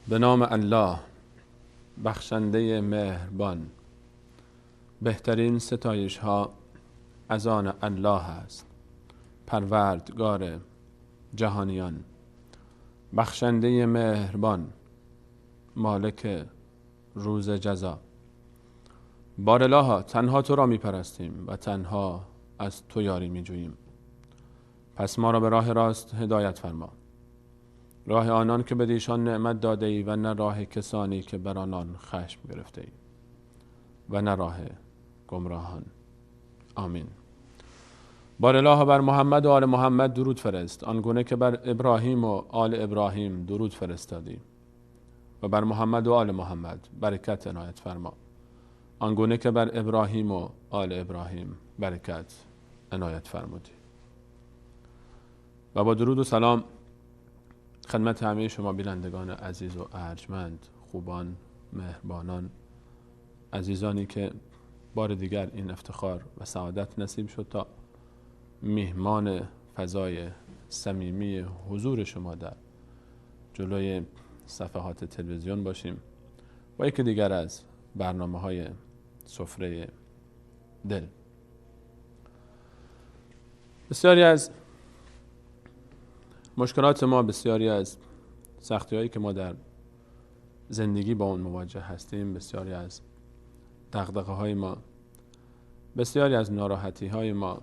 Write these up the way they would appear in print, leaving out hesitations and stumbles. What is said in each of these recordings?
به نام الله بخشنده مهربان. بهترین ستایش ها از آن الله است، پروردگار جهانیان، بخشنده مهربان، مالک روز جزا. بارالها تنها تو را میپرستیم و تنها از تو یاری میجوییم، پس ما را به راه راست هدایت فرما، راه آنان که بدیشان نعمت داده ای و نه راه کسانی که بر آنان خشم گرفته ای و نه راه گمراهان. آمین. بارالها بر محمد و آل محمد درود فرست، آنگونه که بر ابراهیم و آل ابراهیم درود فرستادی، و بر محمد و آل محمد برکت عنایت فرما، آنگونه که بر ابراهیم و آل ابراهیم برکت عنایت فرمودی. و با درود و سلام خدمت همه شما بینندگان عزیز و ارجمند، خوبان، مهربانان، عزیزانی که بار دیگر این افتخار و سعادت نصیب شد تا میهمان فضای صمیمی حضور شما در جلوی صفحات تلویزیون باشیم با یکی دیگر از برنامه‌های سفره دل. بسیاری از مشکلات ما، بسیاری از سختی‌هایی که ما در زندگی با اون مواجه هستیم، بسیاری از دغدغه‌های ما، بسیاری از ناراحتی‌های ما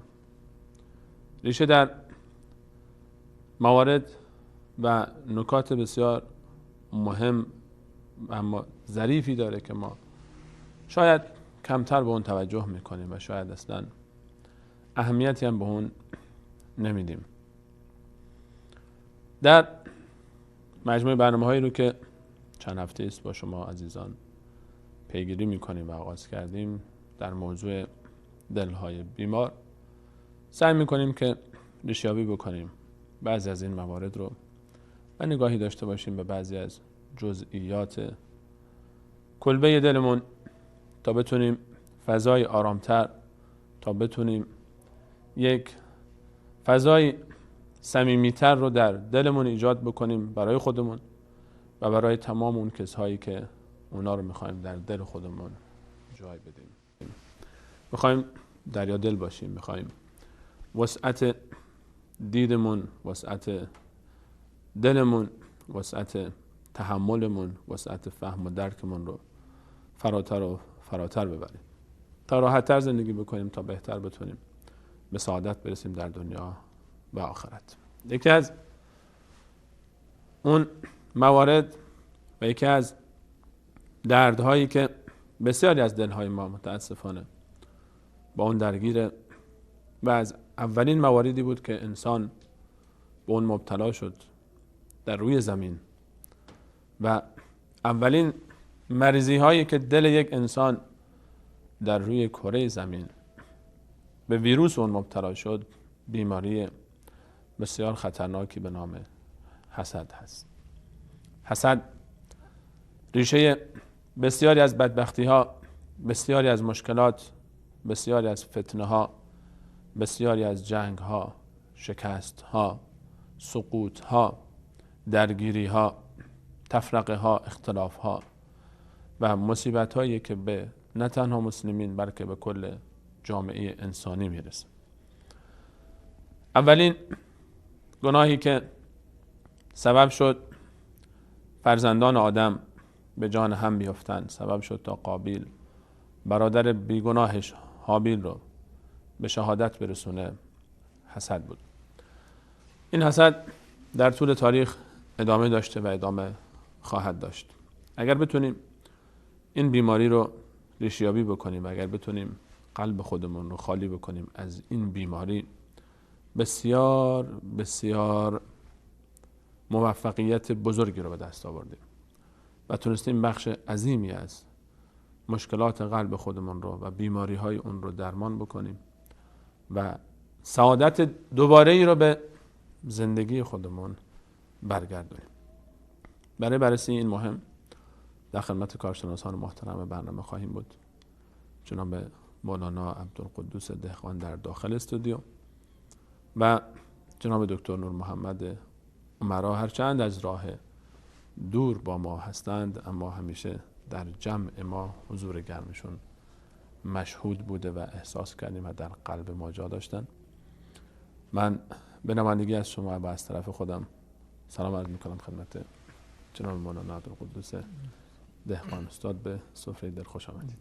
ریشه در موارد و نکات بسیار مهم اما ظریفی داره که ما شاید کمتر به اون توجه میکنیم و شاید اصلا اهمیتی هم به اون نمیدیم. در مجموعه برنامه‌هایی رو که چند هفته است با شما عزیزان پیگیری میکنیم و آغاز کردیم در موضوع دلهای بیمار، سعی میکنیم که ریشه‌یابی بکنیم بعضی از این موارد رو و نگاهی داشته باشیم به بعضی از جزئیات کلبه دلمون تا بتونیم فضای آرامتر، تا بتونیم یک فضای صمیمیتر رو در دلمون ایجاد بکنیم برای خودمون و برای تمام اون کسایی که اونا رو میخوایم در دل خودمون جای بدیم. میخوایم دریا دل باشیم، میخوایم وسعت دیدمون، وسعت دلمون، وسعت تحملمون، وسعت فهم و درکمون رو فراتر و فراتر ببریم تا راحت‌تر زندگی بکنیم، تا بهتر بتونیم به سعادت برسیم در دنیا و آخرت. یکی از اون موارد و یکی از دردهایی که بسیاری از دلهای ما متاسفانه با اون درگیره و از اولین مواردی بود که انسان به اون مبتلا شد در روی زمین و اولین مریضی هایی که دل یک انسان در روی کره زمین به ویروس اون مبتلا شد، بیماری بسیار خطرناکی به نام حسد هست. حسد ریشه بسیاری از بدبختی ها، بسیاری از مشکلات، بسیاری از فتنه ها، بسیاری از جنگ ها، شکست ها، سقوط ها، درگیری ها، تفرقه ها، اختلاف ها و مصیبت هایی که به نه تنها مسلمین بلکه به کل جامعه انسانی میرسه. اولین گناهی که سبب شد فرزندان آدم به جان هم بیفتند، سبب شد تا قابیل برادر بیگناهش هابیل رو به شهادت برسونه، حسد بود. این حسد در طول تاریخ ادامه داشته و ادامه خواهد داشت. اگر بتونیم این بیماری رو ریشه‌یابی بکنیم و اگر بتونیم قلب خودمون رو خالی بکنیم از این بیماری، بسیار بسیار موفقیت بزرگی رو به دست آوردیم و تونستیم بخش عظیمی از مشکلات قلب خودمون رو و بیماری های اون رو درمان بکنیم و سعادت دوباره ای رو به زندگی خودمون برگردونیم. برای بررسی این مهم در خدمت کارشناسان محترم برنامه خواهیم بود. جناب مولانا عبدالقدوس دهقان در داخل استودیو و جناب دکتر نور محمد عمرا، هرچند از راه دور با ما هستند، اما همیشه در جمع ما حضور گرمشون مشهود بوده و احساس کردیم و در قلب ما جا داشتن. من به نمایندگی از شما و از طرف خودم سلام عرض میکنم خدمت جناب مولانا عبدالقدوس دهقان. استاد به سفره دل خوش آمدید.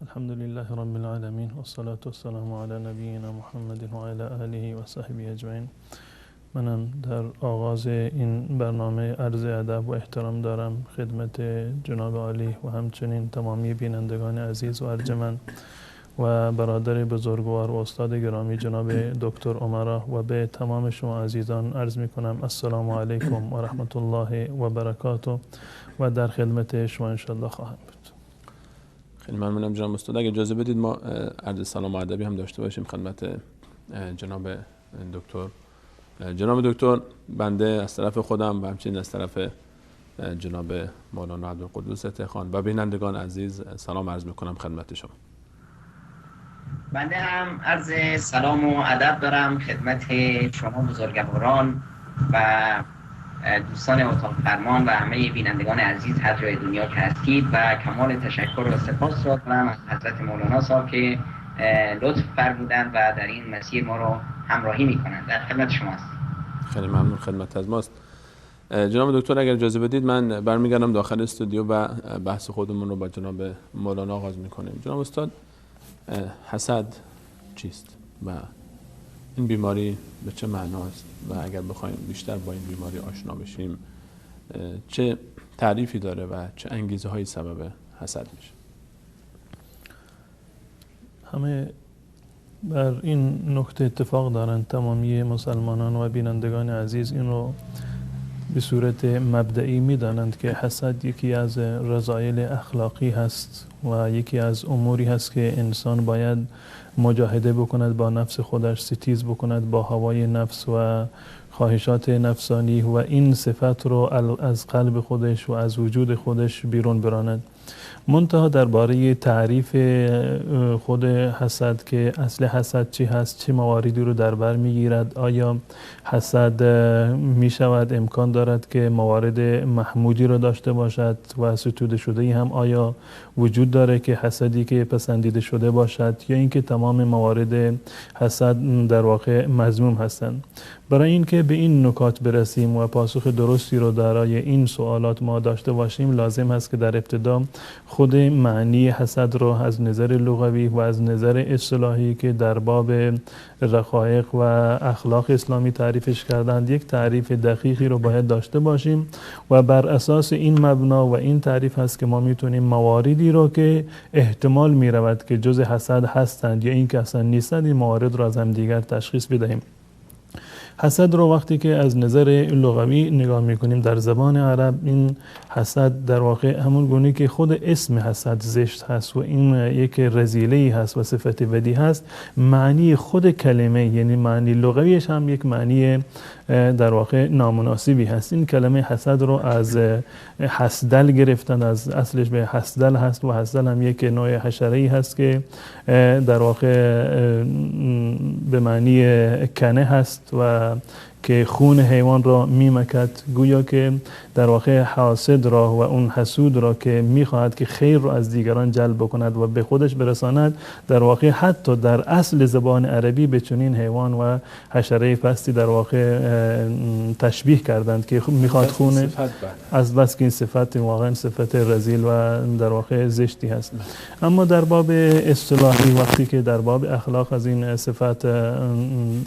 الحمد لله رب العالمین و الصلاة والسلام علی نبینا محمد و علی آله و صحبه اجمعین. منم در آغاز این برنامه عرض ادب و احترام دارم خدمت جناب عالی و همچنین تمامی بینندگان عزیز و ارجمند و برادر بزرگوار و استاد گرامی جناب دکتر عمرا و به تمام شما عزیزان عرض می کنم السلام علیکم و رحمت الله و برکاته و در خدمت شما انشالله خواهم بود. خیلی ممنونم جناب استاد. اگه اجازه بدید ما عرض سلام و ادبی هم داشته باشیم خدمت جناب دکتر. جناب دکتر، بنده از طرف خودم و همچنین از طرف جناب مولانا عبدالقدوس دهقان و بینندگان عزیز سلام عرض میکنم خدمت شما. بنده هم عرض سلام و ادب دارم خدمت شما بزرگواران و دوستان اتاق فرمان و همه بینندگان عزیز هر جای دنیا که هستید و کمال تشکر و سپاس را دارم از حضرت مولانا صاحب که لطف فرمودند و در این مسیر ما رو همراهی میکنند. در خدمت شما هستیم. خیلی ممنون، خدمت از ماست. جناب دکتر اگر اجازه بدید من برمیگردم داخل استودیو و بحث خودمون رو با جناب مولانا آغاز میکنیم. جناب استاد، حسد چیست و این بیماری به چه معناست و اگر بخوایم بیشتر با این بیماری آشنا بشیم چه تعریفی داره و چه انگیزه هایی سبب حسد میشه؟ همه بر این نکته اتفاق دارند، تمامی مسلمانان و بینندگان عزیز این رو به صورت مبدئی میدانند که حسد یکی از رذایل اخلاقی هست و یکی از اموری هست که انسان باید مجاهده بکند با نفس خودش، ستیز بکند با هوای نفس و خواهشات نفسانی و این صفت رو از قلب خودش و از وجود خودش بیرون براند. منتها درباره تعریف خود حسد که اصل حسد چی هست، چه مواردی رو در بر میگیرد، آیا حسد می شود امکان دارد که موارد محمودی رو داشته باشد و ستوده شده هم آیا وجود داره که حسدی که پسندیده شده باشد یا اینکه تمام موارد حسد در واقع مذموم هستند. برای اینکه به این نکات برسیم و پاسخ درستی رو دارای این سوالات ما داشته باشیم لازم هست که در ابتدا خود معنی حسد رو از نظر لغوی و از نظر اصطلاحی که در باب رقایق و اخلاق اسلامی تعریفش کردند یک تعریف دقیقی رو باید داشته باشیم و بر اساس این مبنا و این تعریف هست که ما میتونیم مواردی رو که احتمال میرود که جز حسد هستند یا اینکه اصلا نیستند این موارد رو از هم دیگر تشخیص بدهیم. حسد رو وقتی که از نظر لغوی نگاه میکنیم در زبان عرب این حسد در واقع همون گونه که خود اسم حسد زشت هست و این یک رذیله‌ای هست و صفت بدی هست، معنی خود کلمه یعنی معنی لغویش هم یک معنی در واقع نامناسبی هست. این کلمه حسد رو از حسدل گرفتن، از اصلش به حسدل هست و حسدل هم یک نوع حشره‌ای هست که در واقع به معنی کنه هست و که خون حیوان را میمکد، گویا که در واقع حاسد را و اون حسود را که میخواهد که خیر را از دیگران جلب بکند و به خودش برساند، در واقع حتی در اصل زبان عربی به چنین حیوان و حشره پستی در واقع تشبیه کردند که میخواد خون، از بس که این صفت واقعا صفت رذیل و در واقع زشتی هست. اما در باب اصطلاحی وقتی که در باب اخلاق از این صفت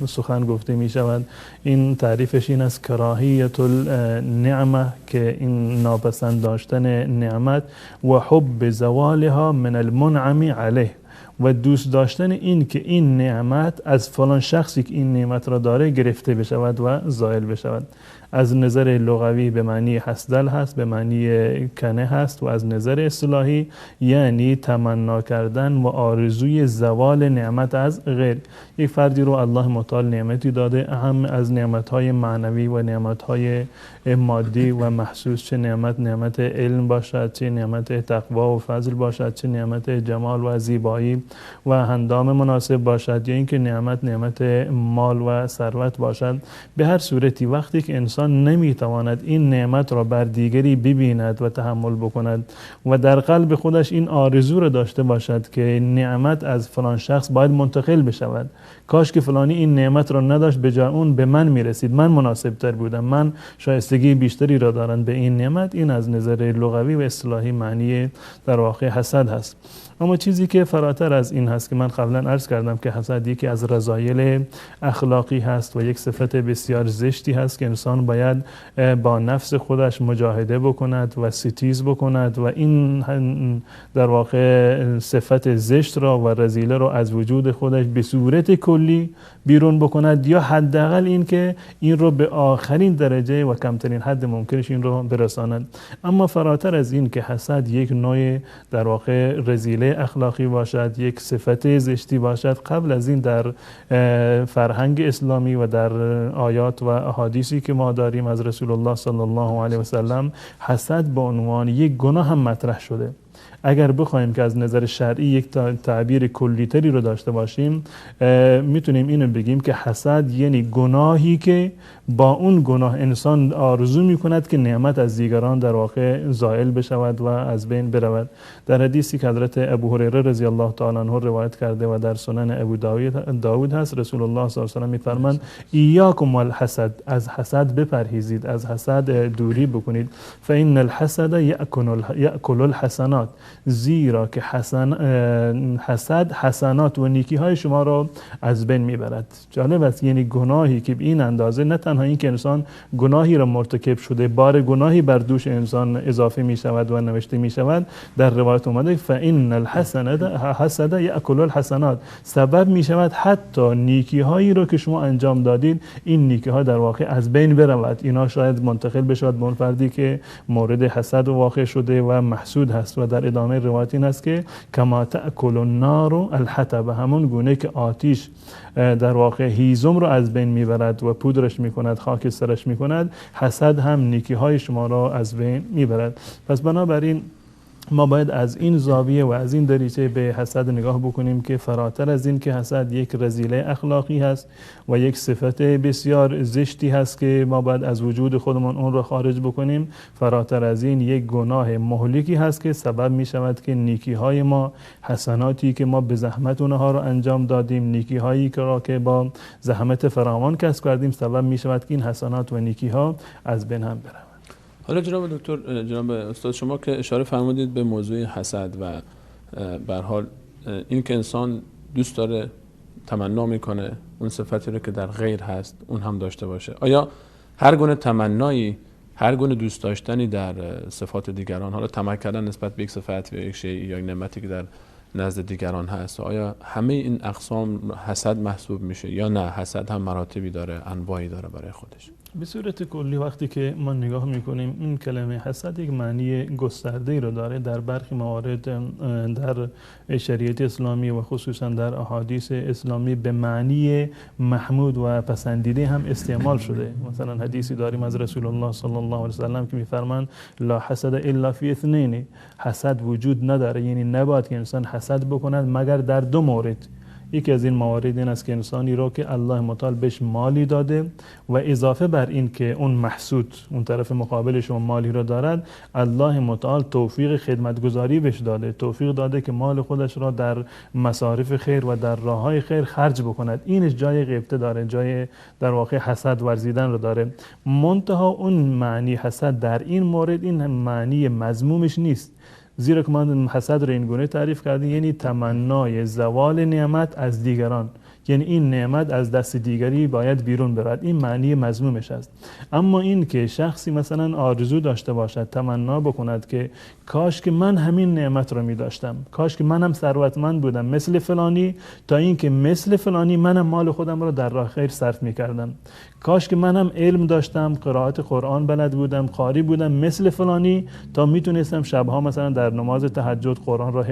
سخن گفته میشود، این تعریفش این است کراهیت النعمه، که این ناپسند داشتن نعمت و حب زوالها من المنعم علیه، و دوست داشتن این که این نعمت از فلان شخصی که این نعمت را داره گرفته بشود و زائل بشود. از نظر لغوی به معنی حسدل هست، به معنی کنه هست، و از نظر اصطلاحی یعنی تمنا کردن و آرزوی زوال نعمت از غیر. یک فردی رو الله متعال نعمتی داده، اهم از نعمت‌های معنوی و نعمت‌های مادی و محسوس، چه نعمت نعمت علم باشد، چه نعمت تقوا و فضل باشد، چه نعمت جمال و زیبایی و هندام مناسب باشد، یا اینکه نعمت نعمت مال و ثروت باشد. به هر صورتی وقتی که انسان انسان نمیتواند این نعمت را بر دیگری ببیند و تحمل بکند و در قلب خودش این آرزو را داشته باشد که نعمت از فلان شخص باید منتقل بشود، کاش که فلانی این نعمت را نداشت، به جای اون به من میرسید، من مناسب تر بودم، من شایستگی بیشتری را دارم به این نعمت، این از نظر لغوی و اصطلاحی معنی در واقع حسد هست. اما چیزی که فراتر از این هست که من قبلا عرض کردم که حسد یکی از رذایل اخلاقی هست و یک صفت بسیار زشتی هست که انسان باید با نفس خودش مجاهده بکند و ستیز بکند و این در واقع صفت زشت را و رذیله را از وجود خودش به صورت کلی بیرون بکند، یا حداقل این که این رو به آخرین درجه و کمترین حد ممکنش این رو برساند. اما فراتر از این که حسد یک نوع در واقع رذیله اخلاقی باشد، یک صفت زشتی باشد، قبل از این در فرهنگ اسلامی و در آیات و احادیثی که ما داریم از رسول الله صلی الله علیه و سلم، حسد به عنوان یک گناه هم مطرح شده. اگر بخوایم که از نظر شرعی یک تعبیر کلیتری رو داشته باشیم، میتونیم اینو بگیم که حسد یعنی گناهی که با اون گناه انسان آرزو میکند که نعمت از دیگران در واقع زائل بشود و از بین برود. در حدیثی که حضرت ابو هریره رضی الله تعالی عنه روایت کرده و در سنن ابو داود هست، رسول الله صلی الله علیه و سلم میفرمایند ایاکم والحسد، از حسد بپرهیزید، از حسد دوری بکنید، فان الحسد یأکل الحسنات، زیرا که حسد حسنات و نیکی های شما را از بین میبرد. جالب است، یعنی گناهی که به این اندازه، نه تنها این که انسان گناهی را مرتکب شده، بار گناهی بر دوش انسان اضافه می شود و نوشته می شود، در روایت اومده فان الحسد یأکل الحسنات، سبب می شود حتی نیکی هایی را که شما انجام دادید، این نیکی ها در واقع از بین برود، اینا شاید منتقل بشود به اون فردی که مورد حسد واقع شده و محسود هست. و در ادامه روایت این است که کما تأکل النار الحطب، همون گونه که آتش در واقع هیزم رو از بین میبرد و پودرش میکند، خاکسترش میکند، حسد هم نیکی های شما را از بین میبرد. پس بنابراین ما باید از این زاویه و از این دریچه به حسد نگاه بکنیم که فراتر از این که حسد یک رذیله اخلاقی هست و یک صفت بسیار زشتی هست که ما باید از وجود خودمان اون را خارج بکنیم، فراتر از این یک گناه مهلکی هست که سبب می شود که نیکی های ما، حسناتی که ما به زحمت اونها را انجام دادیم، نیکی هایی که را که با زحمت فراوان کسب کردیم، سبب می شود که این حسنات و نیکی ها از بین هم بروند. حالا جناب دکتر، جناب استاد، شما که اشاره فرمودید به موضوع حسد و به هر حال این که انسان دوست داره، تمنا میکنه اون صفتی رو که در غیر هست اون هم داشته باشه، آیا هر گونه تمنایی، هر گونه دوست داشتنی در صفات دیگران، حالا طمع کردن نسبت به یک صفت یا یک شیء یا یک نعمتی که در نزد دیگران هست، آیا همه این اقسام حسد محسوب میشه یا نه حسد هم مراتبی داره، انواعی داره برای خودش؟ به صورت کلی وقتی که ما نگاه میکنیم، این کلمه حسد یک معنی گسترده‌ای رو داره. در برخی موارد در شریعت اسلامی و خصوصا در احادیث اسلامی به معنی محمود و پسندیده هم استعمال شده. مثلا حدیثی داریم از رسول الله صلی الله علیه و سلم که میفرمایند لا حسد الا فی اثنین، حسد وجود نداره، یعنی نباید که انسان حسد بکند مگر در دو مورد. یکی از این موارد این است که انسانی را که الله متعال بهش مالی داده و اضافه بر این که اون محسود، اون طرف مقابل شما مالی را دارد، الله متعال توفیق خدمتگزاری بهش داده، توفیق داده که مال خودش را در مصارف خیر و در راههای خیر خرج بکند. اینش جای غبطه داره، جای در واقع حسد ورزیدن رو داره. منتها اون معنی حسد در این مورد این معنی مذمومش نیست، زیرا که ما حسد رو این گونه تعریف کردیم، یعنی تمنای زوال نعمت از دیگران، یعنی این نعمت از دست دیگری باید بیرون برد، این معنی مذمومش است. اما این که شخصی مثلا آرزو داشته باشد، تمنا بکند که کاش که من همین نعمت رو می داشتم، کاش که منم ثروتمند بودم مثل فلانی، تا اینکه مثل فلانی منم مال خودم رو در راه خیر صرف می کردم، کاش که منم علم داشتم، قرائت قرآن بلد بودم، قاری بودم مثل فلانی، تا میتونستم شبها مثلا در نماز تهجد قرآن را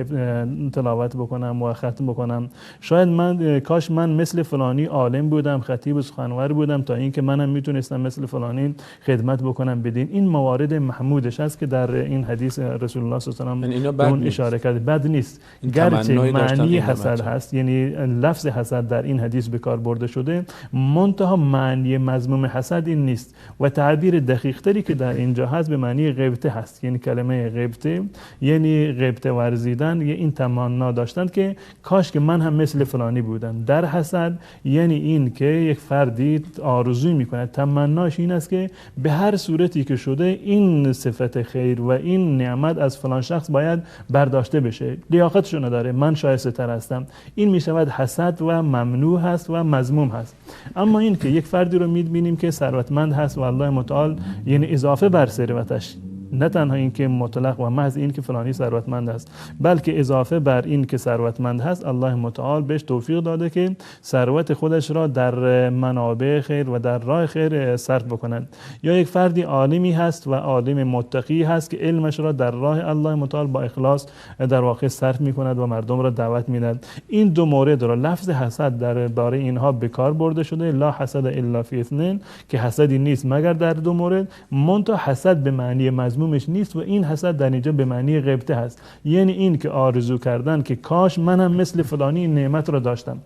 تلاوت بکنم و ختم بکنم. شاید من کاش من من مثل فلانی عالم بودم، خطیب و سخنور بودم تا اینکه منم میتونستم مثل فلانی خدمت بکنم بدین. این موارد محمودش هست که در این حدیث رسول الله صلی الله علیه و آله اون اشاره کرده. بد نیست، گرچه معنی حسد هست، یعنی لفظ حسد در این حدیث به کار برده شده، منتها معنی مذموم حسد این نیست و تعبیر دقیق تری که در اینجا هست به معنی غبطه هست. یعنی کلمه غبطه یعنی غبطه ورزیدن، یعنی این تمنا داشتن که کاش که من هم مثل فلانی بودم. در حسد یعنی این که یک فردی آرزوی میکنه، تمناش این است که به هر صورتی که شده این صفت خیر و این نعمت از فلان شخص باید برداشته بشه، لیاقتشو نداره، من شایسته تر هستم. این میشود حسد و ممنوع هست و مذموم هست. اما این که یک فردی رو میبینیم که ثروتمند هست و الله متعال یعنی اضافه بر ثروتش، نه تنها این که مطلق و محض این که فلانی ثروتمند است، بلکه اضافه بر این که ثروتمند هست الله متعال بهش توفیق داده که ثروت خودش را در منابع خیر و در راه خیر صرف بکنند. یا یک فردی عالمی هست و عالم متقی هست که علمش را در راه الله متعال با اخلاص در واقع صرف میکند و مردم را دعوت میدهد. این دو مورد را لفظ حسد در باره اینها به کار برده شده، لا حسد الا فی اثنین، که حسدی نیست مگر در دو مورد. منتها حسد به معنی مذمومش نیست و این حسد در اینجا به معنی غبطه هست، یعنی این که آرزو کردن که کاش منم مثل فلانی این نعمت را داشتم.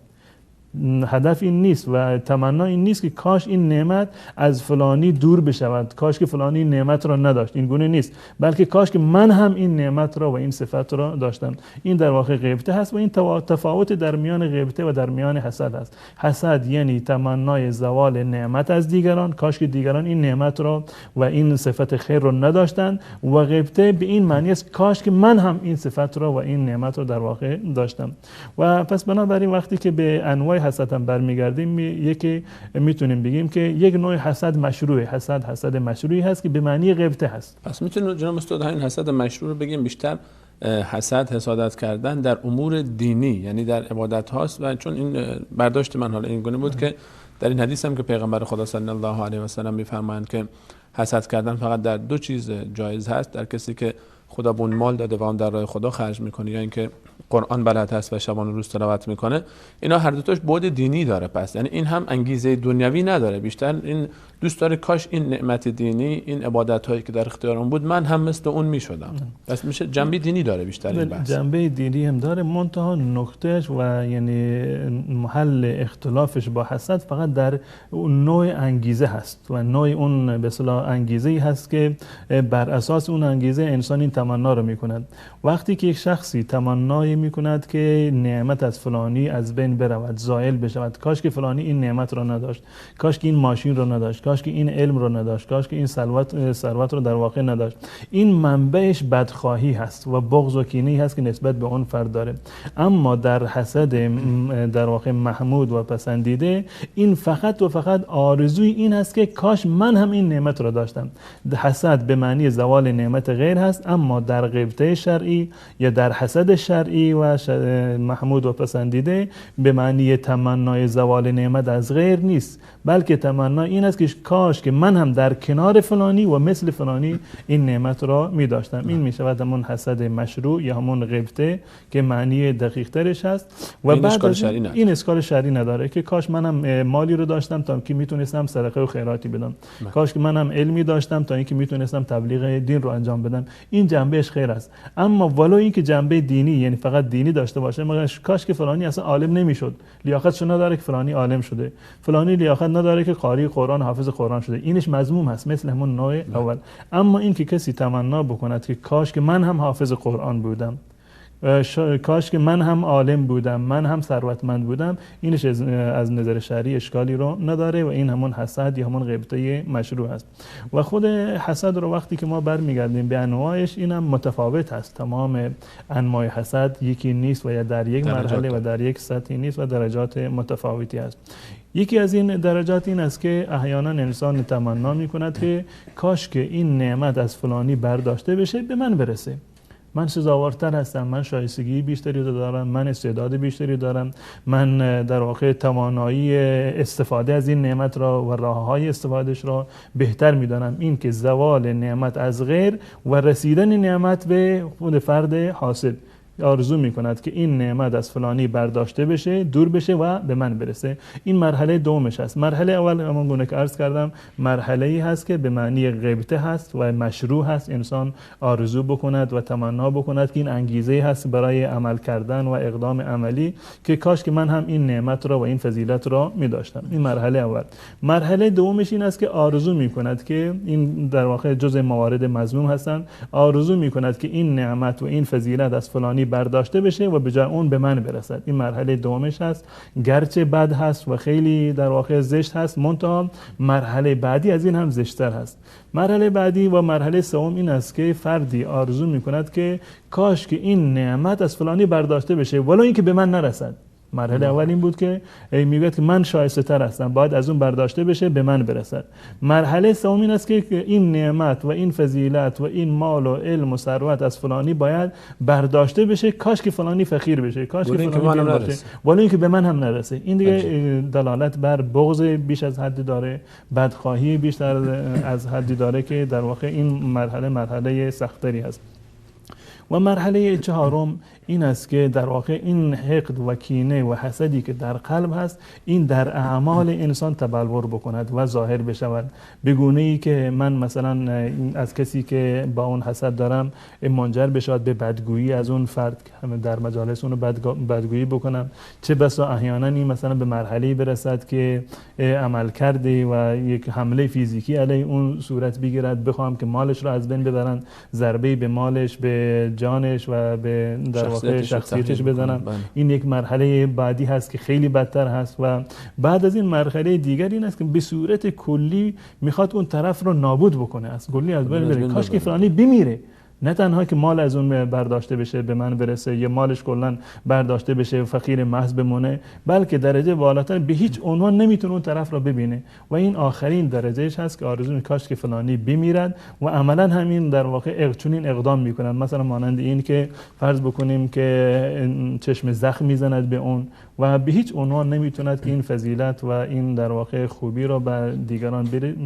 هدف این نیست و تمنا این نیست که کاش این نعمت از فلانی دور بشود، کاش که فلانی این نعمت را نداشت، این گونه نیست، بلکه کاش که من هم این نعمت را و این صفت را داشتم. این در واقع غبطه هست و این تفاوت در میان غبطه و در میان حسد هست. حسد یعنی تمنای زوال نعمت از دیگران، کاش که دیگران این نعمت را و این صفت خیر را نداشتند، و غبطه به این معنی است کاش که من هم این صفت را و این نعمت را در واقع داشتم. و پس بنابراین وقتی که به انواع حسد هم برمیگردیم، یکی میتونیم بگیم که یک نوع حسد مشروع، حسد مشروعی هست که به معنی غبطه هست. پس میتونیم جناب استاد همین حسد مشروع رو بگیم بیشتر حسد، حسادت کردن در امور دینی، یعنی در عبادت هاست. و چون این برداشت من حالا این گونه بود که در این حدیث هم که پیغمبر خدا صلی الله علیه و سلم میفرمایند که حسد کردن فقط در دو چیز جایز هست، در کسی که خدا به اون مال داده و اون در راه خدا خرج میکنه، یا اینکه قرآن بلد هست و شبانه روز تلاوت میکنه. اینا هر دو تاش بعد دینی داره. پس یعنی این هم انگیزه دنیوی نداره، بیشتر این دوست داره کاش این نعمت دینی، این عبادت هایی که در اختیار اون بود، من هم مثل اون میشدم. پس میشه جنبه دینی داره بیشتر این بحث. جنبه دینی هم داره، منتها نکتهش و یعنی محل اختلافش با حسد فقط در نوع انگیزه هست و نوع اون به اصطلاح انگیزه‌ای هست که بر اساس اون انگیزه انسان این تمنا رو میکند. وقتی که یک شخصی تمنای میکند که نعمت از فلانی از بین برود، زائل بشود، کاش که فلانی این نعمت را نداشت، کاش که این ماشین را نداشت، کاش که این علم را نداشت، کاش که این ثروت را در واقع نداشت، این منبعش بدخواهی هست و بغض و کینه هست که نسبت به اون فرد داره. اما در حسد در واقع محمود و پسندیده، این فقط و فقط آرزوی این هست که کاش من هم این نعمت را داشتم. حسد به معنی زوال نعمت غیر هست، اما در غبطه شرعی یا در حسد شرعی و محمود و پسندیده به معنی تمنای زوال نعمت از غیر نیست، بلکه تمنا این است که کاش که من هم در کنار فلانی و مثل فلانی این نعمت را می داشتم. این می شود همون حسد مشروع یا همون غبطه که معنی دقیق ترش هست. و بعد این اشکال شرعی نداره که کاش منم مالی رو داشتم تا که میتونستم صدقه و خیراتی بدم، کاش که منم علمی داشتم تا اینکه میتونستم تبلیغ دین رو انجام بدم. این جنبهش خیر است. اما ولو اینکه جنبه دینی یعنی فقط دینی داشته باشه، مگر کاش که فلانی اصلا عالم نمیشد، لیاقتش نداره که فلانی عالم شده، فلانی لیاقت نداره که قاری قرآن، حافظ قرآن شده، اینش مذموم هست مثل همون نوع اول. اما این که کسی تمنا بکند که کاش که من هم حافظ قرآن بودم، کاش که من هم عالم بودم، من هم ثروتمند بودم، اینش از نظر شرعی اشکالی رو نداره و این همون حسد یا همون غبطه مشروع است. و خود حسد رو وقتی که ما برمیگردیم به انواعش، اینم متفاوت هست. تمام انواع حسد یکی نیست و یا در یک مرحله و در یک سطحی نیست و درجات متفاوتی است. یکی از این درجات این است که احیانا انسان تمنا میکند که کاش که این نعمت از فلانی برداشته بشه به من برسه، من سزاوارتر هستم، من شایستگی بیشتری دارم، من استعداد بیشتری دارم، من در واقع توانایی استفاده از این نعمت را و راه‌های استفادهش را بهتر میدانم. این که زوال نعمت از غیر و رسیدن نعمت به خود فرد حاصل، آرزو میکند که این نعمت از فلانی برداشته بشه، دور بشه و به من برسه. این مرحله دومش هست. مرحله اول همان گونه که عرض کردم مرحله ای هست که به معنی غبطه هست و مشروع هست، انسان آرزو بکند و تمنا بکند که این انگیزه هست برای عمل کردن و اقدام عملی که کاش که من هم این نعمت را و این فضیلت را می داشتم. این مرحله اول. مرحله دومش این است که آرزو میکند که این در واقع جزء موارد مذموم هستند، آرزو میکند که این نعمت و این فضیلت از فلانی برداشته بشه و به جای اون به من برسد. این مرحله دومش هست، گرچه بد هست و خیلی در واقع زشت هست، منتها مرحله بعدی از این هم زشت‌تر هست. مرحله بعدی و مرحله سوم این است که فردی آرزو میکند که کاش که این نعمت از فلانی برداشته بشه ولو اینکه به من نرسد. مرحله اول این بود که میگوید که من شایسته تر هستم، باید از اون برداشته بشه به من برسد. مرحله سوم این است که این نعمت و این فضیلت و این مال و علم و ثروت از فلانی باید برداشته بشه، کاش که فلانی فقیر بشه، کاش که فلانی باشه، ولی اینکه به من هم نرسه. این دیگه دلالت بر بغض بیش از حد داره، بدخواهی بیشتر از حدی داره که در واقع این مرحله مرحله سختری هست. و مرحله چهارم این است که در واقع این حقد و کینه و حسدی که در قلب هست این در اعمال انسان تبلور بکند و ظاهر بشود، به گونه ای که من مثلا از کسی که با اون حسد دارم منجر بشود به بدگویی از اون فرد، در مجالس اونو بدگویی بکنم، چه بسا احیانا این مثلا به مرحله برسد که عمل کرده و یک حمله فیزیکی علیه اون صورت بگیرد، بخوام که مالش رو از بین ببرن، ضربه به مالش، به جانش و به در واقع شخصیتش بزنم. این یک مرحله بعدی هست که خیلی بدتر هست. و بعد از این مرحله دیگر این است که به صورت کلی میخواد اون طرف رو نابود بکنه، از کلی از بین بره، کاش که فلانی بمیره، نه تنها که مال از اون برداشته بشه به من برسه یا مالش کلا برداشته بشه و فقیر محض بمونه، بلکه درجه بالاتر به هیچ عنوان نمیتونه اون طرف را ببینه. و این آخرین درجهش هست که آرزو کاش که فلانی بمیرد و عملا همین در واقع چنین اقدام میکنن. مثلا مانند این که فرض بکنیم که چشم زخم میزند به اون و به هیچ عنوان نمیتوند که این فضیلت و این در واقع خوبی را بر دیگران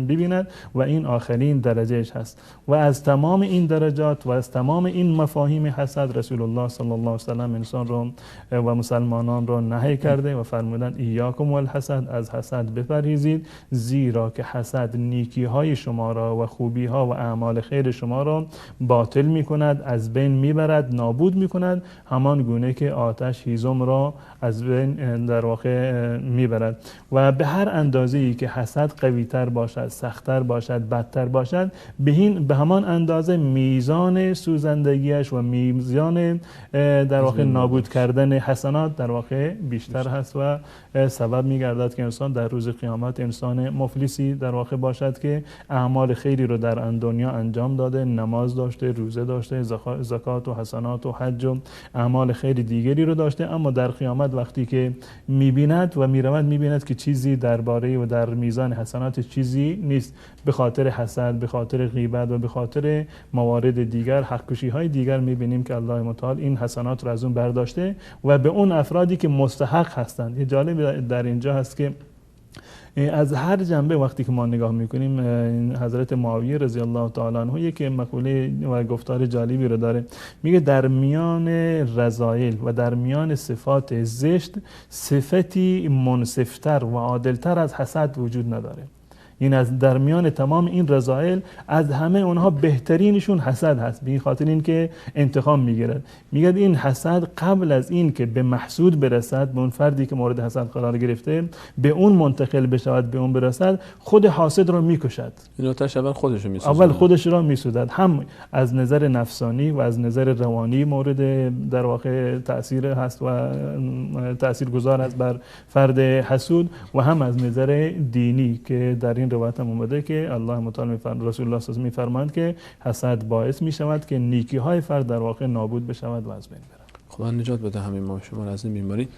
ببیند و این آخرین درجهش هست. و از تمام این درجات و از تمام این مفاهیم حسد رسول الله صلی الله علیه و سلم انسان رو و مسلمانان رو نهی کرده و فرمودند ایاکم والحسد، از حسد بپرهیزید، زیرا که حسد نیکی های شما را و خوبی ها و اعمال خیر شما را باطل می کند، از بین میبرد، نابود می کند، همان گونه که آتش هیزم را از بین در واقع میبرد. و به هر اندازه‌ای که حسد قوی‌تر باشد، سخت‌تر باشد، بدتر باشد، به همان اندازه میزان سوزندگیش و میزان در واقع نابود کردن حسنات در واقع بیشتر هست و سبب میگردد که انسان در روز قیامت انسان مفلسی در واقع باشد که اعمال خیری رو در دنیا انجام داده، نماز داشته، روزه داشته، زکات و حسنات و حج و اعمال خیری دیگری رو داشته، اما در قیامت وقتی که میبیند و میرود میبیند که چیزی درباره و در میزان حسنات چیزی نیست، به خاطر حسد، به خاطر غیبت و به خاطر موارد دیگر، حق کشی های دیگر میبینیم که الله متعال این حسنات رو از اون برداشته و به اون افرادی که مستحق هستند. یه جالب در اینجا هست که از هر جنبه وقتی که ما نگاه میکنیم حضرت معاویه رضی الله تعالی عنه یک مقوله و گفتار جالبی رو داره، میگه در میان رذایل و در میان صفات زشت صفتی منصفتر و عادلتر از حسد وجود نداره. این از در میان تمام این رذایل از همه اونها بهترینشون حسد هست، به این خاطر این که انتقام میگیرد. میگه این حسد قبل از این که به محسود برسد، به اون فردی که مورد حسد قرار گرفته، به اون منتقل بشود، به اون برسد، خود حاسد رو میکشد. این آتش اول خودش رو میسوزد، اول خودش رو میسوزد، هم از نظر نفسانی و از نظر روانی مورد در واقع تاثیر هست و تاثیرگذار است بر فرد حسود، و هم از نظر دینی که در این روایت هم اومده که الله متعال می‌فرماید، رسول الله صلی الله علیه و می‌فرمایند که حسد باعث می‌شود که نیکی‌های فرد در واقع نابود بشود و از بین برود. خدا نجات بده همین ما شما از این بیماری.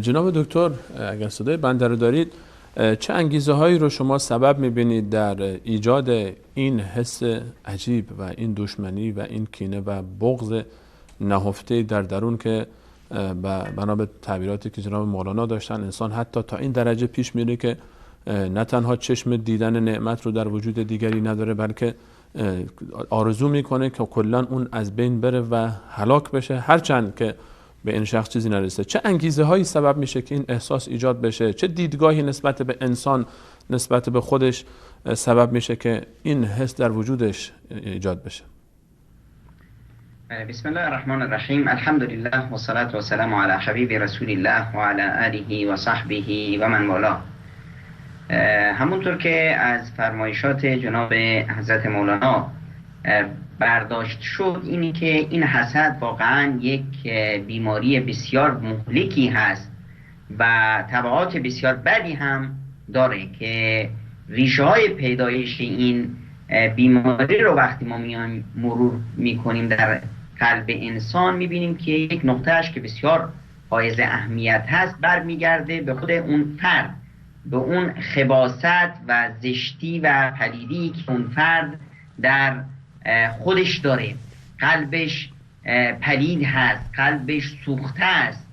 جناب دکتر اگر صدای بنده رو دارید، چه انگیزه هایی رو شما سبب می‌بینید در ایجاد این حس عجیب و این دشمنی و این کینه و بغض نهفته در درون که بنا به تعبیراتی که جناب مولانا داشتن انسان حتی تا این درجه پیش میره که نه تنها چشم دیدن نعمت رو در وجود دیگری نداره، بلکه آرزو میکنه که کلا اون از بین بره و هلاک بشه، هرچند که به این شخص چیزی نرسه. چه انگیزه هایی سبب میشه که این احساس ایجاد بشه؟ چه دیدگاهی نسبت به انسان، نسبت به خودش سبب میشه که این حس در وجودش ایجاد بشه؟ بسم الله الرحمن الرحیم. الحمد لله و صلاة و سلام علی حبیب رسول الله و علی آله و صحبه و من والاه. همونطور که از فرمایشات جناب حضرت مولانا برداشت شد، اینی که این حسد واقعا یک بیماری بسیار مهلکی هست و تبعات بسیار بدی هم داره که ریشه های پیدایش این بیماری رو وقتی ما میایم مرور میکنیم در قلب انسان، میبینیم که یک نقطهش که بسیار حائز اهمیت هست برمیگرده به خود اون فرد، به اون خباثت و زشتی و پلیدی که اون فرد در خودش داره. قلبش پلید هست، قلبش سوخته است،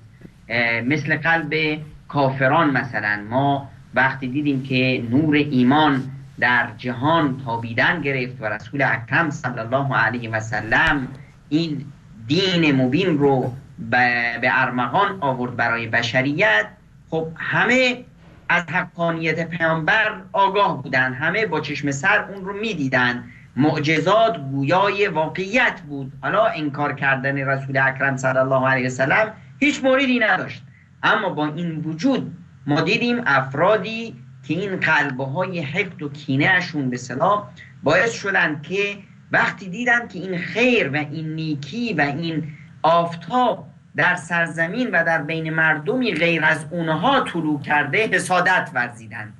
مثل قلب کافران. مثلا ما وقتی دیدیم که نور ایمان در جهان تابیدن گرفت و رسول اکرم صلی الله علیه و سلم این دین مبین رو به ارمغان آورد برای بشریت، خب همه از حقانیت پیامبر آگاه بودن، همه با چشم سر اون رو میدیدن، معجزات گویای واقعیت بود. حالا انکار کردن رسول اکرم صلی الله علیه و سلم هیچ موردی نداشت، اما با این وجود ما دیدیم افرادی که این قلبهای حقد و کینه‌شون به صلاح باعث شدن که وقتی دیدن که این خیر و این نیکی و این آفتاب در سرزمین و در بین مردمی غیر از اونها طلوع کرده، حسادت ورزیدن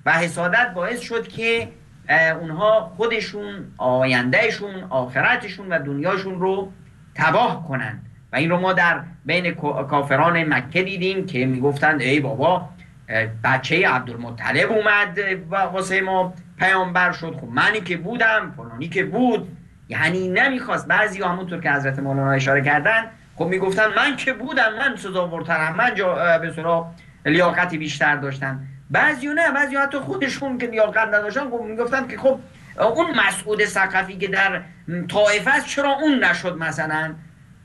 و حسادت باعث شد که اونها خودشون، آیندهشون، آخرتشون و دنیاشون رو تباه کنن. و این رو ما در بین کافران مکه دیدیم که میگفتند ای بابا، بچه عبدالمطلب اومد و واسه ما پیامبر شد، خب منی که بودم، فلانی که بود. یعنی نمیخواست. بعضی همونطور که حضرت مولانا اشاره کردن، خب میگفتن من که بودم، من سزاوارترم، من به صلاح لیاقتی بیشتر داشتم. بعضی نه، بعضی حتی خودشون که لیاقت نداشتن، خب میگفتن که خب اون مسعود ثقفی که در طائف است چرا اون نشد مثلا.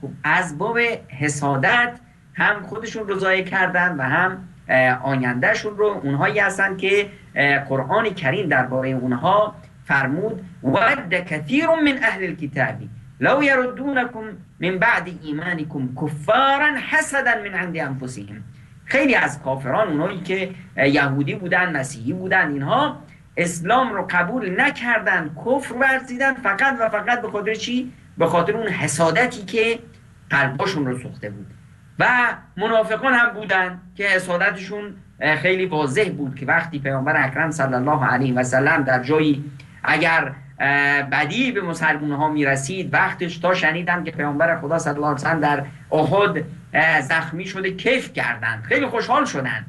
خب از باب حسادت هم خودشون رو ضایع کردن و هم آیندهشون رو. اونهایی هستن که قرآن کریم درباره اونها فرمود ود کثیر من اهل الكتاب لو یردونکم من بعد ایمانکم کفارا حسدا من عند انفسهم. خیلی از کافران، اونایی که یهودی بودن، مسیحی بودن، اینها اسلام رو قبول نکردن، کفر ورزیدن، فقط و فقط به خاطر چی؟ به خاطر اون حسادتی که قلباشون رو سوخته بود. و منافقان هم بودن که حسادتشون خیلی واضح بود که وقتی پیامبر اکرم صلی الله علیه و سلم در جایی اگر بدی به مسلمان ها میرسید، وقتش تا شنیدن که پیامبر خدا صلی الله علیه و سلم در احد زخمی شده، کیف کردن، خیلی خوشحال شدن.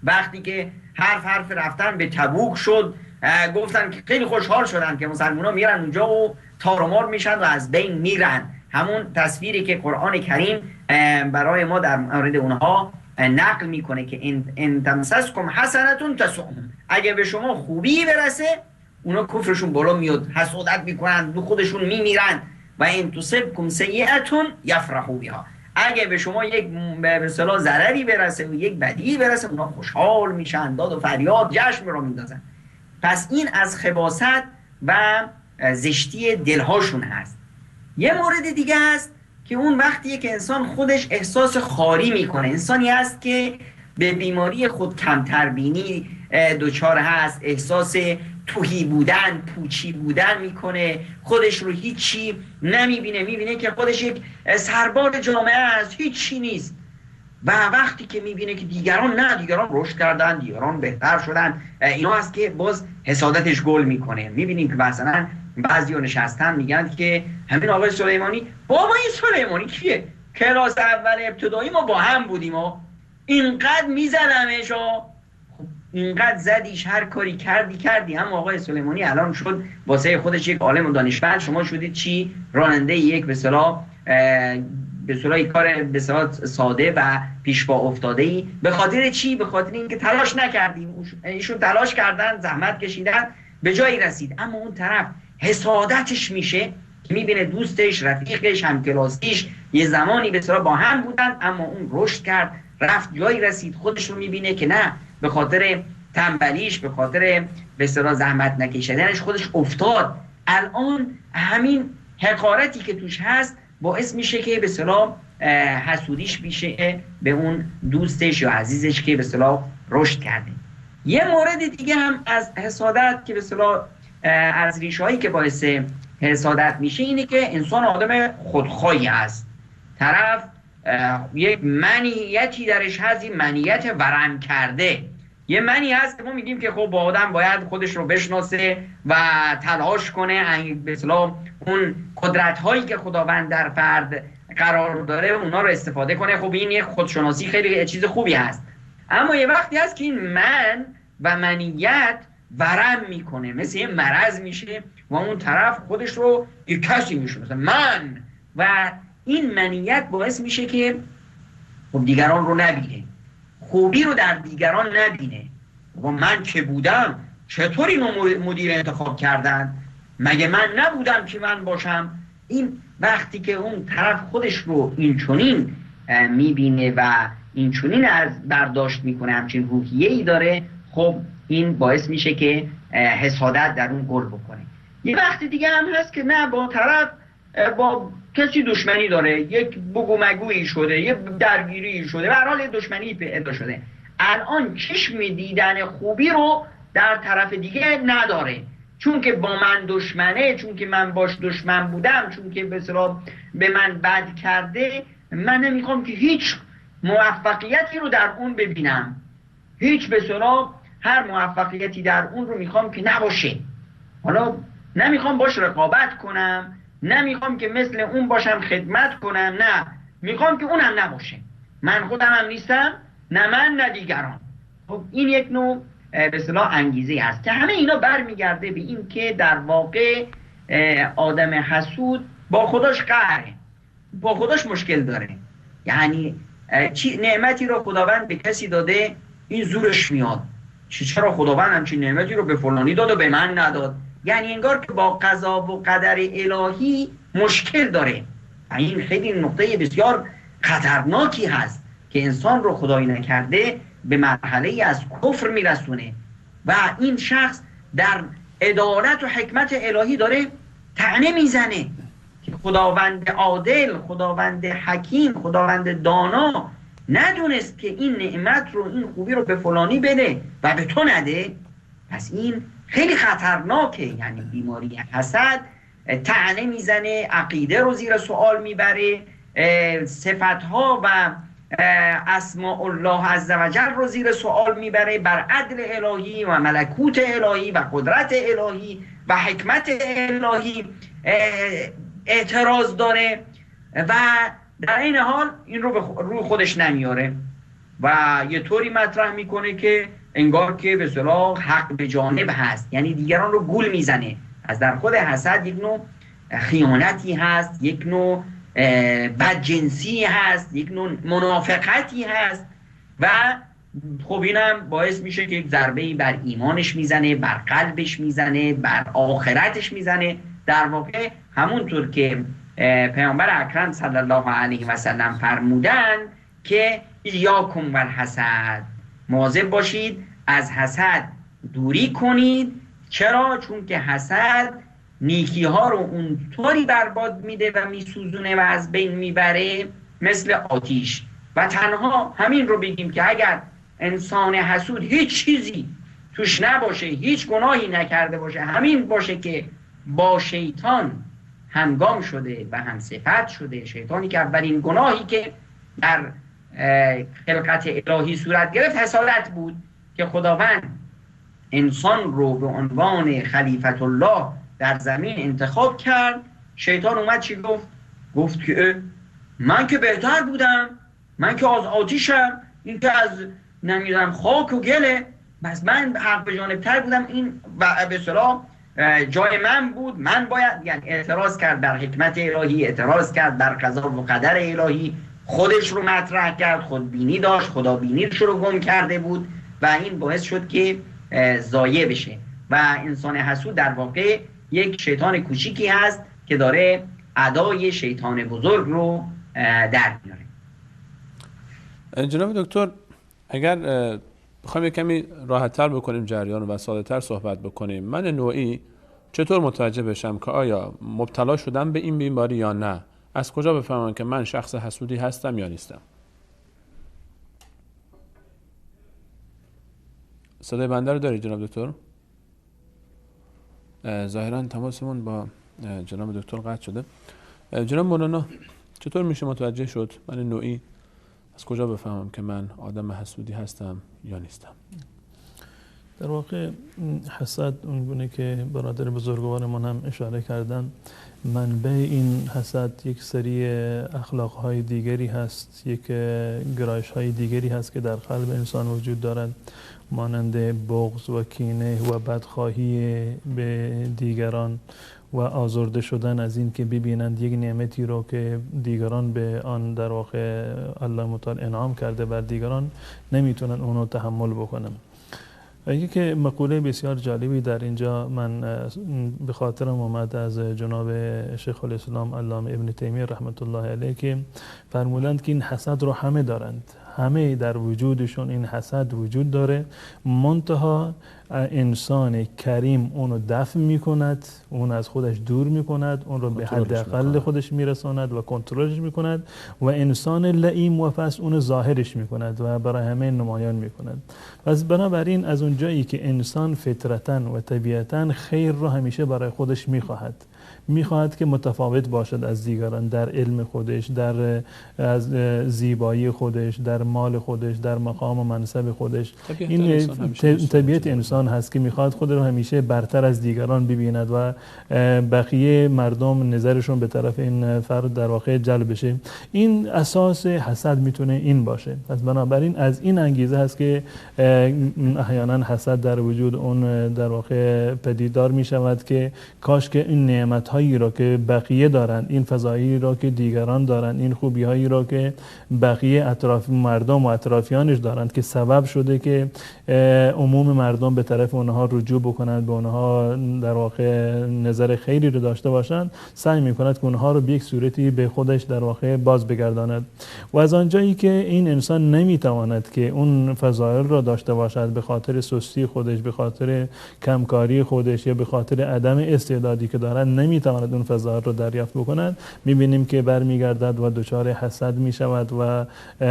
وقتی که حرف رفتن به تبوک شد، گفتن که خیلی خوشحال شدن که مسلمان ها میرن اونجا و تارمار میشن و از بین میرن. همون تصویری که قرآن کریم برای ما در مورد اونها نقل میکنه که ان تمسسکم حسنتون تسؤهم، اگه به شما خوبی برسه اونا کفرشون بالا میاد، حسادت میکنن، دو خودشون میمیرن. و ان تصبکم سیئتون یفرحوا بها، اگه به شما یک به اصطلاح ضرری برسه و یک بدی برسه، اونا خوشحال میشن، داد و فریاد، جشن رو میندازن. پس این از خباثت و زشتی دلهاشون هست. یه مورد دیگه هست که اون وقتیه که انسان خودش احساس خاری میکنه. انسانی هست که به بیماری خود کمتربینی دچار هست، احساس تهی بودن، پوچی بودن میکنه، خودش رو هیچی نمیبینه، میبینه که خودش یک سربار جامعه است، هیچی نیست. و وقتی که میبینه که دیگران نه، دیگران رشد کردن، دیگران بهتر شدن، اینا هست که باز حسادتش گل میکنه. میبینیم که مثلا بعضی ها نشستن میگن که همین آقای سلیمانی، بابا این سلیمانی کیه؟ کلاس اول ابتدایی ما با هم بودیم و اینقدر میزنمش و خب اینقدر زدیش، هر کاری کردی هم آقای سلیمانی الان شد واسه خودش یک عالم و دانشمند، شما شدید چی؟ راننده یک به اصطلاح کار به اصطلاح ساده و پیش پا افتاده ای. به خاطر چی؟ به خاطر اینکه تلاش نکردیم. ایشون تلاش کردن، زحمت کشیدن، به جایی رسید. اما اون طرف حسادتش میشه که میبینه دوستش، رفیقش، همکلاسیش یه زمانی به اصطلاح با هم بودن، اما اون رشد کرد، رفت جایی رسید، خودش رو میبینه که نه، به خاطر تنبلیش، به خاطر به اصطلاح زحمت نکشیدنش خودش افتاد. الان همین حقارتی که توش هست باعث میشه که به اصطلاح حسودیش میشه به اون دوستش یا عزیزش که به اصطلاح رشد کرده. یه مورد دیگه هم از حسادت که به اصطلاح از ریشه‌هایی که باعث حسادت میشه اینه که انسان آدم خودخواهی هست. طرف یک منیتی درش هست، این منیت ورم کرده. یه منی هست که ما میگیم که خب با آدم باید خودش رو بشناسه و تلاش کنه، به اصطلاح اون قدرت هایی که خداوند در فرد قرار داره اونا رو استفاده کنه. خب این یک خودشناسی خیلی چیز خوبی هست. اما یه وقتی هست که این من و منیت ورم میکنه، مثل یه مرض میشه و اون طرف خودش رو یه کسی میشناسه، من، و این منیت باعث میشه که خب دیگران رو نبینه، خوبی رو در دیگران نبینه. و من که بودم چطور اینو مدیر انتخاب کردن؟ مگه من نبودم که من باشم؟ این وقتی که اون طرف خودش رو اینچنین میبینه و اینچنین از برداشت میکنه، همچین روحیه‌ای داره، خب این باعث میشه که حسادت در اون گل بکنه. یه وقتی دیگه هم هست که نه، با طرف با کسی دشمنی داره، یک بگو مگویی شده، یه درگیری شده، به هر حال دشمنی پیدا شده. الان چشم دیدن خوبی رو در طرف دیگه نداره، چون که با من دشمنه، چون که من باش دشمن بودم، چون که به اصطلاح به من بد کرده، من نمیخوام که هیچ موفقیتی رو در اون ببینم، هیچ به اصطلاح هر موفقیتی در اون رو میخوام که نباشه. حالا نمیخوام باش رقابت کنم، نمیخوام که مثل اون باشم خدمت کنم، نه، میخوام که اونم نباشه، من خودم هم نیستم، نه من نه دیگران. خب این یک نوع به اصطلاح انگیزه هست که همه اینا برمیگرده به این که در واقع آدم حسود با خداش قهره، با خداش مشکل داره. یعنی چی نعمتی رو خداوند به کسی داده این زورش میاد، چرا خداوند همچین نعمتی رو به فلانی داد و به من نداد؟ یعنی انگار که با قضا و قدر الهی مشکل داره. این خیلی نقطه بسیار خطرناکی هست که انسان رو خدایی نکرده به مرحله از کفر میرسونه و این شخص در عدالت و حکمت الهی داره طعنه میزنه که خداوند عادل، خداوند حکیم، خداوند دانا ندونست که این نعمت رو، این خوبی رو به فلانی بده و به تو نده. پس این خیلی خطرناکه. یعنی بیماری حسد طعنه میزنه، عقیده رو زیر سوال میبره، صفتها و اسماء الله عزوجل رو زیر سوال میبره، بر عدل الهی و ملکوت الهی و قدرت الهی و حکمت الهی اعتراض داره و در این حال این رو به روی خودش نمیاره و یه طوری مطرح میکنه که انگار که به اصطلاح حق به جانب هست، یعنی دیگران رو گول میزنه. از در خود حسد یک نوع خیانتی هست، یک نوع بدجنسی هست، یک نوع منافقتی هست و خب اینم باعث میشه که یک ضربه‌ای بر ایمانش میزنه، بر قلبش میزنه، بر آخرتش میزنه. در واقع همونطور که پیامبر اکرم صلی الله علیه و سلم فرمودن که ایاکم والحسد، مواظب باشید از حسد دوری کنید. چرا؟ چون که حسد نیکی ها رو اونطوری برباد میده و میسوزونه و از بین میبره مثل آتیش. و تنها همین رو بگیم که اگر انسان حسود هیچ چیزی توش نباشه، هیچ گناهی نکرده باشه، همین باشه که با شیطان همگام شده و هم صفت شده، شیطانی که اولین گناهی که در خلقت الهی صورت گرفت حسادت بود که خداوند انسان رو به عنوان خلیفت الله در زمین انتخاب کرد. شیطان اومد چی گفت؟ گفت که من که بهتر بودم، من که از آتیشم، این که از نمیدونم خاک و گله، بس من حق به جانبتر بودم، این به اصطلاح جای من بود، من باید، یعنی اعتراض کرد بر حکمت الهی، اعتراض کرد بر قضا و قدر الهی، خودش رو مطرح کرد، خودبینی داشت، خدابینی رو گم کرده بود و این باعث شد که ضایع بشه. و انسان حسود در واقع یک شیطان کوچیکی هست که داره ادای شیطان بزرگ رو در میاره. جناب دکتر، اگر بخوایم کمی راحت‌تر بکنیم جریان و ساده‌تر صحبت بکنیم، من نوعی چطور متوجه بشم که آیا مبتلا شدم به این بیماری یا نه؟ از کجا بفهمم که من شخص حسودی هستم یا نیستم؟ صدای بنده رو دارید جناب دکتر؟ ظاهراً تماسمون با جناب دکتر قطع شده. جناب مولانا، چطور میشه متوجه شد من نوعی از کجا بفهمم که من آدم حسودی هستم یا نیستم؟ در واقع حسد اونگونه که برادر بزرگوارمان هم اشاره کردن، منبع این حسد یک سری اخلاقهای دیگری هست، یک گرایش‌های دیگری هست که در قلب انسان وجود دارد، مانند بغض و کینه و بدخواهی به دیگران و آزرده شدن از این که ببینند یک نعمتی رو که دیگران به آن در واقع الله متعال انعام کرده بر دیگران، نمیتونن اونو تحمل بکنن. یکی مقوله بسیار جالبی در اینجا من به خاطرم آمد از جناب شیخ الاسلام علامه ابن تیمیه رحمت الله علیه که فرمودند که این حسد رو همه دارند، همه در وجودشون این حسد وجود داره، منتها انسان کریم اونو دفع میکند، اون از خودش دور میکند، اون رو به حداقل خودش میرساند و کنترلش میکند، و انسان لئیم و پس اونو ظاهرش میکند و برای همه نمایان میکند. پس بنابراین از اون جایی که انسان فطرتاً و طبیعتاً خیر رو همیشه برای خودش میخواهد، میخواهد که متفاوت باشد از دیگران در علم خودش، در از زیبایی خودش، در مال خودش، در مقام و منصب خودش. این طبیعت انسان هست که میخواهد خود رو همیشه برتر از دیگران ببیند و بقیه مردم نظرشون به طرف این فرد در واقع جلب بشه. این اساس حسد میتونه این باشه. پس بنابراین از این انگیزه هست که احیانا حسد در وجود اون در واقع پدیدار میشود که کاش که این نعمت هایی را که بقیه دارند، این فضایی را که دیگران دارند، این خوبی هایی را که بقیه اطراف مردم و اطرافیانش دارند که سبب شده که عموم مردم به طرف اونها رجوع بکنند، به اونها در واقع نظر خیری رو داشته باشند، سعی میکند که اونها رو به یک صورتی به خودش در واقع باز بگرداند. و از آنجایی که این انسان نمیتواند که اون فضایل را داشته باشد به خاطر سستی خودش، به خاطر کمکاری خودش یا به خاطر عدم استعدادی که دارد، نمیتواند اون فضایل رو دریافت بکند، میبینیم که برمیگردد و دچار حسد میشود و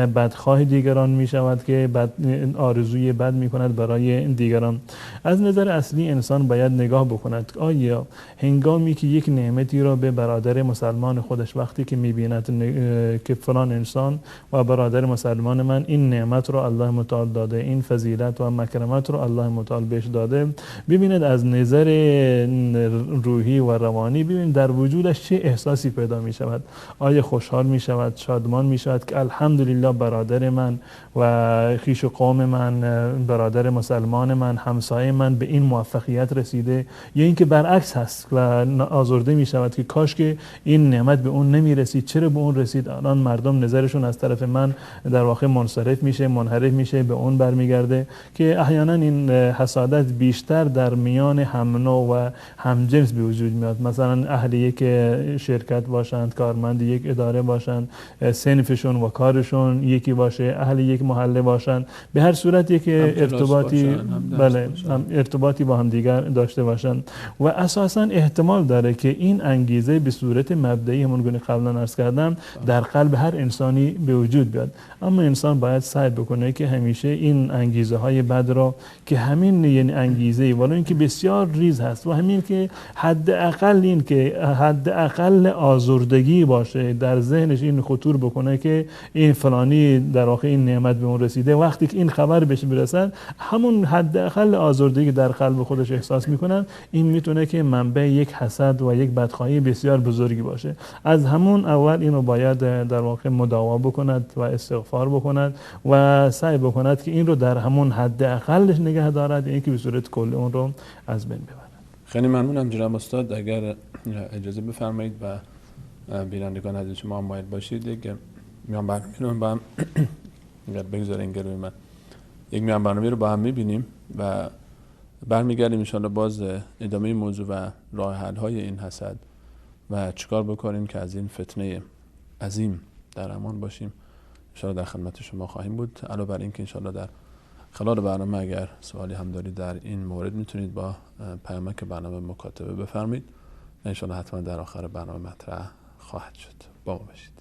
بدخواه دیگران میشود که آرزوی بد میکند برای دیگران. از نظر اصلی انسان باید نگاه بکند آیا هنگامی که یک نعمتی را به برادر مسلمان خودش، وقتی که میبیند که فلان انسان و برادر مسلمان من این نعمت رو الله متعال داده، این فضیلت و مکرمت رو الله متعال بهش داده، ببیند از نظر روحی و روانی، ببین در وجودش چه احساسی پیدا می شود. آیا خوشحال می شود، شادمان می شود که الحمدلله برادر من و خویش و قوم من، برادر مسلمان من، همسایه من به این موفقیت رسیده، یا اینکه برعکس هست و آزرده می شود که کاش که این نعمت به اون نمی رسید، چرا به اون رسید، الان مردم نظرشون از طرف من در واقع منصرف میشه، منحرف میشه، به اون برمیگرده. که احیانا این حسادت بیشتر در میان هم نوع و همجنس به وجود میاد. مثلا اهل یک شرکت باشند، کارمند یک اداره باشند، صنفشون و کارشون یکی باشه، اهل یک محله باشند، به هر صورت یک ارتباطی، بله، ارتباطی با هم دیگر داشته باشند. و اساسا احتمال داره که این انگیزه به صورت مبدئی، همون گونه قبلا عرض کردم، در قلب هر انسانی به وجود بیاد. اما انسان باید سعی بکنه که همیشه این انگیزه های بد را که همین، یعنی انگیزه ولی اینکه بسیار ریز هست و همین که حداقل این که حداقل آزردگی باشه در ذهنش، این خطور بکنه که این فلانی در واقع این نعمت به اون رسیده، وقتی که این خبر بهش برسد، همون حداقل آزردگی در قلب خودش احساس میکنن، این میتونه که منبع یک حسد و یک بدخواهی بسیار بزرگی باشه. از همون اول اینو باید در واقع مداوا بکند و استغفار بکند و سعی بکند که این رو در همون حداقلش نگه دارد، اینکه به صورت کلی اون رو از بین ببرد. خیلی ممنونم جناب استاد. اگر اجازه بفرمایید و بینندگان عزیز شما هم باید باشید، یک میان برنامه رو با هم اگر بگذارین گروه من، یک میان برنامه رو با هم میبینیم و برمیگردیم انشاءالله باز ادامه موضوع و راه حل های این حسد و چیکار بکنیم که از این فتنه عظیم در امان باشیم. انشاءالله در خدمت شما خواهیم بود. علاوه بر اینکه انشاءالله در خلال برنامه اگر سوالی هم دارید در این مورد میتونید با پیامک برنامه مکاتبه بفرمایید. انشاءالله حتما در آخر برنامه مطرح خواهد شد. با ما باشید.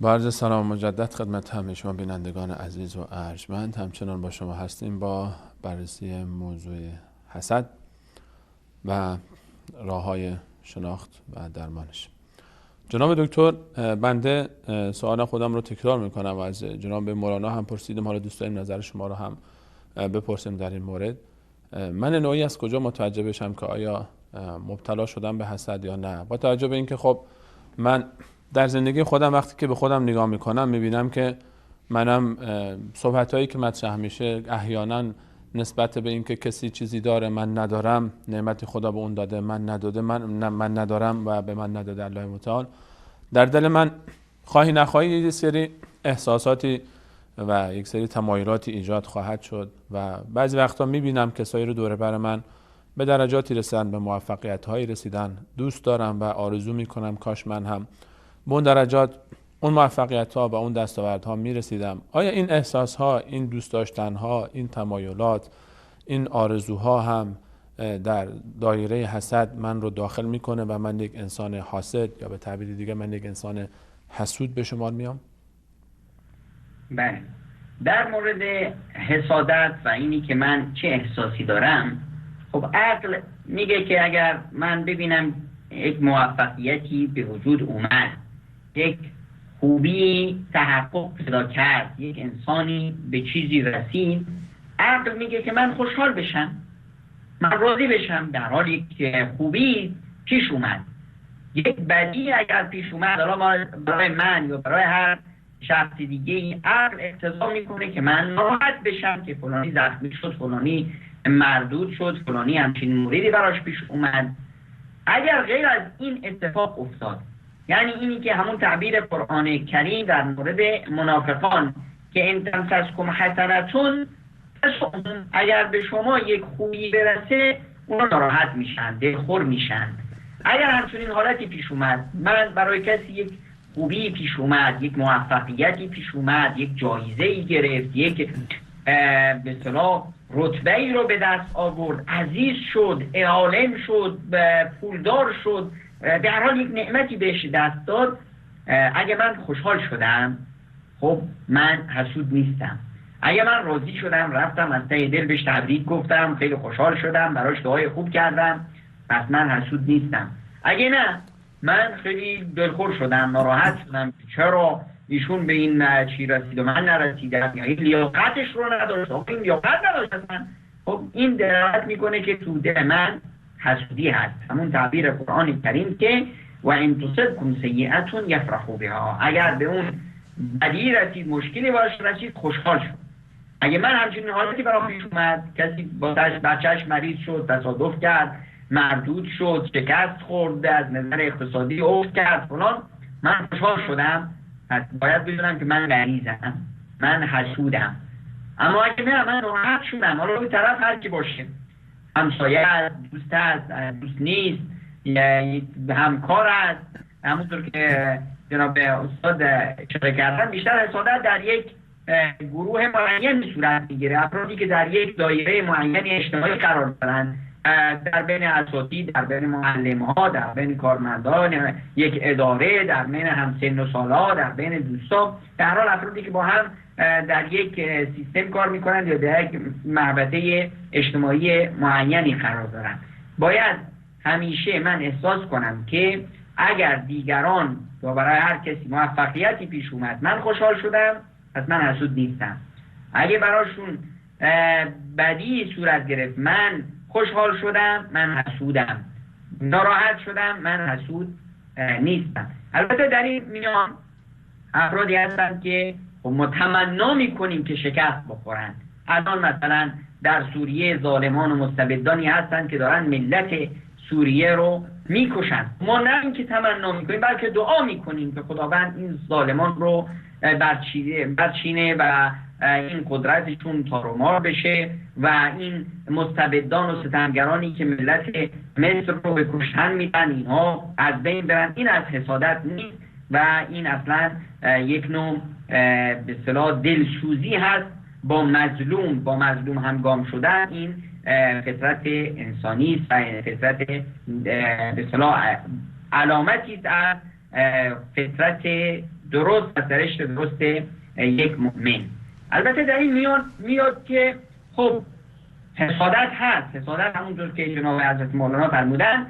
با عرض سلام مجدد خدمت همه شما بینندگان عزیز و ارجمند، همچنان با شما هستیم با بررسی موضوع حسد و راه‌های شناخت و درمانش. جناب دکتر، بنده سوال خودم رو تکرار میکنم و از جناب مولانا هم پرسیدم، حالا دوست داریم نظر شما رو هم بپرسیم در این مورد. من نوعی از کجا متوجه بشم که آیا مبتلا شدم به حسد یا نه؟ با توجه به اینکه خب من در زندگی خودم وقتی که به خودم نگاه میکنم میبینم که منم صحبت‌هایی که مطرح میشه احیانا نسبت به اینکه کسی چیزی داره من ندارم، نعمت خدا به اون داده من نداده، من ندارم و به من نداده الله متعال، در دل من خواهی نخواهی یک سری احساساتی و یک سری تمایلاتی ایجاد خواهد شد و بعضی وقتا میبینم کسایی رو دور بر من به درجاتی رسیدن، به موفقیت‌هایی رسیدن، دوست دارم و آرزو میکنم کاش من هم به اون درجات، اون موفقیت‌ها و اون دستاوردها میرسیدم. آیا این احساس‌ها، این دوست داشتن‌ها، این تمایلات، این آرزوها هم در دایره حسد من رو داخل میکنه و من یک انسان حاسد یا به تعبیر دیگه من یک انسان حسود به شمار میام؟ بله، در مورد حسادت و اینی که من چه احساسی دارم، خب عقل میگه که اگر من ببینم یک موفقیتی به وجود اومد، یک خوبی تحقق پیدا کرد، یک انسانی به چیزی رسید، عقل میگه که من خوشحال بشم، من راضی بشم، در حال یک خوبی پیش اومد. یک بدی اگر پیش اومد، حالا برای من یا برای هر شخص دیگه، عقل اقتضا میکنه که من ناراحت بشم که فلانی زخمی شد، فلانی مردود شد، فلانی همچین موردی براش پیش اومد. اگر غیر از این اتفاق افتاد، یعنی اینی که همون تعبیر قرآن کریم در مورد منافقان که ان تمسسکم حسنتون، اگر به شما یک خوبی برسه اونا ناراحت میشن، دلخور میشن. اگر همچنین حالتی پیش اومد، من برای کسی یک خوبی پیش اومد، یک موفقیتی پیش اومد، یک جایزه‌ای گرفت، یک به اصطلاح رتبه‌ای رو به دست آورد، عزیز شد، عالم شد، پولدار شد، به هر حال یک نعمتی بهش دست داد، اگه من خوشحال شدم، خب من حسود نیستم. اگه من راضی شدم، رفتم از ته دل بهش تبریک گفتم، خیلی خوشحال شدم، براش دعای خوب کردم، پس من حسود نیستم. اگه نه، من خیلی دلخور شدم، ناراحت شدم، چرا ایشون به این چی رسید و من نرسیدم، یا این لیاقتش رو نداشت، این لیاقت نداشت اصلا. خب این دلالت میکنه که تو دل من حسودی هست. همون تعبیر قرآن کریم که و ان تصبکم سیئة یفرحوا بها، اگر به اون بدی رسید، مشکلی براش رسید، خوشحال شد. اگه من همچین حالتی برام پیش اومد، کسی بچه‌اش مریض شد، تصادف کرد، مردود شد، شکست خورد، از نظر اقتصادی افت کرد فلان، من خوشحال شدم، پس باید بدونم که من غریزم، من حسودم. اما اگه نه، من ناراحت شدم، حالا اون طرف هر کی باشه، همسایه است، دوست است، دوست نیست، همکار است، همونطور که جناب استاد اشاره کردن، بیشتر حسادت در یک گروه معین صورت میگیره، افرادی که در یک دایره معین اجتماعی قرار دارن، در بین اساتید، در بین معلم‌ها، در بین کارمندان یک اداره، در بین همسن و سال‌ها، در بین دوستا، در هر حال افرادی که با هم در یک سیستم کار میکنند یا در یک محوطه اجتماعی معینی قرار دارند. باید همیشه من احساس کنم که اگر دیگران یا برای هر کسی موفقیتی پیش اومد من خوشحال شدم، پس من حسود نیستم. اگه براشون بدی صورت گرفت من خوشحال شدم، من حسودم. ناراحت شدم، من حسود نیستم. البته در این میان افرادی هستند که خب ما تمنا میکنیم که شکست بخورن. الان مثلا در سوریه ظالمان و مستبدانی هستن که دارن ملت سوریه رو میکشن. ما نه اینکه تمنا میکنیم، بلکه دعا میکنیم که خداوند این ظالمان رو برچینه و این قدرتشون تارومار بشه و این مستبدان و ستمگرانی که ملت مصر رو به کشتن میدن اینها از بین برن. این از حسادت نیست و این اصلا یک نوع به اصطلاح دلسوزی هست با مظلوم، با مظلوم همگام شدن. این فطرت انسانی است و فطرت به اصطلاح علامتی است از فطرت درست و سرشت درست یک مؤمن. البته در این میان میاد که خب حسادت هست. حسادت همونطور که جناب حضرت مولانا فرمودن،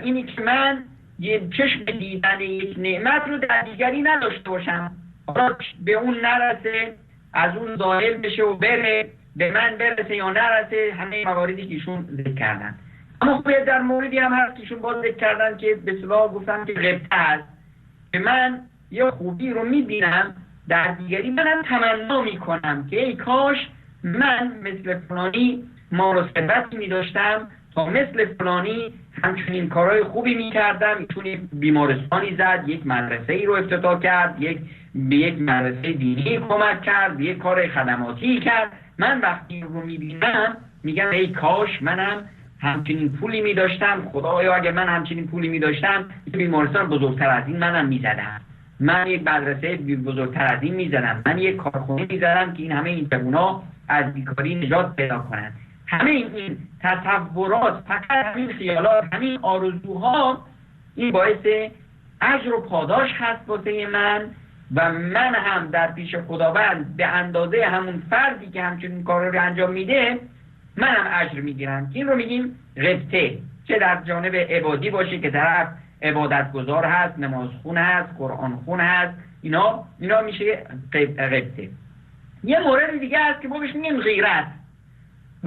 اینی که من یه چشم دیدن یک نعمت رو در دیگری نداشته باشم، حالا به اون نرسه، از اون زائل بشه و بره، به من برسه یا نرسه، همه مواردی که ایشون ذکر کردن. اما خب در موردی هم هست که ایشون باز ذکر کردن که به اصطلاح گفتن که غبطه هست، که من یه خوبی رو میبینم در دیگری، منم تمنا میکنم که ای کاش من مثل فلانی مال و ثروتی میداشتم تا مثل فلانی همچنین کارهای خوبی میکردم. ایشون یک بیمارستانی زد، یک مدرسه ای رو افتتاح کرد، به یک مدرسه دینی کمک کرد، یک کار خدماتی کرد. من وقتی رو میبینم میگم ای کاش منم همچنین پولی میداشتم، خدایا اگه من همچنین پولی میداشتم یک بیمارستان بزرگتر از این منم میزدم، من یک مدرسه بزرگتر از این میزدم، من یک کارخونه میزدم که این همه این جوونا از بیکاری نجات پیدا کنن. همه این تصورات، فقط همین خیالات، همین آرزوها، این باعث اجر و پاداش هست واسه من و من هم در پیش خداوند به اندازه همون فردی که همچنین کار رو انجام میده من هم اجر میگیرم. این رو میگیم غبطه، چه در جانب عبادی باشه که طرف عبادتگزار هست، نمازخون هست، قرآن خون هست، اینا میشه غبطه. یه مورد دیگه هست که ما بهش میگیم غیرت.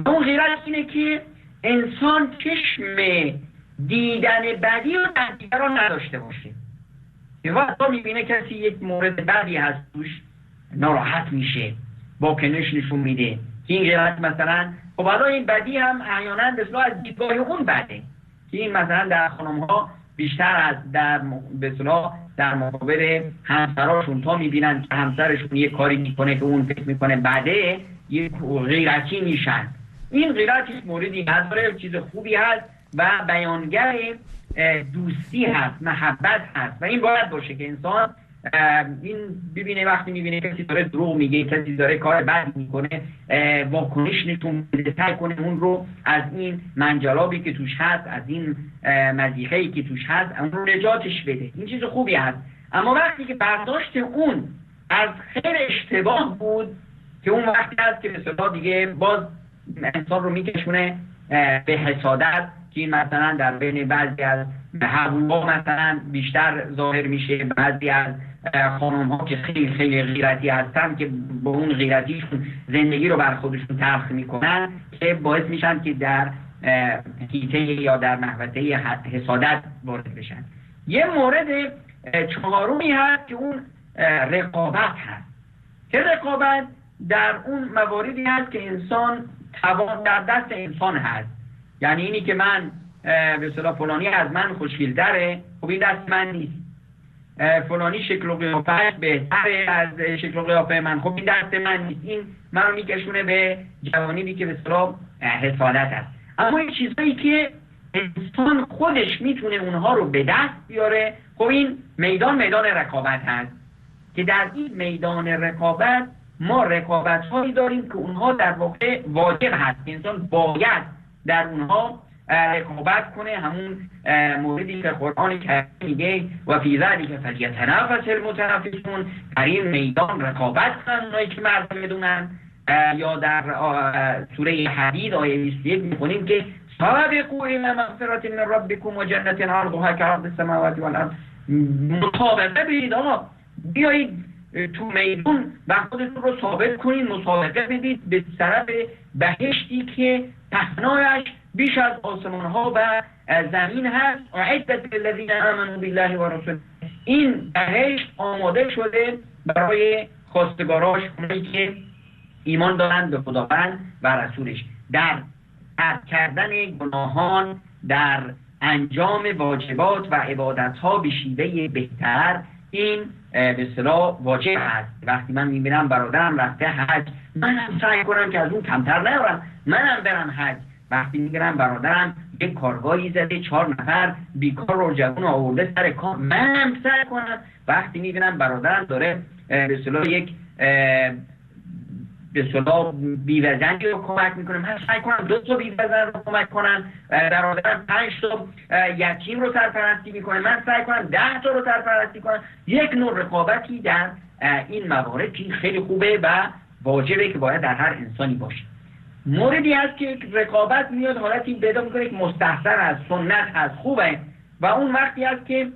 اون غیرت اینه که انسان چشم دیدن بدی رو در دیگران نداشته باشه. یه وقتا میبینه کسی یک مورد بدی هست توش، ناراحت میشه، واکنش نشون میده که این غیرت مثلا، خب حالا این بدی هم احیانا به اصطلاح از دیدگاه اون بده، که این مثلا در خانم‌ها بیشتر از در به اصطلاح در مقابل همسراشون تا میبینن که همسرشون یه کاری میکنه که اون فکر میکنه بده، یه غیرتی میشن. این غیرت هیچ موردی نداره، چیز خوبی هست و بیانگر دوستی هست، محبت هست و این باید باشه که انسان این ببینه، وقتی میبینه کسی داره دروغ میگه، کسی داره کار بد میکنه، واکنش نشون بده، سعی کنه اون رو از این منجلابی که توش هست، از این مضیقه‌ای که توش هست، اون رو نجاتش بده. این چیز خوبی هست. اما وقتی که برداشت اون از خیر اشتباه بود، که اون وقتی هست که مثلا دیگه باز انسان رو میکشونه به حسادت، که این مثلا در بین بعضی از حبوبا مثلا بیشتر ظاهر میشه، بعضی از خانم ها که خیلی خیلی غیرتی هستن که با اون غیرتیشون زندگی رو بر خودشون تلخ میکنن، که باعث میشن که در حیطه یا در محوطه حسادت وارد بشن. یه مورد چهارمی هست که اون رقابت هست، که رقابت در اون مواردی هست که انسان توان در دست انسان هست. یعنی اینی که من به اصطلاح فلانی از من خوشگل‌تره، خب این دست من نیست. فلانی شکل و قیافه‌اش بهتره از شکل و قیافه من، خب این دست من نیست. این منو میکشونه به جوانبی که به اصطلاح حسادت هست. اما این چیزایی که انسان خودش میتونه اونها رو به دست بیاره، خب این میدان میدان رقابت هست، که در این میدان رقابت ما رقابت هایی داریم که اونها در واقع واجب هست، انسان باید در اونها رقابت کنه. همون موردی که قرآن کریم میگه و فی ذلک فلیتنافس المتنافسون، در این میدان رقابت کنن اونایی که مردم بدونن. یا در سوره حدید آیه 21 میخونیم که سابقوا الی مغفرة من ربکم و جنة عرضها كعرض السماوات والارض، مسابقه بدید آقا، بیایید تو میدون و خودتون رو ثابت کنید، مسابقه بدید به طرف بهشتی که پهنایش بیش از آسمان ها و زمین هست. اعدت للذین آمنوا بالله و رسوله، این بهشت آماده شده برای خواستگاراش اونایی که ایمان دارند به خداوند و رسولش. در ترک کردن گناهان، در انجام واجبات و عبادت‌ها به شیوه بهتر، این به اصطلاح واجب هست. وقتی من می‌بینم برادرم رفته حج، منم سعی کنم که از اون کمتر نیارم، منم برم حج. وقتی می‌بینم برادرم یک کارگاهی زده، 4 نفر بیکار رو جوون آورده سر کار، منم سعی کنم. وقتی می‌بینم برادرم داره به اصطلاح یک به اصطلاح بیوه‌زنی رو کمک میکنه، من سعی کنم 2 تا بیوه‌زن رو کمک کنم. برادرم 5 تا یتیم رو سرپرستی میکنه، من سعی کنم 10 تا رو سرپرستی کنم. یک نوع رقابتی در این موارد که خیلی خوبه و واجبه که باید در هر انسانی باشه. موردی هست که رقابت میاد حالتی پیدا میکنه که مستحسن هست، سنت هست، خوبه، و اون وقتی هست که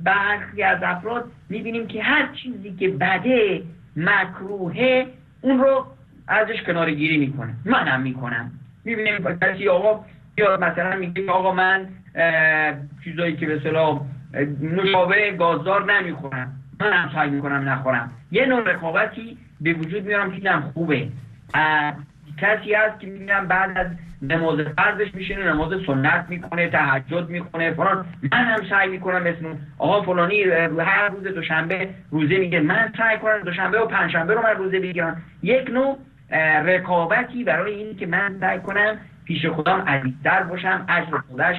برخی از افراد میبینیم که هر چیزی که بده، مکروهه، اون رو ازش کناره‌گیری میکنه. منم میکنم. میبینیم کسی آقا یا مثلا میگه آقا من چیزایی که به اصطلاح نوشابه گازدار نمیخورم، منم سعی میکنم نخورم. یه نوع رقابتی به وجود میارم که اینم خوبه. کسی هست که میبینم بعد از نماز فرضش میشینه نماز سنت میکنه، تهجد میکنه فلان، من هم سعی میکنم مثل آقا فلانی هر روز دوشنبه روزه میگیره، من سعی کنم دوشنبه و پنجشنبه رو من روزه بگیرم. یک نوع رقابتی برای این که من سعی کنم پیش خدام عزیزتر باشم، اجر خودش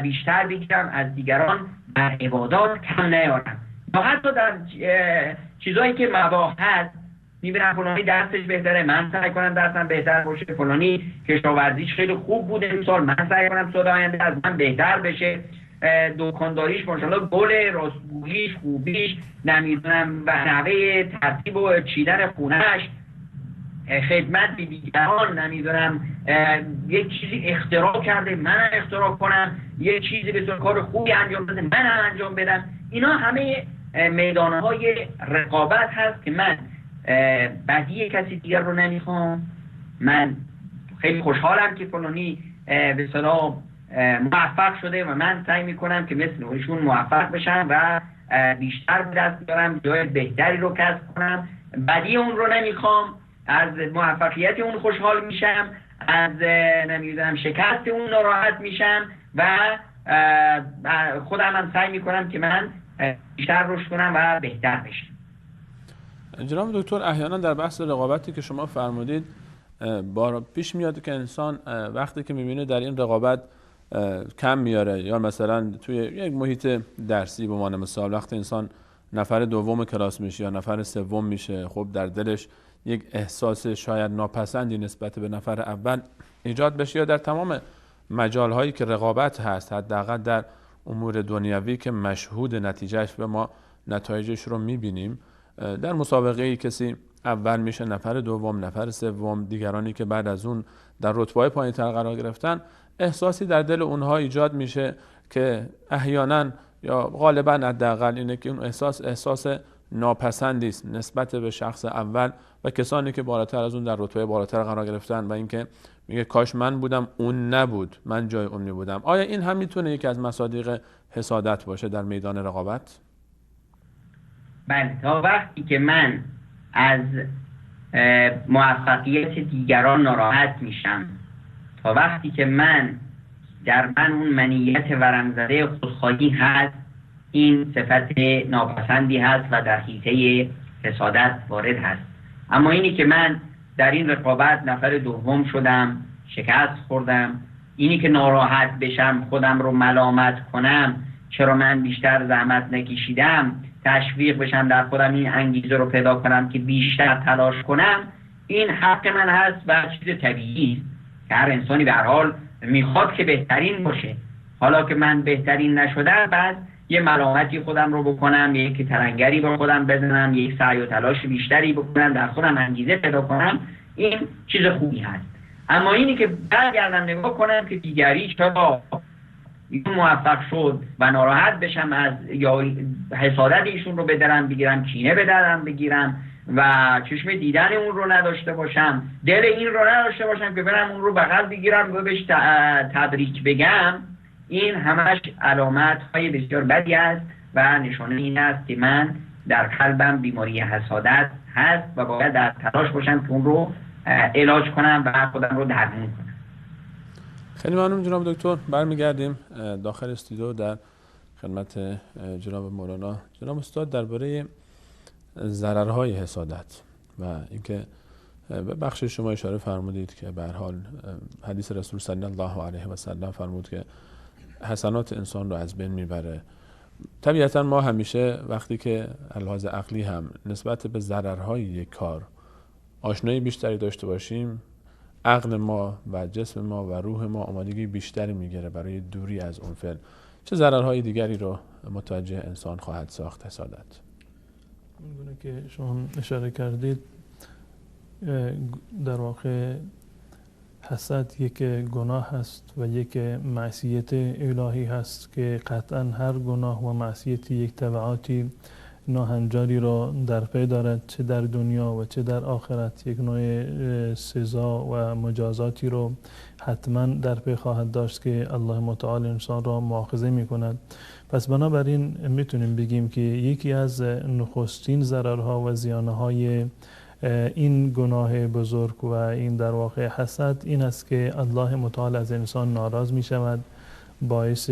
بیشتر بگیرم، از دیگران در عبادات کم نیارم. یا حتی در چیزایی که مباح هست، میبینم فلانی درسش بهتره، من سعی کنم درسم بهتر باشه، فلانی کشاورزیش خیلی خوب بوده امسال، من سعی کنم سال آینده از من بهتر بشه، دکانداریش ماشاءالله گل، راستگوییش، خوبیش، نمیدونم و نحوه ترتیب و چیدن خونهش، خدمت به دیگران، نمیدونم یک چیزی اختراع کرده من اختراع کنم، یک چیزی به طور کار خوبی انجام بده من انجام بدم. اینا همه میدانهای رقابت هست که من بدی کسی دیگر رو نمیخوام. من خیلی خوشحالم که فلانی به اصطلاح موفق شده و من سعی میکنم که مثل ایشون موفق بشم و بیشتر به دست بیارم، جای بهتری رو کسب کنم. بدی اون رو نمیخوام، از موفقیت اون خوشحال میشم، از نمیدونم شکست اون ناراحت میشم و خودم هم سعی میکنم که من بیشتر رشد کنم و بهتر بشم. جناب دکتر، احیانا در بحث رقابتی که شما فرمودید بارا پیش میاد که انسان وقتی که میبینه در این رقابت کم میاره، یا مثلا توی یک محیط درسی به عنوان مثال وقتی انسان نفر دوم کلاس میشه یا نفر سوم میشه، خب در دلش یک احساس شاید ناپسندی نسبت به نفر اول ایجاد بشه، یا در تمام مجال‌هایی که رقابت هست، حداقل در امور دنیوی که مشهود نتیجهش به ما نتایجش رو میبینیم، در مسابقه کسی اول میشه، نفر دوم، نفر سوم، دیگرانی که بعد از اون در رتبه‌های پایین‌تر قرار گرفتن، احساسی در دل اونها ایجاد میشه که احیانا یا غالبا حداقل اینه که اون احساس ناپسندی است نسبت به شخص اول و کسانی که بالاتر از اون در رتبه بالاتر قرار گرفتن و اینکه میگه کاش من بودم اون نبود، من جای اون میبودم. آیا این هم میتونه یکی از مصادیق حسادت باشه در میدان رقابت؟ بله، تا وقتی که من از موفقیت دیگران ناراحت میشم، تا وقتی که من در من اون منیت ورمزده خودخواهی هست، این صفت ناپسندی هست و در حیطه حسادت وارد هست. اما اینی که من در این رقابت نفر دوم شدم، شکست خوردم، اینی که ناراحت بشم، خودم رو ملامت کنم، چرا من بیشتر زحمت نکشیدم، تشویق بشم، در خودم این انگیزه رو پیدا کنم که بیشتر تلاش کنم، این حق من هست و چیز طبیعی است که هر انسانی به هر حال میخواد که بهترین باشه. حالا که من بهترین نشدم، بعد یه ملامتی خودم رو بکنم، یک ترنگری با خودم بزنم، یک سعی و تلاش بیشتری بکنم، در خودم انگیزه پیدا کنم، این چیز خوبی هست. اما اینی که برگردم نگاه کنم که دیگری چرا موفق شد و ناراحت بشم از یا حسادت ایشون رو به درم بگیرم، کینه به درم بگیرم و چشم دیدن اون رو نداشته باشم، دل این رو نداشته باشم که برم اون رو بغل بگیرم و بهش تبریک بگم، این همش علامت های بسیار بدی است و نشانه این است که من در قلبم بیماری حسادت هست و باید در تلاش باشم که اون رو علاج کنم و خودم رو درمون کنم. خیلی ممنون جناب دکتر. برمیگردیم داخل استودیو در خدمت جناب مولانا. جناب استاد، درباره ضررهای حسادت و اینکه به بخش شما اشاره فرمودید که به هر حال حدیث رسول صلی الله علیه و سلم فرمود که حسنات انسان رو از بین میبره. طبیعتا ما همیشه وقتی که لحاظ عقلی هم نسبت به ضررهای یک کار آشنایی بیشتری داشته باشیم، عقل ما و جسم ما و روح ما آمادگی بیشتری میگیره برای دوری از اون فعل. چه ضررهای دیگری رو متوجه انسان خواهد ساخت حسادت؟ اونگونه که شما اشاره کردید، در واقع حسد یک گناه هست و یک معصیت الهی هست که قطعا هر گناه و معصیتی یک تبعاتی ناهنجاری را در پی دارد، چه در دنیا و چه در آخرت. یک نوع سزا و مجازاتی رو حتما در پی خواهد داشت که الله متعال انسان را مؤاخذه می کند. پس بنابراین میتونیم بگیم که یکی از نخستین ضررها و زیانهای این گناه بزرگ و این در واقع حسد این است که الله متعال از انسان ناراض می شود، باعث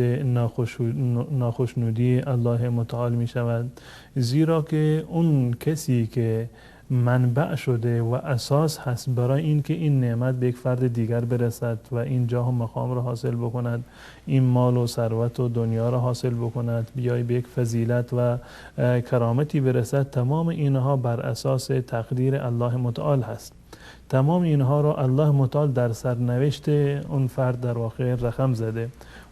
ناخشنودی الله متعال می شود، زیرا که اون کسی که منبع شده و اساس هست برای اینکه این نعمت به یک فرد دیگر برسد و این جاه و مقام را حاصل بکند، این مال و ثروت و دنیا را حاصل بکند، بیای به یک فضیلت و کرامتی برسد، تمام اینها بر اساس تقدیر الله متعال هست. تمام اینها را الله متعال در سرنوشت اون فرد در واقع رقم زده.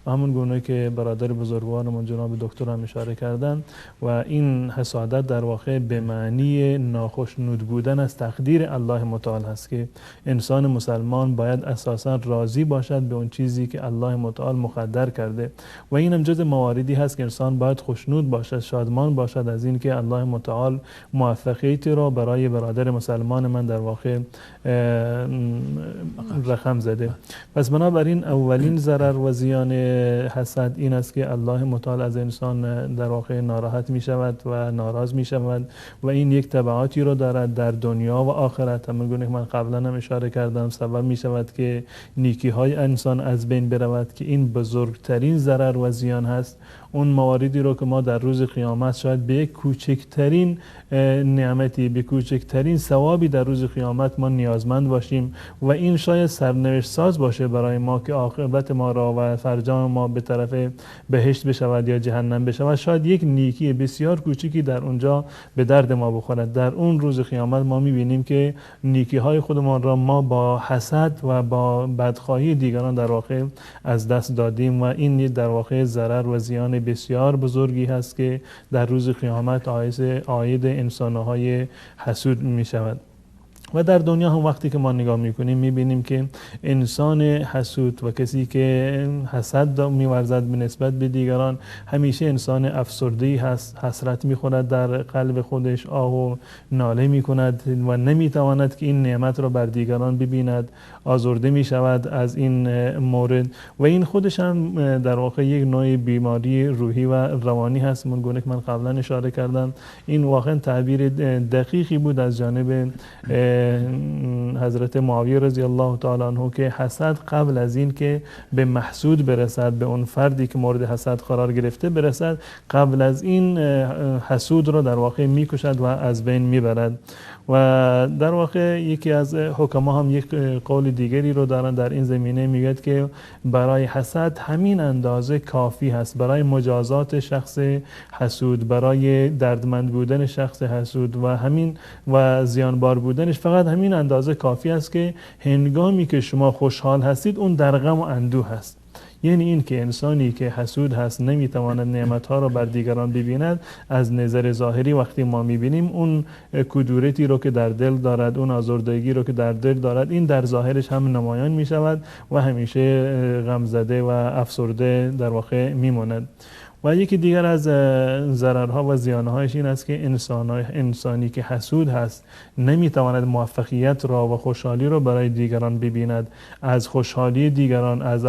و همون گونه که برادر بزرگوارمون جناب دکتر هم اشاره کردن، و این حسادت در واقع به معنی ناخشنود بودن از تقدیر الله متعال هست که انسان مسلمان باید اساسا راضی باشد به اون چیزی که الله متعال مقدر کرده. و این هم جز مواردی هست که انسان باید خوشنود باشد، شادمان باشد از این که الله متعال موفقیتی را برای برادر مسلمان من در واقع رقم زده. پس بنابراین اولین ضرر و زیان حسد این است که الله متعال از انسان در واقع ناراحت می شود و ناراض می شود و این یک تبعاتی رو دارد در دنیا و آخرت. همون گونه که من قبلا هم اشاره کردم، سبب می شود که نیکی های انسان از بین برود که این بزرگترین ضرر و زیان هست. اون مواردی رو که ما در روز قیامت شاید به یک کوچکترین نعمتی، به کوچکترین ثوابی در روز قیامت ما نیازمند باشیم و این شاید سرنوشت ساز باشه برای ما که عاقبت ما را و فرجام ما به طرف بهشت بشود یا جهنم بشود، شاید یک نیکی بسیار کوچکی در اونجا به درد ما بخورد. در اون روز قیامت ما میبینیم که نیکی های خودمان را ما با حسد و با بدخواهی دیگران در واقع از دست دادیم و این در واقع ضرر و زیان بسیار بزرگی هست که در روز قیامت عاید انسانهای حسود می شود. و در دنیا هم وقتی که ما نگاه میکنیم میبینیم که انسان حسود و کسی که حسد میورزد به نسبت به دیگران همیشه انسان افسرده‌ای هست، حسرت میخورد در قلب خودش، آه و ناله میکند و نمیتواند که این نعمت را بر دیگران ببیند، آزرده میشود از این مورد و این خودش هم در واقع یک نوع بیماری روحی و روانی هست. من گونه که من قبلا اشاره کردم، این واقعا تعبیر دقیقی بود از جانب حضرت معاویه رضی الله تعالی عنه که حسد قبل از این که به محسود برسد، به اون فردی که مورد حسد قرار گرفته برسد، قبل از این حسود را در واقع میکشد و از بین میبرد. و در واقع یکی از حکما هم یک قول دیگری رو دارن در این زمینه، میگه که برای حسد همین اندازه کافی هست، برای مجازات شخص حسود، برای دردمند بودن شخص حسود و همین و زیانبار بودنش فقط همین اندازه کافی است که هنگامی که شما خوشحال هستید اون در غم و اندوه هست. یعنی این که انسانی که حسود هست نمیتواند نعمتها را بر دیگران ببیند، از نظر ظاهری وقتی ما میبینیم اون کدورتی رو که در دل دارد، اون آزردگی رو که در دل دارد، این در ظاهرش هم نمایان میشود و همیشه غمزده و افسرده در واقع میماند. و یکی دیگر از ضررها و زیانهایش این است که انسانی که حسود هست نمیتواند موفقیت را و خوشحالی را برای دیگران ببیند، از خوشحالی دیگران، از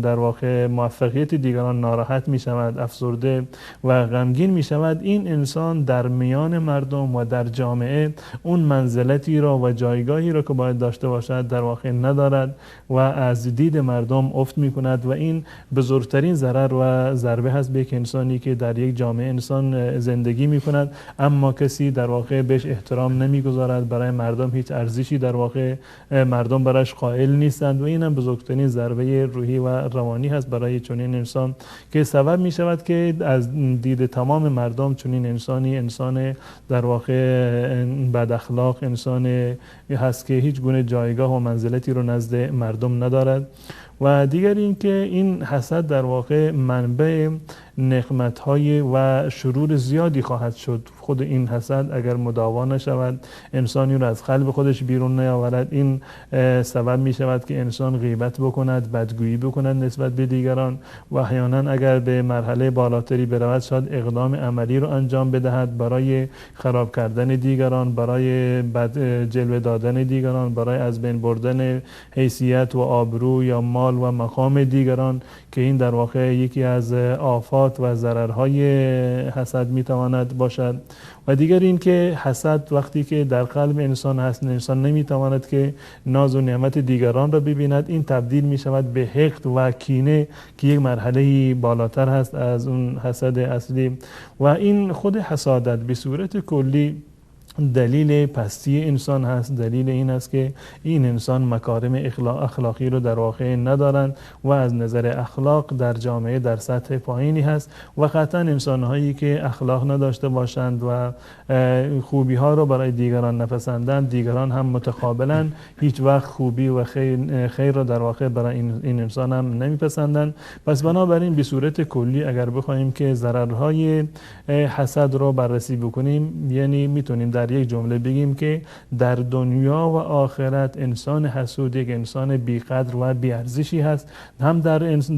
در واقع موفقیت دیگران ناراحت می شود، افسرده و غمگین می شود. این انسان در میان مردم و در جامعه اون منزلتی را و جایگاهی را که باید داشته باشد در واقع ندارد و از دید مردم افت می کند و این بزرگترین ضرر و ضربه هست به یک انسانی که در یک جامعه انسان زندگی می کند اما کسی در واقع بهش احترام نمیگذارد، برای مردم هیچ ارزشی در واقع مردم برایش قائل نیستند و این هم بزرگترین ضربه روحی و روانی هست برای چنین انسان که سبب می شود که از دید تمام مردم چنین انسانی انسان در واقع بد اخلاق، انسان هست که هیچ گونه جایگاه و منزلتی رو نزد مردم ندارد. و دیگر این که این حسد در واقع منبع نقمت‌های و شرور زیادی خواهد شد. خود این حسد اگر مداوا نشود، انسانی رو از قلب خودش بیرون نیاورد، این سبب می شود که انسان غیبت بکند، بدگویی بکند نسبت به دیگران و احیانا اگر به مرحله بالاتری برود شاید اقدام عملی رو انجام بدهد برای خراب کردن دیگران، برای بد جلوه دادن دیگران، برای از بین بردن حیثیت و آبرو یا مال و مقام دیگران، که این در واقع یکی از آفات و ضررهای حسد میتواند باشد. و دیگر این که حسد وقتی که در قلب انسان هست، انسان نمیتواند که ناز و نعمت دیگران را ببیند، این تبدیل میشود به حقد و کینه که یک مرحله بالاتر هست از اون حسد اصلی. و این خود حسادت به صورت کلی دلیل پستی انسان هست، دلیل این است که این انسان مکارم اخلاقی رو در واقع ندارند و از نظر اخلاق در جامعه در سطح پایینی هست و قطعا انسانهایی که اخلاق نداشته باشند و خوبی ها رو برای دیگران نپسندند، دیگران هم متقابلا هیچ وقت خوبی و خیر رو در واقع برای این انسان هم نمیپسندند. پس بنابراین به صورت کلی اگر بخواهیم که ضررهای حسد رو بررسی بکنیم، یعنی میتونیم در یک جمله بگیم که در دنیا و آخرت انسان حسود یک انسان بیقدر و بیارزشی هست، هم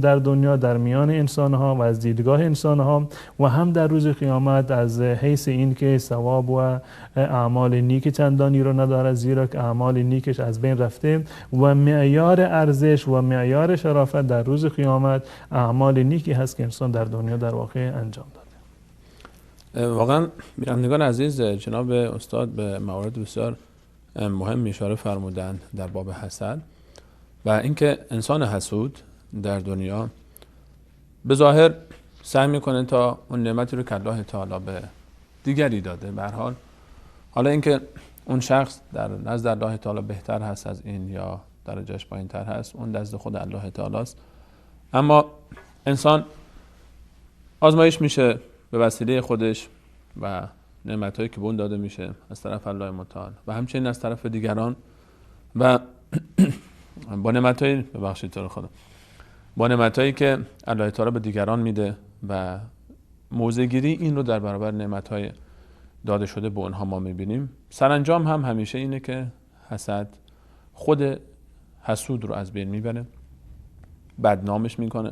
در دنیا در میان انسانها و از دیدگاه انسانها و هم در روز قیامت از حیث این که ثواب و اعمال نیک چندانی رو ندارد، زیرا که اعمال نیکش از بین رفته و معیار ارزش و معیار شرافت در روز قیامت اعمال نیکی هست که انسان در دنیا در واقع انجام داد. واقعا بینندگان عزیز، جناب استاد به موارد بسیار مهم اشاره فرمودند در باب حسد و اینکه انسان حسود در دنیا به ظاهر سعی میکنه تا اون نعمتی رو که الله تعالی به دیگری داده، به هر حال حالا اینکه اون شخص در نزد الله تعالی بهتر هست از این یا درجهش پایینتر هست، اون نزد خود الله تعالی است. اما انسان آزمایش میشه به وسیله خودش و نعمت‌هایی که به اون داده میشه از طرف الله متعال و همچنین از طرف دیگران و با نعمت‌هایی، ببخشید تو رو خدا، با نعمت‌هایی که الله تعالی به دیگران میده و موضع‌گیری این رو در برابر نعمت‌های داده شده به اونها ما میبینیم. سرانجام هم همیشه اینه که حسد خود حسود رو از بین میبره، بدنامش میکنه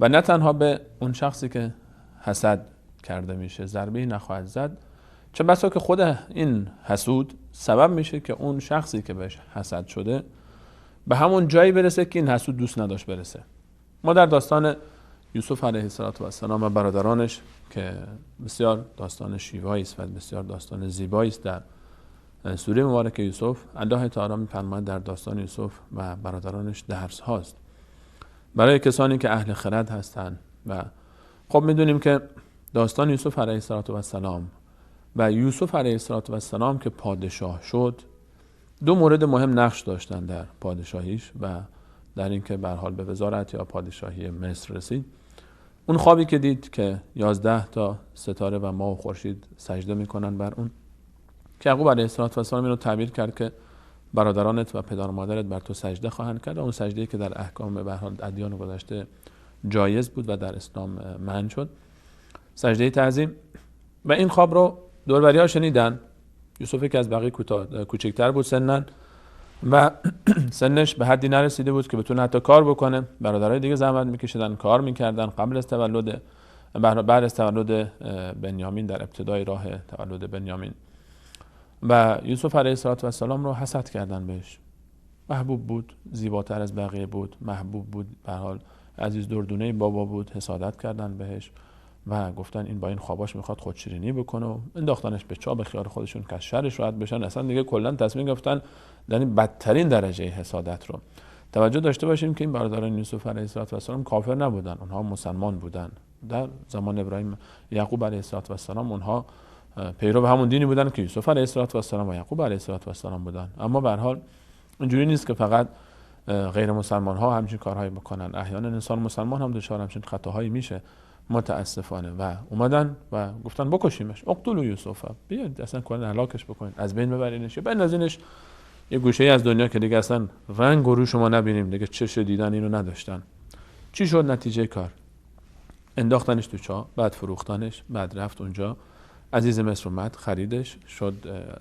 و نه تنها به اون شخصی که حسد کرده میشه ضربه نخواهد زد، چه بسا که خود این حسود سبب میشه که اون شخصی که بهش حسد شده به همون جایی برسه که این حسود دوست نداشت برسه. ما در داستان یوسف علیه السلام و برادرانش که بسیار داستان شیوایی است و بسیار داستان زیبایی است، در سوره مبارک یوسف الله تعالی می‌فرماید در داستان یوسف و برادرانش درس هاست برای کسانی که اهل خرد هستند. و خب میدونیم که داستان یوسف علیه السلام و یوسف علیه السلام که پادشاه شد، دو مورد مهم نقش داشتن در پادشاهیش و در اینکه به هر حال به وزارت یا پادشاهی مصر رسید. اون خوابی که دید که 11 تا ستاره و ماه و خورشید سجده میکنن بر اون، که یعقوب علیه السلام اینو تعبیر کرد که برادرانت و پدر و مادرت بر تو سجده خواهند کرد، و اون سجده‌ای که در احکام به هر حال ادیان گذشته جایز بود و در اسلام منع شد، سجده تعظیم. و این خواب رو دوربری‌ها شنیدن. یوسف که از بقیه کوچکتر بود سنن و سنش به حدی نرسیده بود که بتونه حتی کار بکنه، برادرای دیگه زحمت میکشیدن، کار میکردن قبل از تولد بعد از تولد بنیامین، در ابتدای راه تولد بنیامین، و یوسف علیه السلام رو حسد کردن بهش. محبوب بود، زیباتر از بقیه بود، محبوب بود، به هر حال عزیز دردونه بابا بود، حسادت کردن بهش و گفتن این با این خواباش میخواد خودشیرینی بکنه و انداختنش به چاه به خیال خودشون که شرش راحت بشن. اصلا دیگه کلا تصمیم گرفتن در این بدترین درجه حسادت رو. توجه داشته باشیم که این برادران یوسف علیه السلام کافر نبودن، اونها مسلمان بودن. در زمان ابراهیم یعقوب علیه السلام اونها پیرو همون دینی بودن که یوسف علیه السلام و یعقوب علیه السلام بودن. اما به هر حال اینجوری نیست که فقط غیر مسلمان ها همچین کارهایی بکنن، احیانا انسان مسلمان هم دچار همچین خطاهایی میشه متاسفانه. و اومدن و گفتن بکشیمش، اقتلوا یوسف، بیاید اصلا کلا هلاکش بکنید، از بین ببرینش، بندازینش یه گوشه ای از دنیا که دیگه اصلا رنگ و رو شما نبینیم، دیگه چش دیدن اینو نداشتن. چی شد نتیجه کار؟ انداختنش تو چاه، بعد فروختنش، بعد رفت اونجا عزیز مصر اومد خریدش، شد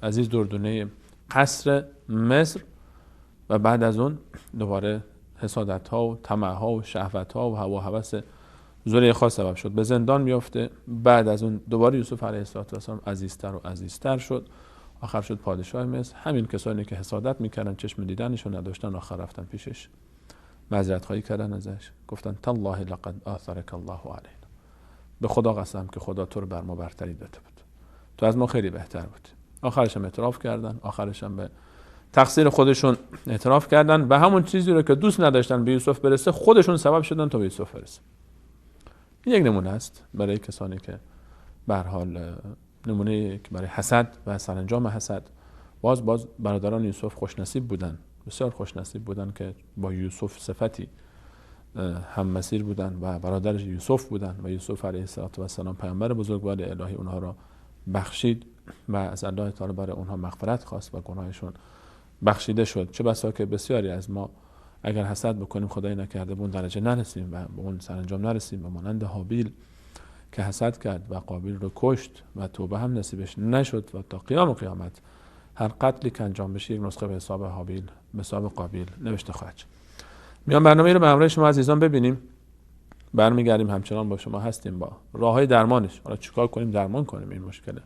عزیز دردونه قصر مصر. و بعد از اون دوباره حسادت ها و طمع ها و شهوت ها و هوا و هوس زلیخا سبب شد به زندان میفته. بعد از اون دوباره یوسف علیه السلام عزیزتر و عزیزتر شد، آخر شد پادشاه مصر. همین کسانی که حسادت میکردن، چشم دیدنشون نداشتن، آخر رفتن پیشش معذرت خواهی کردن ازش، گفتن تالله لقد آثرک الله علینا، به خدا قسم که خدا تو رو بر ما برتری داده بود، تو از ما خیلی بهتر بود. آخرش هم اعتراف کردن، آخرش هم به تقصیر خودشون اعتراف کردن و همون چیزی رو که دوست نداشتن به یوسف برسه خودشون سبب شدن تا به یوسف برسه. این یک نمونه است برای کسانی که به هر حال نمونه برای حسد و سرانجام حسد. باز برادران یوسف خوشنصیب بودن، بسیار خوشنصیب بودن که با یوسف صفتی هم مسیر بودن و برادر یوسف بودن و یوسف علیه السلام پیامبر بزرگوار الهی اونها را بخشید و از الله تعالی برای اونها مغفرت خواست و گناهشون بخشیده شد. چه بسا که بسیاری از ما اگر حسد بکنیم خدای نکرده به اون درجه نرسیم و به اون سرانجام نرسیم و مانند هابیل که حسد کرد و قابیل رو کشت و توبه هم نصیبش نشد و تا قیام قیامت هر قتلی که انجام بشه یک نسخه به حساب هابیل، به حساب قابیل نوشته خواهد شد. میان برنامه رو به همراه شما عزیزان ببینیم، برمیگردیم همچنان با شما هستیم با راه‌های درمانش. حالا چیکار کنیم درمان کنیم این مشکل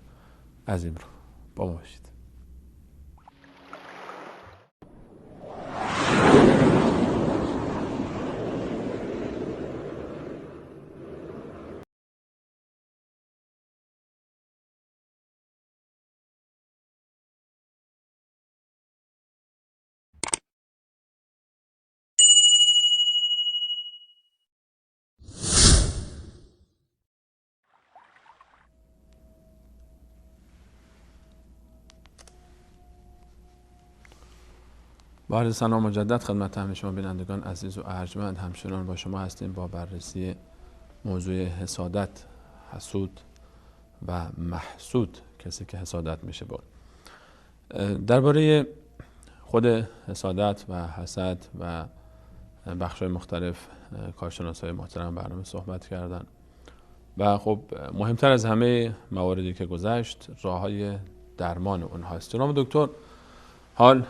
عظیم رو؟ با ما باشید. با عرض سلام مجدد خدمت همه شما بینندگان عزیز و ارجمند، همچنان با شما هستیم با بررسی موضوع حسادت، حسود و محسود، کسی که حسادت میشه. با درباره خود حسادت و حسد و بخش‌های مختلف کارشناسای محترم برنامه صحبت کردن و خب مهمتر از همه مواردی که گذشت راه‌های درمان اونهاست. جناب دکتر، حال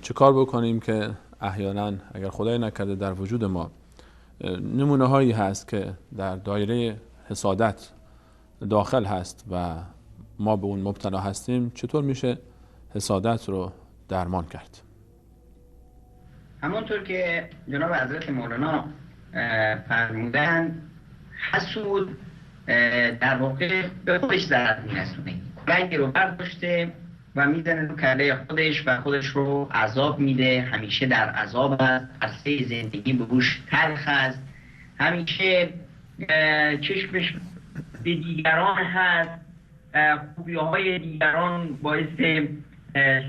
چه کار بکنیم که احیانا اگر خدای نکرده در وجود ما نمونه هایی هست که در دایره حسادت داخل هست و ما به اون مبتلا هستیم، چطور میشه حسادت رو درمان کرد؟ همونطور که جناب حضرت مولانا فرمودن، حسود در واقع به خودش ضرر میرسونه، کلنگ رو برداشته و میزنه رو کله خودش و خودش رو عذاب میده، همیشه در عذاب است، عرصه زندگی به روش تلخ است، همیشه چشمش به دیگران هست، خوبی های دیگران باعث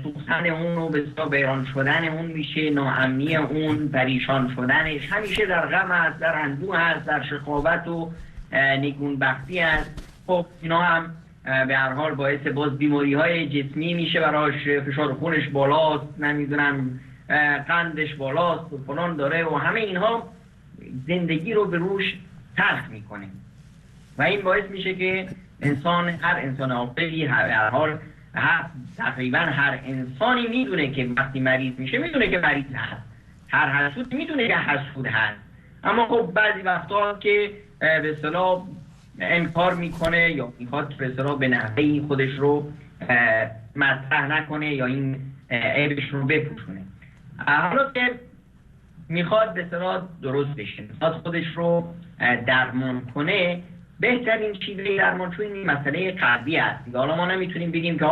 سوختن اون و به ویران شدن اون میشه، ناامنی اون، پریشان شدنش، همیشه در غم است، در اندوه است، در شقاوت و نگونبختی است. خب اینا هم به هر حال باعث باز بیماری های جسمی میشه براش، فشار خونش بالاست، نمیدونم قندش بالاست و فلان داره و همه اینها زندگی رو به روش تلخ میکنه و این باعث میشه که انسان، هر انسان عاقلی، هر حال تقریبا هر انسانی میدونه که وقتی مریض میشه میدونه که مریض هست، هر حسود میدونه که حسود هست، اما خب بعضی وقتا که به اصطلاح انکار میکنه یا میخواد به اصطلاح به نحوه‌ای خودش رو مطرح نکنه یا این عیبش رو بپوشونه. حالا که میخواد به اصطلاح درست بشه، میخواد خودش رو درمان کنه، بهترین شیوه درمان چون این مسئله قلبی است. حالا ما نمیتونیم بگیم که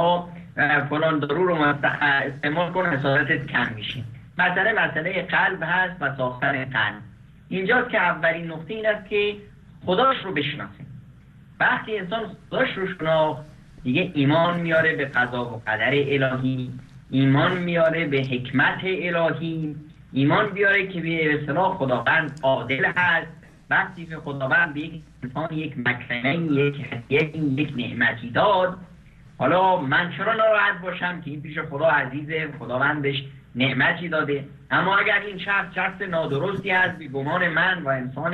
فلان دارو رو استعمال کن حسادتت کم میشه. مسئله قلب هست و ساختن قلب. اینجاست که اولین نقطه این است که خداش رو بشناسه. وقتی انسان خداش رو شناخت، دیگه ایمان میاره به قضا و قدر الهی، ایمان میاره به حکمت الهی، ایمان بیاره که به اصطلاح خداوند عادل هست. وقتی که خداوند به یک انسان یک مکرمه، یک هدیه، یک نعمتی داد، حالا من چرا ناراحت باشم که این پیش خدا عزیزه، خداوند بهش نعمتی داده. اما اگر این شخص نادرستی هست، به گمان من و انسان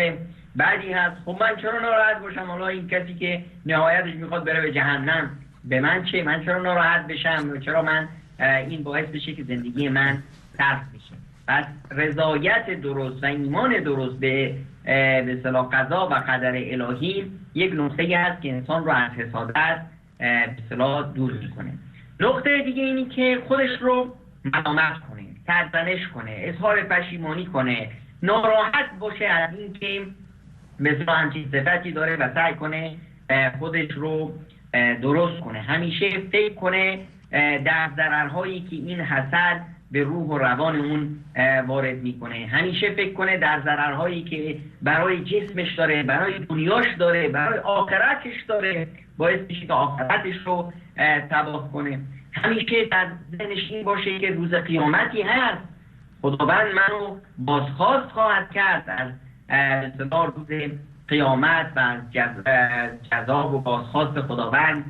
بدی هست، خب من چرا ناراحت باشم؟ حالا این کسی که نهایتش میخواد بره به جهنم، به من چه؟ من چرا ناراحت بشم؟ چرا من این باعث بشه که زندگی من تلخ بشه؟ پس رضایت درست و ایمان درست به اصطلاح قضا و قدر الهی یک نقطه‌ای هست که انسان رو از حسادت به اصطلاح دور میکنه. نقطه دیگه اینی که خودش رو ملامت کنه، سرزنش کنه، اظهار پشیمانی کنه، ناراحت باشه از اینکه مثلا همچین صفتی داره و سعی کنه خودش رو درست کنه. همیشه فکر کنه در ضررهایی که این حسد به روح و روان اون وارد میکنه، همیشه فکر کنه در ضررهایی که برای جسمش داره، برای دنیاش داره، برای آخرتش داره، باعث میشه که آخرتش رو تباه کنه. همیشه در ذهنش این باشه که روز قیامتی هست، خداوند منو بازخواست خواهد کرد از روز قیامت و از جزا و بازخواست خداوند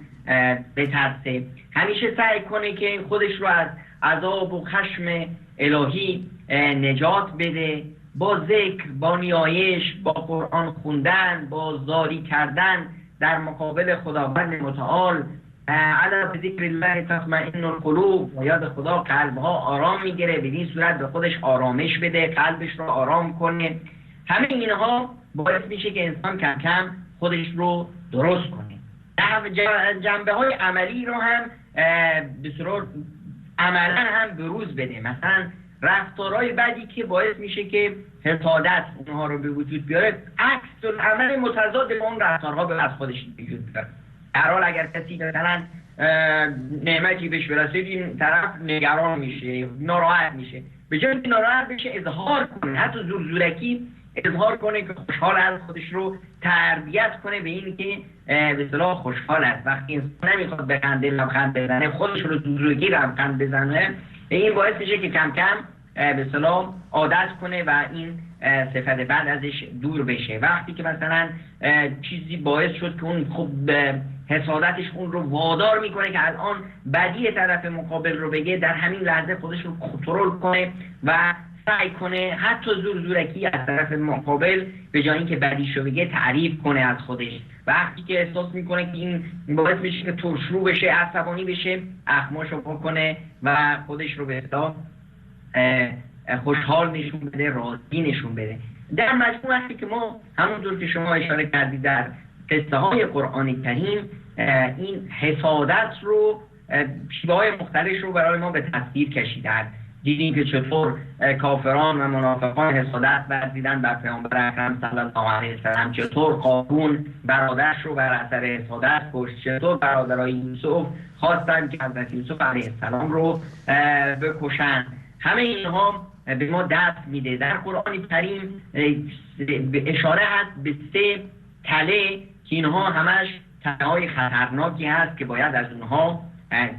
بترسه. همیشه سعی کنه که خودش رو از عذاب و خشم الهی نجات بده، با ذکر، با نیایش، با قرآن خوندن، با زاری کردن در مقابل خداوند متعال. علی ذکر الله تطمئن القلوب، و یاد خدا قلبها آرام میگیره. به این صورت به خودش آرامش بده، قلبش رو آرام کنه. همه اینها باعث میشه که انسان کم کم خودش رو درست کنه. جنبه های عملی رو هم به صورت عملا هم بروز بده. مثلا رفتارهای بدی که باعث میشه که حسادت اونها رو به وجود بیاره، عکس العمل متضاد با اون رفتارها به از خودش وجود بیاره. در حال اگر کسی مثلا نعمتی بهش برسه، این طرف نگران میشه، ناراحت میشه. به جای اینکه ناراحت بشه اظهار کنه، حتی زورزورکی اظهار کنه که خوشحال است، خودش رو تربیت کنه به این که به اصطلاح خوشحال است. وقتی انسان نمیخواد به خنده لبخند بزنه، خودش رو زورزورکی لبخند بزنه، این باعث میشه که کم کم به اصطلاح عادت کنه و این صفت بعد ازش دور بشه. وقتی که مثلا چیزی باعث شد که اون خب حسادتش اون رو وادار میکنه که الان بدی طرف مقابل رو بگه، در همین لحظه خودش رو کنترل کنه و سعی کنه حتی زورزورکی از طرف مقابل به جای اینکه بدیشو بگه تعریف کنه از خودش. وقتی که احساس میکنه که این باعث میشه که ترشرو بشه، عصبانی بشه، اخماشو بکنه و خودش رو به اصطلاح خوشحال نشون بده، راضی نشون بده. در مجموع وقتی که ما همونطور که شما اشاره کردید در قصه های قرآن کریم این حسادت رو شیوه های مختلف رو برای ما به تصویر کشیدن. دیدیم که چطور کافران و منافقان حسادت ورزیدن بر پیامبر اکرم صلی الله علیه و سلم، چطور قارون برادرش رو بر اثر حسادت کشت، چطور برادرای یوسف خواستن که حضرت یوسف علیه السلام رو بکشن. همه اینها به ما دست میده. در قرآن کریم اشاره هست به 3 تله که اینها همش تله های خطرناکی هست که باید از اونها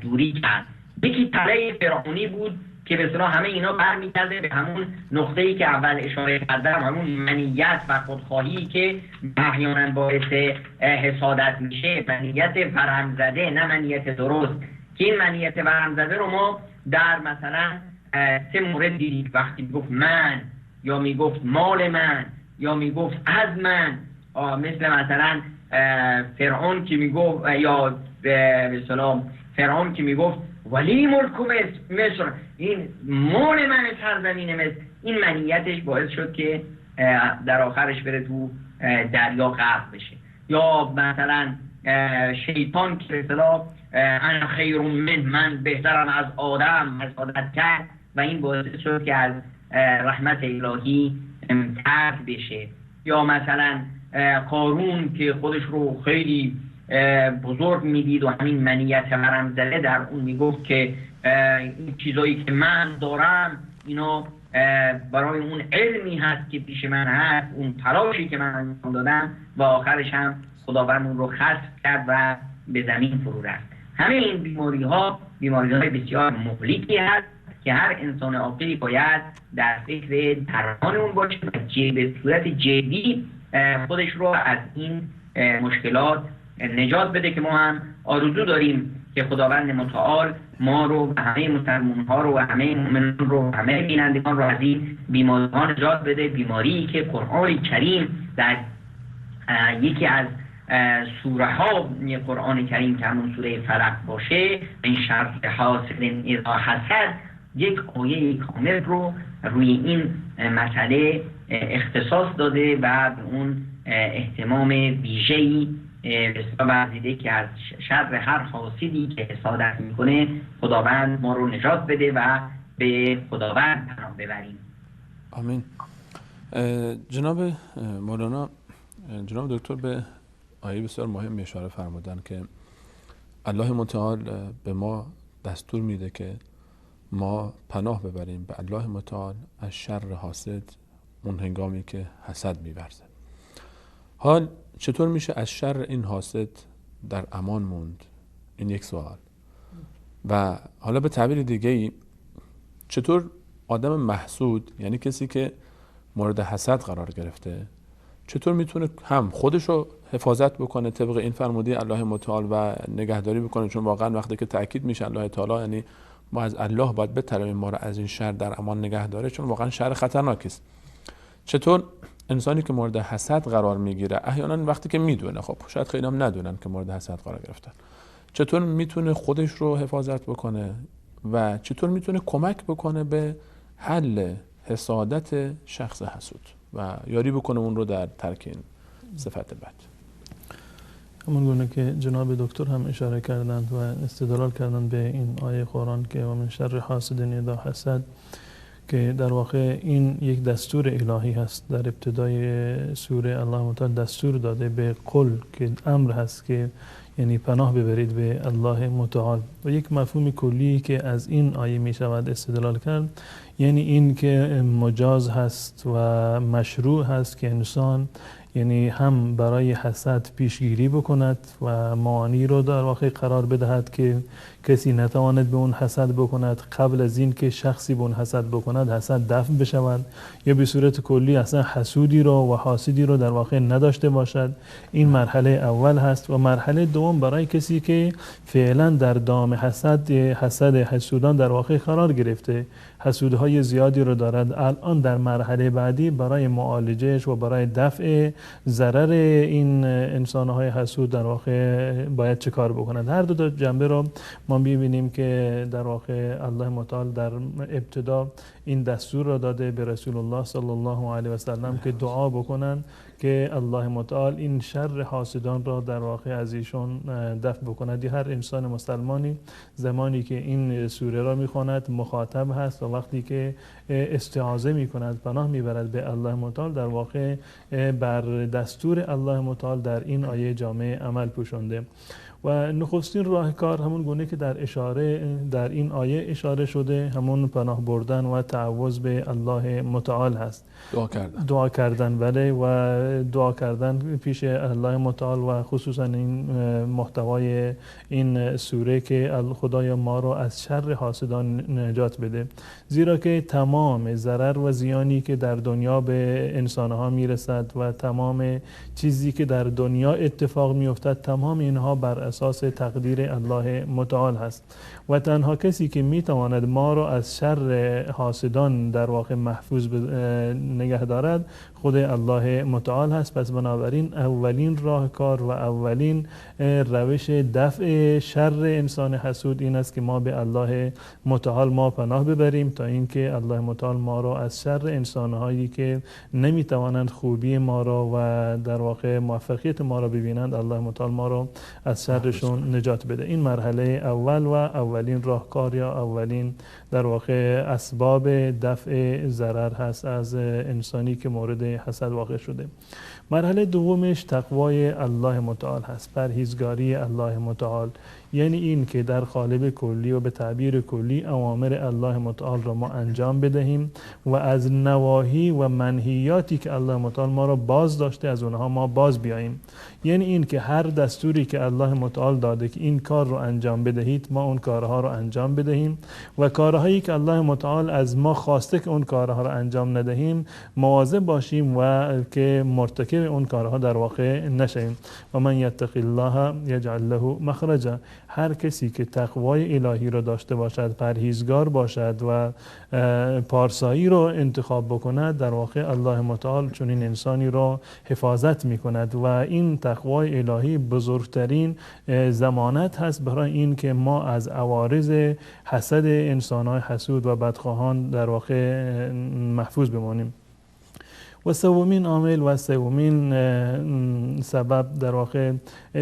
دوری کرد. یکی تله فرعونی بود که به اصطلاح همه اینا برمیگرده به همون نقطه‌ای که اول اشاره کردم، همون منیت و خودخواهی که احیانا باعث حسادت میشه، منیت ورم زده، نه منیت درست. که این منیت ورم زده رو ما در مثلا 3 مورد دیدیم. وقتی میگفت من، یا میگفت مال من، یا میگفت از من، مثل مثلا فرعون که میگفت، یا به اصطلاح فرعون که میگفت ولی ملک مصر، این مال من سرزمین مصر. این منیتش باعث شد که در آخرش بره تو دریا غرق بشه. یا مثلا شیطان که به اصطلاح انا خیر من، من بهترم از آدم، حسادت کرد و این باعث شد که از رحمت الهی طرد بشه. یا مثلا قارون که خودش رو خیلی بزرگ میدید و همین منیت ورم زده در اون میگفت که این چیزایی که من دارم اینا برای اون علمی هست که پیش من هست، اون تلاشی که من انجام دادم، و آخرش هم خداوند اون رو خسف کرد و به زمین فرو رفت. همه این بیماری ها بیماری های بسیار مهلکی هست که هر انسان عاقلی باید در فکر درمان اون باشه و به صورت جدی خودش رو از این مشکلات نجات بده، که ما هم آرزو داریم که خداوند متعال ما رو و همه مسلمان ها رو و همه مؤمنان رو و همه بینندگان رو از این بیماری ها نجات بده. بیماری که قرآن کریم در یکی از سوره ها قرآن کریم که همون سوره فلق باشه، این شر حاسد اذا حسد، یک آیه کامل رو روی این مسئله اختصاص داده و به اون اهتمام ویژه‌ای ورزیده که از شر هر حاسدی که حسادت میکنه خداوند ما رو نجات بده و به خداوند پناه ببریم. آمین. جناب مولانا، جناب دکتر به آیه بسیار مهم اشاره فرمودن که الله متعال به ما دستور میده که ما پناه ببریم به الله متعال از شر حاسد اون هنگامی که حسد می‌ورزه. حال چطور میشه از شر این حاسد در امان موند؟ این یک سوال. و حالا به تعبیر دیگه‌ای، چطور آدم محسود، یعنی کسی که مورد حسد قرار گرفته، چطور میتونه هم خودشو حفاظت بکنه طبق این فرموده الله متعال و نگهداری بکنه؟ چون واقعا وقتی که تأکید میشه الله تعالی، یعنی ما از الله باید بطلبیم ما رو از این شر در امان نگه داره، چون واقعا شر خطرناکی است. چطور انسانی که مورد حسد قرار میگیره، احیانا وقتی که میدونه، خب شاید خیلی هم ندونن که مورد حسد قرار گرفتن، چطور میتونه خودش رو حفاظت بکنه و چطور میتونه کمک بکنه به حل حسادت شخص حسود و یاری بکنه اون رو در ترک این صفت بد؟ همون گونه که جناب دکتر هم اشاره کردند و استدلال کردند به این آیه قرآن که و من شر حاسد اذا حسد، که در واقع این یک دستور الهی هست. در ابتدای سوره الله متعال دستور داده به قل که امر هست که یعنی پناه ببرید به الله متعال. و یک مفهوم کلی که از این آیه می شود استدلال کرد، یعنی این که مجاز هست و مشروع هست که انسان یعنی هم برای حسد پیشگیری بکند و معانی رو در واقع قرار بدهد که کسی نتواند به اون حسد بکند، قبل از این که شخصی به اون حسد بکند حسد دفع بشود، یا به صورت کلی اصلا حسودی رو و حاسدی رو در واقع نداشته باشد. این مرحله اول هست. و مرحله دوم برای کسی که فعلا در دام حسد حسودان در واقع قرار گرفته، حسودهای زیادی رو دارد، الان در مرحله بعدی برای معالجهش و برای دفع ضرر این انسانهای حسود در واقع باید چه کار بکنند. هر دو تا جنبه رو ما می‌بینیم که در واقع الله متعال در ابتدا این دستور را داده به رسول الله صلی الله علیه و سلم که دعا بکنند که الله متعال این شر حاسدان را در واقع از ایشون دفع بکند. هر انسان مسلمانی زمانی که این سوره را میخواند مخاطب هست و وقتی که استعاذه میکند، پناه میبرد به الله متعال، در واقع بر دستور الله متعال در این آیه جامع عمل پوشانده. و نخستین راهکار همون گونه که در اشاره در این آیه اشاره شده، همون پناه بردن و تعوذ به الله متعال هست. دعا کردن، بله، و دعا کردن پیش الله متعال و خصوصا این محتوای این سوره که خدایا ما رو از شر حاسدان نجات بده، زیرا که تمام ضرر و زیانی که در دنیا به انسانها میرسد و تمام چیزی که در دنیا اتفاق میافتد، تمام اینها بر اساس تقدیر الله متعال هست و تنها کسی که میتواند ما را از شر حاسدان در واقع محفوظ نگه دارد خود الله متعال هست. پس بنابراین اولین راهکار و اولین روش دفع شر انسان حسود این است که ما به الله متعال ما پناه ببریم تا اینکه الله متعال ما را از شر انسانهایی که نمیتوانند خوبی ما را و در واقع موفقیت ما را ببینند، الله متعال ما را از شرشون نجات بده. این مرحله اول و اولین راهکار یا اولین در واقع اسباب دفع ضرر هست از انسانی که مورد حسد واقع شده. مرحله دومش تقوای الله متعال هست، پرهیزگاری الله متعال، یعنی این که در قالب کلی و به تعبیر کلی اوامر الله متعال را ما انجام بدهیم و از نواهی و منهیاتی که الله متعال ما را باز داشته از اونها ما باز بیاییم. یعنی این که هر دستوری که الله متعال داده که این کار رو انجام بدهید، ما اون کارها رو انجام بدهیم و کارهایی که الله متعال از ما خواسته که اون کارها رو انجام ندهیم مواظب باشیم و که مرتکب اون کارها در واقع نشویم. و من یتق الله یجعل له مخرجا. هر کسی که تقوای الهی را داشته باشد، پرهیزگار باشد و پارسایی را انتخاب بکند، در واقع الله متعال چنین انسانی را حفاظت می کند و این تقوای الهی بزرگترین ضمانت هست برای این که ما از عوارض حسد انسان‌های حسود و بدخواهان در واقع محفوظ بمانیم. و سومین عامل و سومین سبب در واقع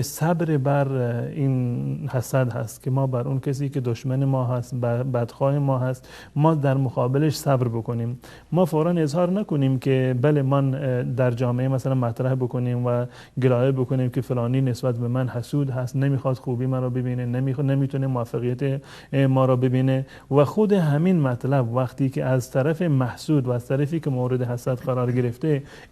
صبر بر این حسد هست که ما بر اون کسی که دشمن ما هست، بدخواه ما هست، ما در مقابلش صبر بکنیم. ما فوراً اظهار نکنیم که بله من در جامعه مثلا مطرح بکنیم و گلایه بکنیم که فلانی نسبت به من حسود هست، نمیخواد خوبی من رو ببینه، نمیتونه موفقیت ما رو ببینه. و خود همین مطلب وقتی که از طرف محسود و از طرفی که مورد حسد قرار گرفته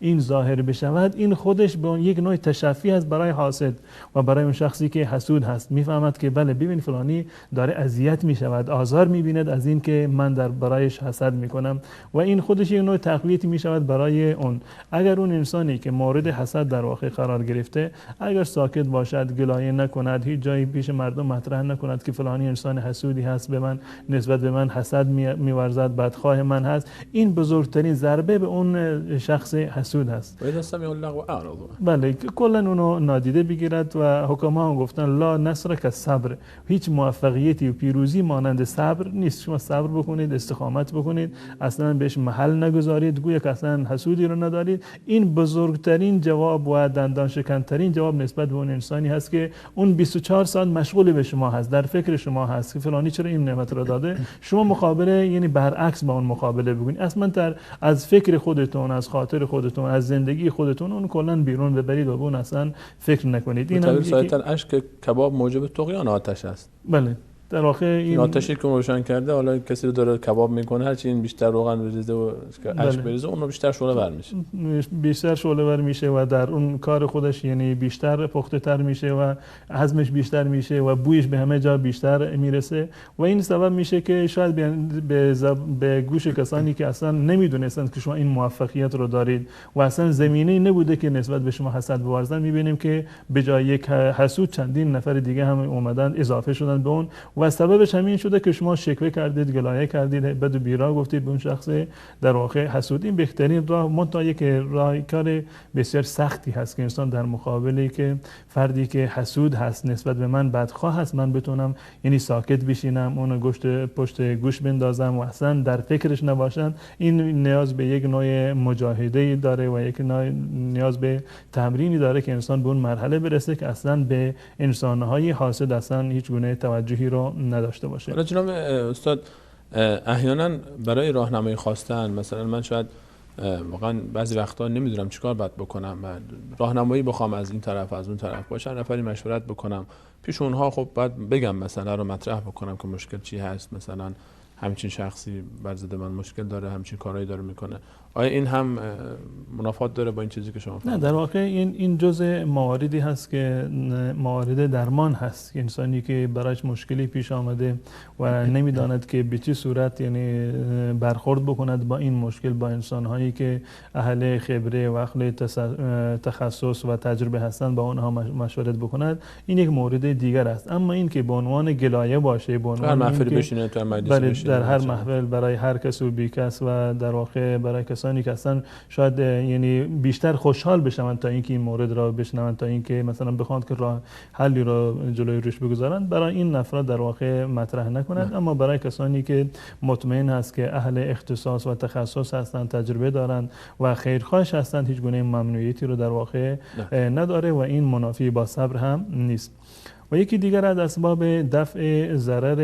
این ظاهر بشود، این خودش به یک نوع تشفی هست برای حاسد و برای اون شخصی که حسود هست. میفهمد که بله ببین فلانی داره اذیت میشود، آزار میبیند از این که من در برایش حسد میکنم و این خودش یک نوع تقویت میشود برای اون. اگر اون انسانی که مورد حسد در واقع قرار گرفته اگر ساکت باشد، گلایه نکند، هیچ جایی پیش مردم مطرح نکند که فلانی انسان حسودی هست، به من نسبت به من حسد میورزد، بدخواه من هست، این بزرگترین ضربه به اون شخص حسود هست. بله کلا اونو نادیده بگیرد و حکما هم گفتن لا نصر که صبر، هیچ موفقیتی و پیروزی مانند صبر نیست. شما صبر بکنید، استقامت بکنید، اصلا بهش محل نگذارید، گویا که اصلا حسودی رو ندارید. این بزرگترین جواب و دندان شکنترین جواب نسبت به اون انسانی هست که اون 24 ساعت مشغول به شما هست، در فکر شما هست که فلانی چرا این نعمت رو داده. شما مقابله، یعنی برعکس با اون مقابله بکنید، اصلا از فکر خودتون، از خاطر خودتون، از زندگی خودتون اون کلا بیرون ببرید و به اون اصلا فکر نکنید. این هم سایتاً اشک کباب موجب طغیان آتش است. بله در واقع این آتشی که روشن کرده، حالا کسی رو داره کباب میکنه، هرچی این بیشتر روغن بریزه و اشک بریزه اون رو بیشتر شعله ور میشه، بیشتر شعله ور میشه و در اون کار خودش یعنی بیشتر پخته تر میشه و هضمش بیشتر میشه و بویش به همه جا بیشتر میرسه و این سبب میشه که شاید به گوش کسانی که اصلا نمیدونستند که شما این موفقیت رو دارید و اصلا زمینه نبوده که نسبت به شما حسد بورزن، میبینیم که به جای یک حسود چندین نفر دیگه هم اومدن اضافه شدن به اون و سببش همین شده که شما شکوه کردید، گلایه کردید، بد و بیرا گفتید به اون شخص در واقع حسود. این بهترین راه، منتها یک راه کار بسیار سختی هست که انسان در مقابلی که فردی که حسود هست نسبت به من بدخواه هست، من بتونم یعنی ساکت بشینم، اون گوشت پشت گوش بندازم و اصلا در فکرش نباشم. این نیاز به یک نوع مجاهده داره و یک نوع نیاز به تمرینی داره که انسان به اون مرحله برسه که اصلا به انسان‌های حاسد اصلا هیچ گونه توجهی رو نداشته باشه. حالا جناب استاد، احیانا برای راهنمایی خواستن، مثلا من شاید واقعا بعضی وقتا نمیدونم چیکار باید بکنم، من راهنمایی بخوام از این طرف از اون طرف با چند نفری مشورت بکنم، پیش اونها خب باید بگم مثلا رو مطرح بکنم که مشکل چی هست، مثلا همچین شخصی بر ضد من مشکل داره، همچین کارهایی داره میکنه. آیا این هم منافات داره با این چیزی که شما نه، در واقع این جزء مواردی هست که موارد درمان هست. انسانی که برایش مشکلی پیش آمده و نمیداند که به چه صورت یعنی برخورد بکند با این مشکل، با انسانهایی که اهل خبره و اهل تخصص و تجربه هستند با اونها مشورت بکند، این یک مورد دیگر است. اما این که به عنوان گلایه باشه، به عنوان محفل بشینه، تو مجلس بشینه، در هر محفل برای هر کس و بی کس و در واقع برای کسانی کسانی که اصلا شاید یعنی بیشتر خوشحال بشوند تا اینکه این مورد را بشنوند، تا اینکه مثلا بخواند که راه حلی را جلوی روش بگذارند، برای این افراد در واقع مطرح نکنند. اما برای کسانی که مطمئن هست که اهل اختصاص و تخصص هستند، تجربه دارند و خیرخواهش هستند، هیچ گونه ممنوعیتی رو در واقع نداره و این منافی با صبر هم نیست. و یکی دیگر از اسباب دفع ضرر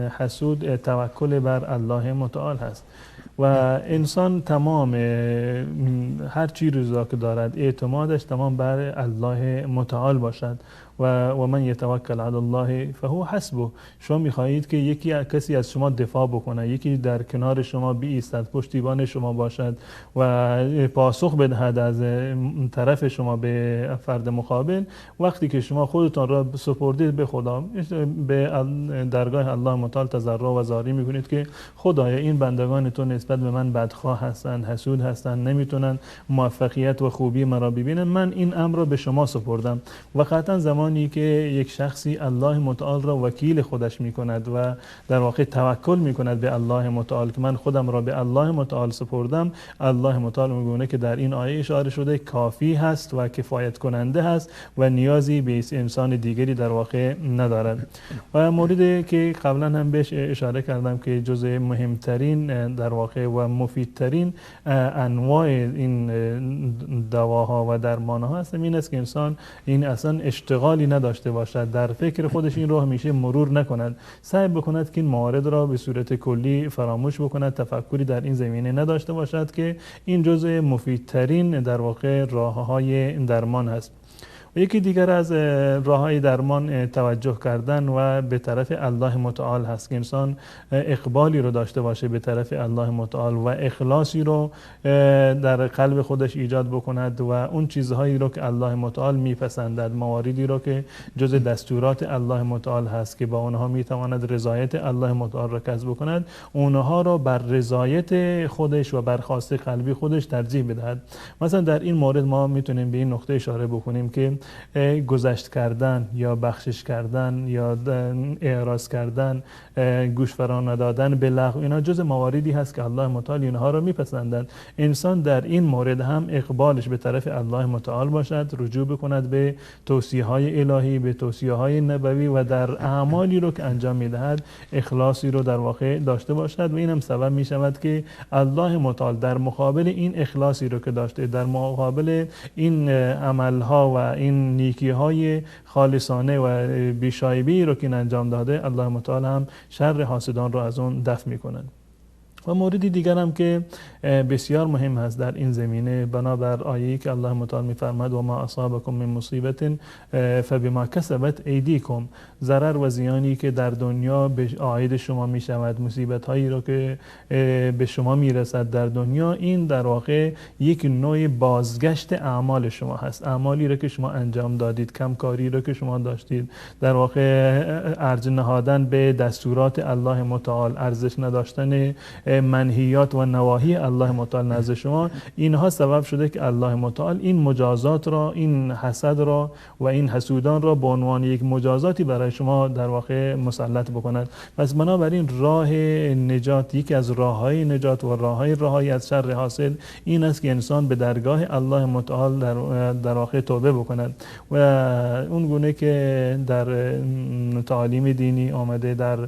حسود توکل بر الله متعال هست و انسان تمام هر چیزی را که دارد اعتمادش تمام بر الله متعال باشد و من یتوکل علی الله فهو حسبه. شما میخواهید که یکی کسی از شما دفاع بکنه، یکی در کنار شما بایستد، پشتیبان شما باشد و پاسخ بدهد از طرف شما به فرد مقابل. وقتی که شما خودتان را سپردید به خدا، به درگاه الله متعال تضرع و زاری میکنید که خدایا این بندگان تو نسبت به من بدخواه هستند، حسود هستند، نمیتونن موفقیت و خوبی مرا ببینن، من این امر را به شما سپردم. و قطعا زمانی که یک شخصی الله متعال را وکیل خودش میکند و در واقع توکل میکند به الله متعال که من خودم را به الله متعال سپردم، الله متعال میگونه که در این آیه اشاره شده کافی هست و کفایت کننده هست و نیازی به انسان دیگری در واقع ندارد. و موردی که قبلا هم بهش اشاره کردم که جزء مهمترین در واقع و مفیدترین انواع این دواها و درمانها هست، این است که انسان این اصلا اشتغال نداشته باشد، در فکر خودش این رو همیشه مرور نکند، سعی بکند که این موارد را به صورت کلی فراموش بکند، تفکری در این زمینه نداشته باشد که این جزء مفیدترین در واقع راه‌های درمان هست. یکی دیگر از راه‌های درمان توجه کردن و به طرف الله متعال هست که انسان اقبالی رو داشته باشه به طرف الله متعال و اخلاصی رو در قلب خودش ایجاد بکند و اون چیزهایی رو که الله متعال میپسندد، مواردی رو که جز دستورات الله متعال هست که با اونها میتواند رضایت الله متعال را کسب بکند، اونها رو بر رضایت خودش و بر خواست قلبی خودش ترجیح بدهد. مثلا در این مورد ما میتونیم به این نقطه اشاره بکنیم که گذشت کردن یا بخشش کردن یا اعراض کردن، گوش فرا ندادن به لغو، اینا جز مواردی هست که الله متعال اینها رو میپسندند. انسان در این مورد هم اقبالش به طرف الله متعال باشد، رجوع بکند به توصیه های الهی، به توصیه های نبوی و در اعمالی رو که انجام میدهد اخلاصی رو در واقع داشته باشد و این هم سبب میشود که الله متعال در مقابل این اخلاصی رو که داشته، در مقابل این عملها و این نیکی های خالصانه و بی‌شایبه‌ای رو که انجام داده، الله متعال هم شر حاسدان رو از اون دفع میکنند. و موردی دیگر هم که بسیار مهم هست در این زمینه، بنابر آیه‌ای که الله متعال می‌فرماد و ما اصابکم من مصیبت فبما کسبت ایدیکم، ضرر و زیانی که در دنیا به عاید شما می‌شود، مصیبت هایی رو که به شما میرسد در دنیا، این در واقع یک نوع بازگشت اعمال شما هست. اعمالی رو که شما انجام دادید، کمکاری رو که شما داشتید، در واقع ارج نهادن به دستورات الله متعال، ارزش نداشتن منهیات و نواهی الله متعال نزد شما، اینها سبب شده که الله متعال این مجازات را، این حسد را و این حسودان را به عنوان یک مجازاتی برای شما در واقع مسلط بکند. پس بنابراین راه نجات، یکی از راه‌های نجات و راه‌های رهایی از شر حاصل این است که انسان به درگاه الله متعال در واقع توبه بکند و اون گونه که در تعالیم دینی آمده، در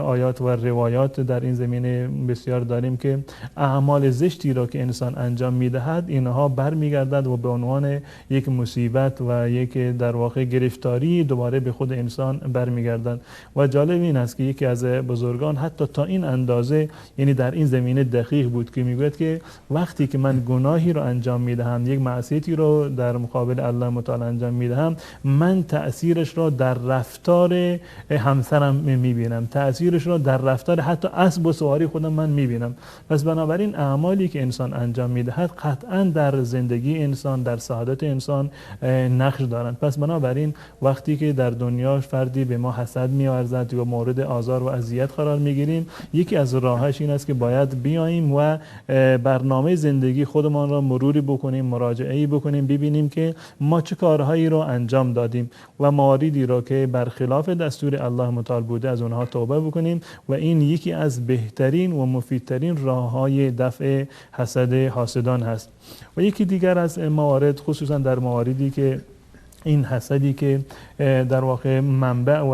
آیات و روایات در این زمینه بسیار داریم که اعمال زشتی را که انسان انجام میدهد اینها برمیگردد و به عنوان یک مصیبت و یک در واقع گرفتاری دوباره به خود انسان برمیگردند. و جالب این است که یکی از بزرگان حتی تا این اندازه، یعنی در این زمینه دقیق بود که میگوید که وقتی که من گناهی را انجام میدهم، یک معصیتی رو در مقابل الله متعال انجام میدهم، من تأثیرش را در رفتار همسرم میبینم، تأثیرش را در رفتار حتی اسب و سواری خودم من میبینم. پس بنابراین اعمالی که انسان انجام میدهد قطعا در زندگی انسان، در سعادت انسان نقش دارند. پس بنابراین وقتی که در دنیا فردی به ما حسد می‌ورزد یا مورد آزار و اذیت قرار میگیریم، یکی از راهش این است که باید بیاییم و برنامه زندگی خودمان را مروری بکنیم، مراجعه‌ای بکنیم، ببینیم که ما چه کارهایی را انجام دادیم و مواردی را که برخلاف دستور الله متعال بوده از اونها توبه بکنیم و این یکی از بهترین بهترین و مفیدترین راه‌های دفع حسد حاسدان هست. و یکی دیگر از موارد، خصوصا در مواردی که این حسدی که در واقع منبع و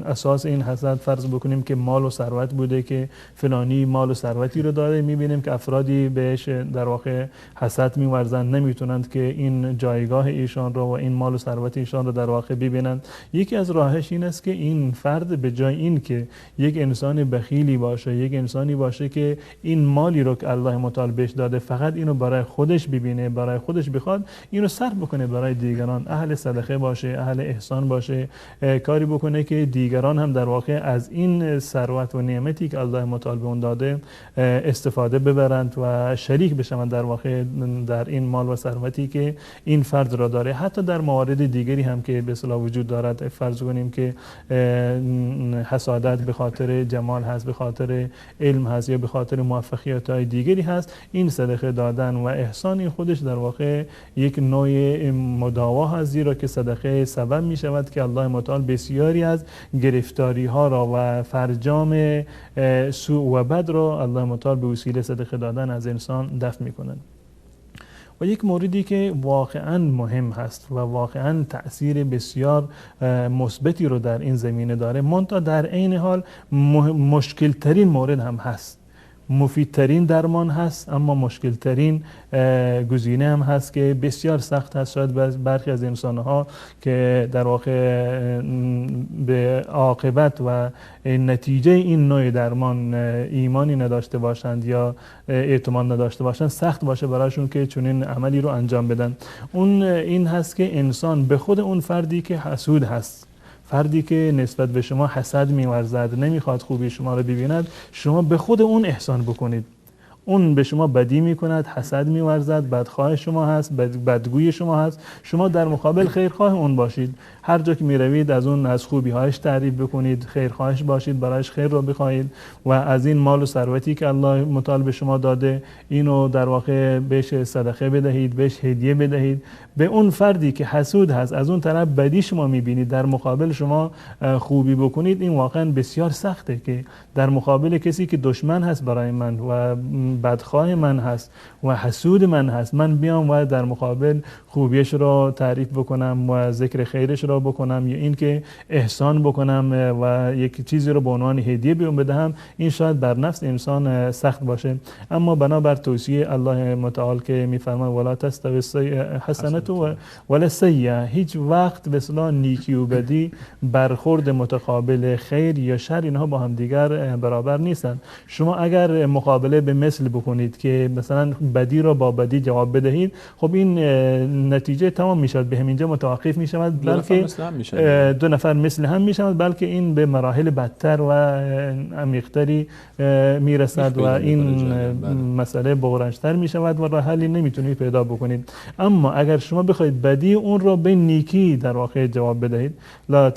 اساس این حسد فرض بکنیم که مال و ثروت بوده که فلانی مال و ثروتی رو داره، میبینیم که افرادی بهش در واقع حسد میورزند، نمیتونند که این جایگاه ایشان رو و این مال و ثروت ایشان رو در واقع ببینند. یکی از راهش این است که این فرد به جای این که یک انسان بخیلی باشه، یک انسانی باشه که این مالی رو که الله متعال بهش داده فقط اینو برای خودش ببینه، برای خودش بخواد، اینو صرف بکنه برای دیگران، اهل صدقه باشه، اهل احسان باشه، کاری بکنه که دیگران هم در واقع از این ثروت و نعمتی که الله متعال به اون داده استفاده ببرند و شریک بشوند در واقع در این مال و ثروتی که این فرد را داره. حتی در موارد دیگری هم که به اصطلاح وجود دارد، فرض کنیم که حسادت به خاطر جمال هست، به خاطر علم هست، یا به خاطر موفقیت های دیگری هست، این صدقه دادن و احسان خودش در واقع یک نوع مداوا هست، زیرا که صدقه سبب می شود که الله متعال بسیاری از گرفتاری ها را و فرجام سوء و بد را الله متعال به وسیله صدقه دادن از انسان دفع می کند. و یک موردی که واقعا مهم هست و واقعا تأثیر بسیار مثبتی رو در این زمینه داره، منتها در عین حال مشکل ترین مورد هم هست، مفیدترین درمان هست اما مشکلترین گزینه هم هست که بسیار سخت هست. شاید برخی از انسانها که در واقع به عاقبت و نتیجه این نوع درمان ایمانی نداشته باشند یا اعتماد نداشته باشند، سخت باشه براشون که چنین عملی رو انجام بدن. اون این هست که انسان به خود اون فردی که حسود هست، فردی که نسبت به شما حسد می‌ورزد، نمیخواد خوبی شما رو ببیند، شما به خود اون احسان بکنید. اون به شما بدی میکند، حسد می‌ورزد، بدخواه شما هست، بدگوی شما هست، شما در مقابل خیرخواه اون باشید. هر جا که میروید از اون، از خوبی‌هایش تعریف بکنید، خیرخواهش باشید، برایش خیر رو بخواهید و از این مال و ثروتی که الله متعال به شما داده اینو در واقع بهش صدقه بدهید، بهش هدیه بدهید. به اون فردی که حسود هست، از اون طرف بدی شما میبینید، در مقابل شما خوبی بکنید. این واقعا بسیار سخته که در مقابل کسی که دشمن هست برای من و بدخواه من هست و حسود من هست، من بیام و در مقابل خوبیش را تعریف بکنم و ذکر خیرش را بکنم یا اینکه احسان بکنم و یک چیزی رو به عنوان هدیه به اون بدهم، این شاید بر نفس انسان سخت باشه. اما بنابر توصیه الله متعال که میفرماید ولا تستوی الحسنة ولا السیئه، هیچ وقت به اصطلاح نیکی و بدی، برخورد متقابل خیر یا شر، اینها با هم دیگر برابر نیستند. شما اگر مقابله به مثل بکنید که مثلا بدی را با بدی جواب بدهید، خب این نتیجه تمام میشود، به همینجا متوقف میشود، بلکه دو نفر مثل هم میشود، بلکه این به مراحل بدتر و عمیقتری میرسد و این مسئله بغرنجتر میشود و راه حلی نمیتونید پیدا بکنید. اما اگر شما بخواید بدی اون را به نیکی در واقع جواب بدهید،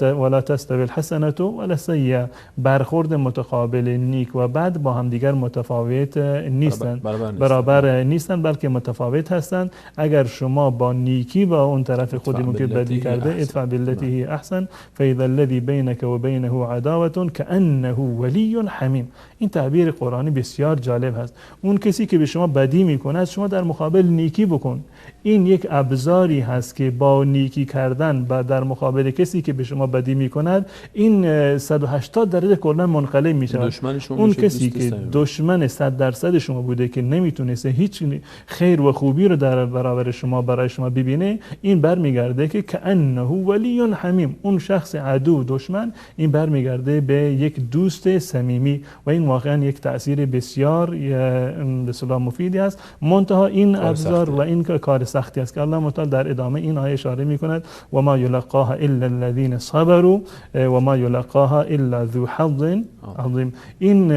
ولا تستوی الحسنة ولا السیئه، برخورد متقابل نیک و بد با همدیگر متفاوت نیستند، برابر نیستند، بلکه متفاوت هستند. اگر شما با نیکی با اون طرف خودمون که بدی کرده، ادفع بالتي هي احسن فاذا الذي بينك وبينه عداوة كأنه ولي حمیم. این تعبیر قرآنی بسیار جالب هست. اون کسی که به شما بدی میکند، شما در مقابل نیکی بکن. این یک ابزاری هست که با نیکی کردن و در مقابل کسی که به شما بدی میکند، این 180 درجه کلا منقلب میشود. اون کسی که دشمن 100% شما بوده که نمیتونسته هیچ خیر و خوبی رو در برابر شما برای شما ببینه، این برمیگرده که کأنه ولی حمیم، اون شخص عدو دشمن، این برمیگرده به یک دوست صمیمی و این واقعا یک تأثیر بسیار به اصطلاح مفیدی است. منتها این ابزار و این کار سختی است که الله متعال در ادامه این آیه اشاره میکند و ما یلقاها الا الذین صبروا و ما یلقاها الا ذو حظ عظیم. این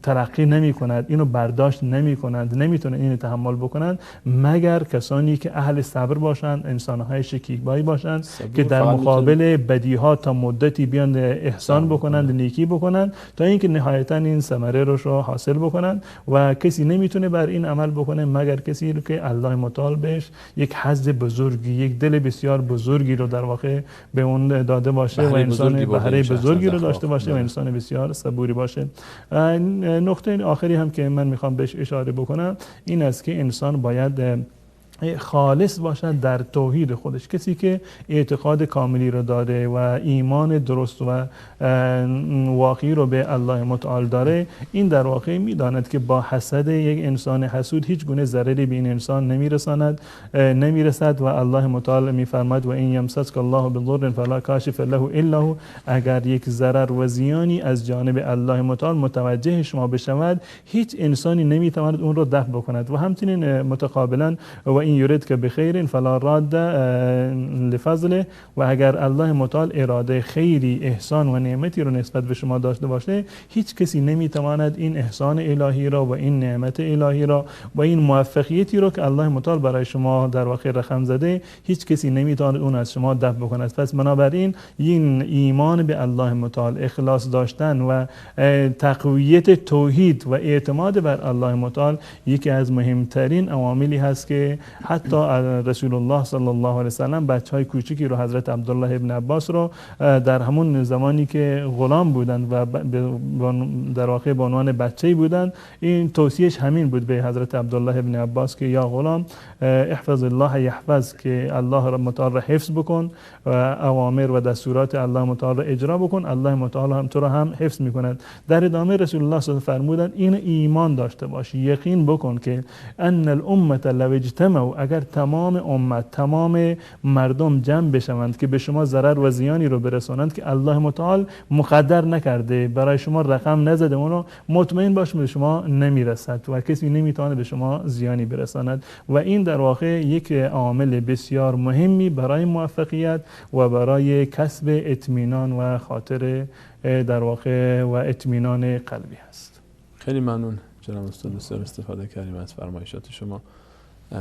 ترقی نمی کند، اینو برداشت نمی کنند، نمیتونه اینو تحمل بکنند مگر کسانی که اهل صبر باشند، انسانهای شکیبایی باشند که در مقابل بدیها تا مدتی بیان احسان بکنند، نیکی بکنند تا اینکه نهایتا این ثمره رو حاصل بکنند و کسی نمیتونه بر این عمل بکنه مگر کسی رو که الله متعال متعال بهش یک حظ بزرگی، یک دل بسیار بزرگی رو در واقع به اون داده باشه و انسان بهره بزرگی رو داشته باشه و انسان بسیار صبوری باشه. نقطه آخری هم که من میخوام بهش اشاره بکنم این است که انسان باید خالص باشد در توحید خودش. کسی که اعتقاد کاملی رو داره و ایمان درست و واقعی رو به الله متعال داره، این در واقع میداند که با حسد یک انسان حسود هیچ گونه ضرری به این انسان نمیرسد و الله متعال میفرماد و این یمسسک الله بضر فلا کاشف له الا هو. اگر یک ضرر و زیانی از جانب الله متعال متوجه شما بشود، هیچ انسانی نمیتواند اون رو دفع بکند. و همچنین متقابلا و این یرید که بخیر فلا راد لفضله، و اگر الله متعال اراده خیری، احسان و نعمتی رو نسبت به شما داشته باشه، هیچ کسی نمیتواند این احسان الهی را و این نعمت الهی را و این موفقیتی رو که الله متعال برای شما در واقع رقم زده، هیچ کسی نمیتواند اون از شما دفع بکند. پس بنابراین این ایمان به الله متعال، اخلاص داشتن و تقویت توحید و اعتماد بر الله متعال یکی از مهمترین عواملی هست که حتی رسول الله صلی الله علیه وسلم بچهای کوچکی رو، حضرت عبدالله ابن عباس رو در همون زمانی که غلام بودند و در واقع به عنوان بچه‌ای بودند، این توصیهش همین بود به حضرت عبدالله ابن عباس که یا غلام احفظ الله یحفظ، که الله متعال را حفظ بکن و اوامر و دستورات الله متعال را اجرا بکن، الله متعال هم تو را هم حفظ میکند. در ادامه رسول الله صلی الله علیه و فرمودند این ایمان داشته باش، یقین بکن که ان الامه لو اجتمعوا، اگر تمام امت، تمام مردم جمع بشوند که به شما ضرر و زیانی رو برسانند که الله متعال مقدر نکرده، برای شما رقم نزده، اونو مطمئن باش به شما نمیرسد و کسی نمیتونه به شما زیانی برساند. و این در واقع یک عامل بسیار مهمی برای موفقیت و برای کسب اطمینان و خاطر در واقع و اطمینان قلبی هست. خیلی ممنون جناب استاد، بسیار استفاده کردیم از فرمایشات شما.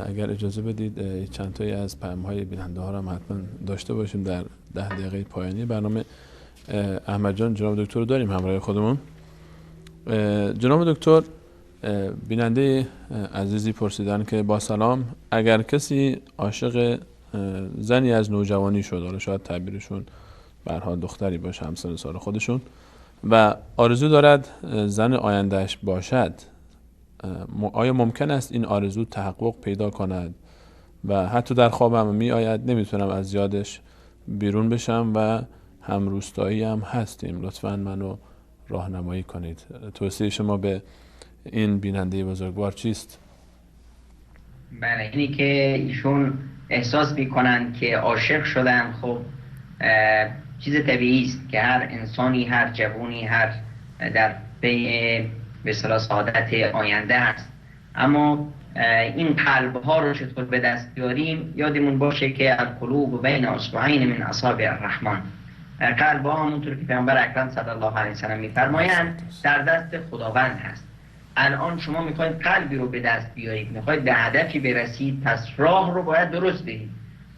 اگر اجازه بدید چند تایی از پیام‌های بیننده ها رو هم حتما داشته باشیم در 10 دقیقه پایانی برنامه. احمد جان، جناب دکتر رو داریم همراه خودمون. جناب دکتر، بیننده عزیزی پرسیدن که با سلام، اگر کسی عاشق زنی از نوجوانی شد، حالا شاید تعبیرشون به هر حال دختری باشه همسن سال خودشون، و آرزو دارد زن آیندهش باشد، آیا ممکن است این آرزو تحقق پیدا کند؟ و حتی در خوابم می آید، نمیتونم از یادش بیرون بشم و هم روستایی هم هستیم، لطفاً منو راهنمایی کنید. توصیه شما به این بیننده بزرگوار چیست؟ بله، اینی که ایشون احساس میکنن که عاشق شدن، خب چیز طبیعی است که هر انسانی، هر جوانی، هر در پی به اصطلاح سعادت آینده هست. اما این قلب ها رو چطور به دست بیاریم؟ یادمون باشه که القلوب بین اصبعین من اصابع الرحمن، قلب ها همونطور که پیامبر اکرم صلی الله علیه و سلم میفرمایند در دست خداوند هست. الان شما میخواید قلبی رو به دست بیارید، میخواید به هدفی برسید، پس راه رو باید درست برید.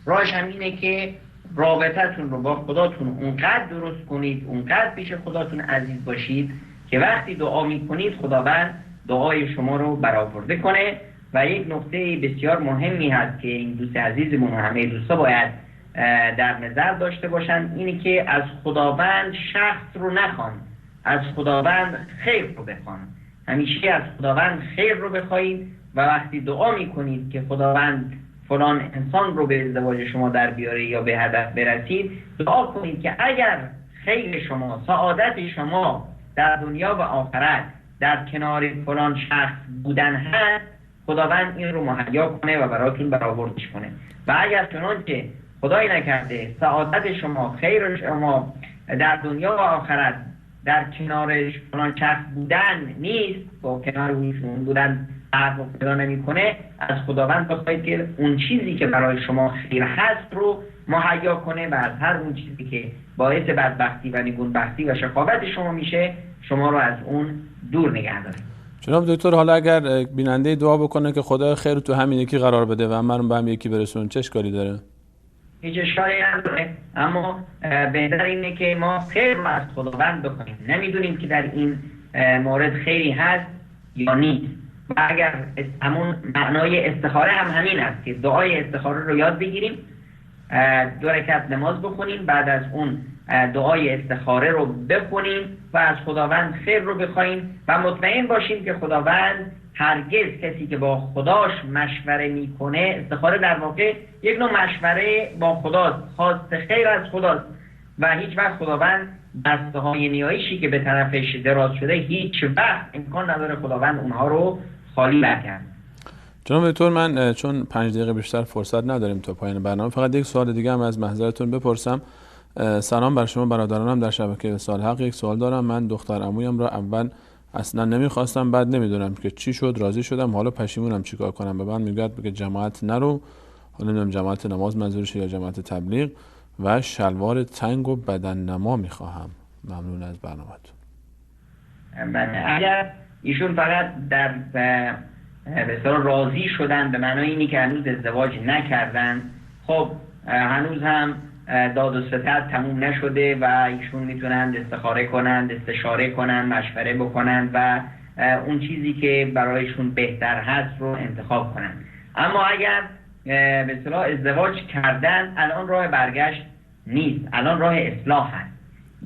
راهش هم اینه که رابطتون رو با خداتون اونقدر درست کنید، اونقدر پیش خداتون عزیز باشید که وقتی دعا میکنید خداوند دعای شما رو برآورده کنه. و یک نکته بسیار مهمی هست که این دوست عزیزمون و همه دوستا باید در نظر داشته باشن، اینه که از خداوند شخص رو نخوان، از خداوند خیر رو بخوان. همیشه از خداوند خیر رو بخواید و وقتی دعا میکنید که خداوند فلان انسان رو به ازدواج شما در بیاره یا به هدف برسید، دعا کنید که اگر خیر شما، سعادت شما در دنیا و آخرت در کنار فلان شخص بودن هست، خداوند این رو مهیا کنه و براتون برآوردش کنه. و اگر چنانچه خدای نکرده سعادت شما، خیر شما در دنیا و آخرت در کنار فلان شخص بودن نیست، با کنار اون بودن تحقق پیدا نمی‌کنه، از خداوند بخواید که اون چیزی که برای شما خیر هست رو مهیا کنه و از هر اون چیزی که باعث بدبختی و نگونبختی و شقاوت شما میشه شما رو از اون دور نگه داره. جناب دکتر، حالا اگر بیننده دعا بکنه که خدا خیر تو همین یکی قرار بده و من به هم یکی برسون، چه اشکالی داره؟ هیچ اشکالی نداره، اما بهتر اینه که ما خیر رو از خداوند بخوایم. نمیدونیم که در این مورد خیری هست یا نیست. و اگر همون معنای استخاره هم همین است که دعای استخاره رو یاد بگیریم، 2 رکعت نماز بخونیم، بعد از اون دعای استخاره رو بخونیم و از خداوند خیر رو بخوایم و مطمئن باشیم که خداوند هرگز کسی که با خداش مشوره میکنه، استخاره در واقع یک نوع مشوره با خداست، خواست خیر از خداست و هیچ وقت خداوند دسته های نیایشی که به طرفش دراز شده هیچ وقت امکان نداره خداوند اونها رو خالی برگرده. جناب دکتر، من چون 5 دقیقه بیشتر فرصت نداریم تا پایان برنامه، فقط یک سوال دیگه هم از محضرتون بپرسم. سلام بر شما برادرانم در شبکه وصال حق. یک سوال دارم. من دختر عمویم را اول اصلا نمیخواستم، بعد نمیدونم که چی شد راضی شدم، حالا پشیمونم، چیکار کنم؟ به من میگه که جماعت نرو، حالا نمیدونم جماعت نماز منظورش یا جماعت تبلیغ، و شلوار تنگ و بدن نما میخواهم. ممنون از برنامه‌تون. اگر ایشون فقط در به اصطلاح راضی شدن به معنای اینی که هنوز ازدواج نکردن، خب هنوز هم داد و ستد تموم نشده و ایشون میتونند استخاره کنند، استشاره کنند، مشوره بکنند و اون چیزی که برایشون بهتر هست رو انتخاب کنند. اما اگر به اصطلاح ازدواج کردن، الان راه برگشت نیست، الان راه اصلاح هست.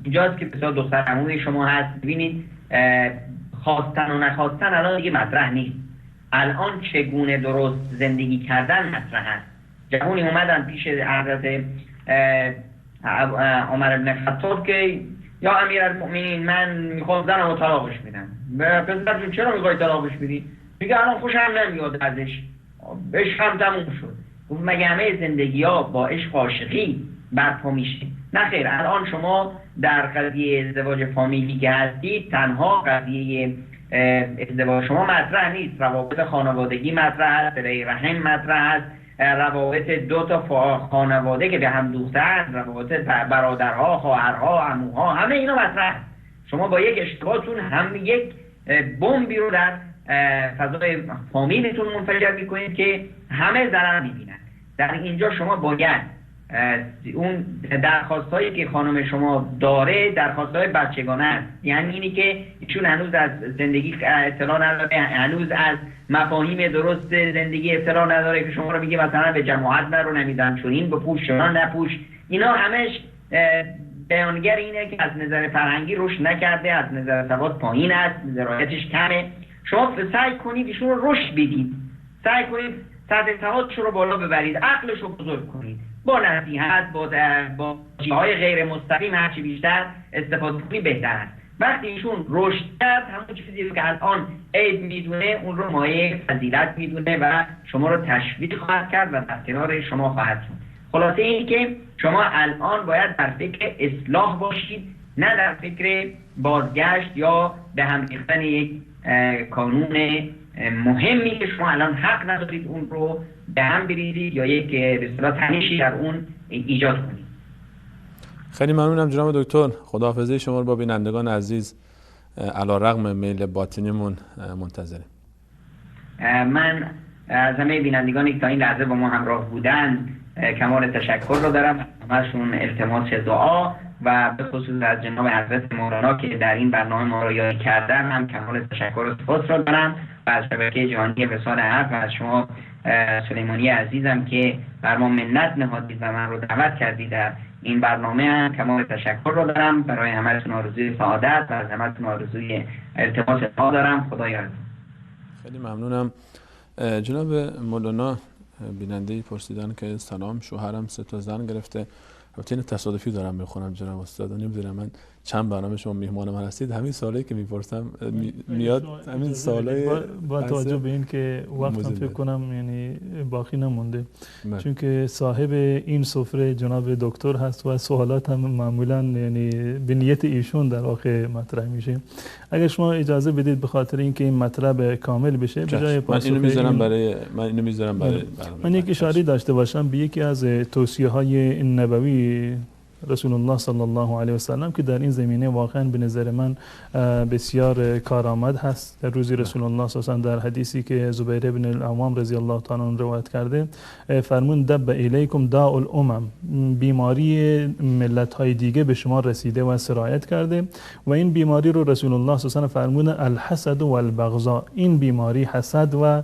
اینجاست که به دختر عموی شما هست، ببینید خواستن و نخواستن الان دیگه مطرح نیست، الان چگونه درست زندگی کردن مطرح هست. جوانی اومدن پیش حضرت عمر بن خطاب که یا امیرالمؤمنین من میخوام زنم رو طلاقش میدم. پسر جون چرا میخوای طلاقش بدی؟ میگه الان خوشم نمیاد ازش، عشقم تموم شد. گفت مگه همه زندگی ها با عشق عاشقی برپا میشه؟ نه خیر، الان شما در قضیه ازدواج فامیلی که هستید، تنها قضیه ازدواج شما مطرح نیست، روابط خانوادگی مطرح است، صله رحم مطرح است، روابط دو تا خانواده که به هم دوختن، روابط برادرها، خواهرها، عموها، همه اینا مطرح است. شما با یک اشتباهتون هم یک بمبی رو در فضای فامیلتون منفجر میکنید که همه ضرر میبینن. در اینجا شما باید اون درخواست هایی که خانم شما داره درخواست های بچگانه است، یعنی اینی که ایشون هنوز از زندگی اطلاع نداره، هنوز از مفاهیم درست زندگی اطلاع نداره که شما رو میگه مثلا به جماعت نرو، نمیدونم چون این بپوش چنان نپوش، اینا همش بیانگر اینه که از نظر فرهنگی رشد نکرده، از نظر سواد پایین است، ظرافیتش کمه. شما سعی کنید ایشون رو رشد بدید، سعی کنید سطح سوادش رو بالا ببرید، عقلش رو بزرگ کنید، با نصیحت، با چیزهای غیر مستقیم هرچی بیشتر استفاده کنید بهتر است. وقتی ایشون رشد کرد، همون چیزی که الان عیب میدونه اون رو مایه فضیلت میدونه و شما رو تشویق خواهد کرد و در کنار شما خواهد شد. خلاصه این که شما الان باید در فکر اصلاح باشید، نه در فکر بازگشت یا به هم ریختن یک کانون مهمی که شما الان حق ندارید اون رو به هم بریزید یا یک به اصطلاح تنشی در اون ایجاد کنید. خیلی ممنونم جناب دکتر. خداحافظی شما رو با بینندگان عزیز علی رغم میل باطنیمون منتظریم. من از همه بینندگانی که تا این لحظه با ما همراه بودن کمال تشکر رو دارم، همشون التماس دعا و به خصوص از جناب حضرت مولانا که در این برنامه ما رو یاد کردن هم کمال تشکر و سپاس رو دارم و از شبکه جهانی وصال حق و از شما سلیمانی عزیزم که بر ما منت نهادید و من رو دعوت کردید در این برنامه هم کمال تشکر رو دارم. برای همتون آرزوی سعادت و از همتون آرزوی التماس دعا دارم. خدا یارتون. خیلی ممنونم جناب مولانا. بیننده‌ای پرسیدن که سلام، شوهرم 3 تا زن گرفته. البته این تصادفی دارم میخونم جناب استاد، نمیدونم من چند برنامه شما میهمان من هستید، همین سوالی که میپرسم میاد همین سوالای با توجه به این که وقتم فکر کنم یعنی باقی نمونده، چون که صاحب این سفره جناب دکتر هست و سوالات هم معمولا یعنی به نیت ایشون در واقع مطرح میشه. اگر شما اجازه بدید به خاطر اینکه این مطلب کامل بشه به جای پاسخ من اینو میذارم برای من یک اشاره داشته باشم به یکی از توصیه های نبوی رسول الله صلی الله علیه و سلم که در این زمینه واقعا به نظر من بسیار کارآمد هست. در روزی رسول الله صلی الله علیه و در حدیثی که زبیر بن العوام رضی الله تعالی عنه روایت کرده فرمون دب الیکم داء الامم، بیماری ملت های دیگه به شما رسیده و سرایت کرده و این بیماری رو رسول الله صلی الله علیه و فرمون الحسد والبغضاء، این بیماری حسد و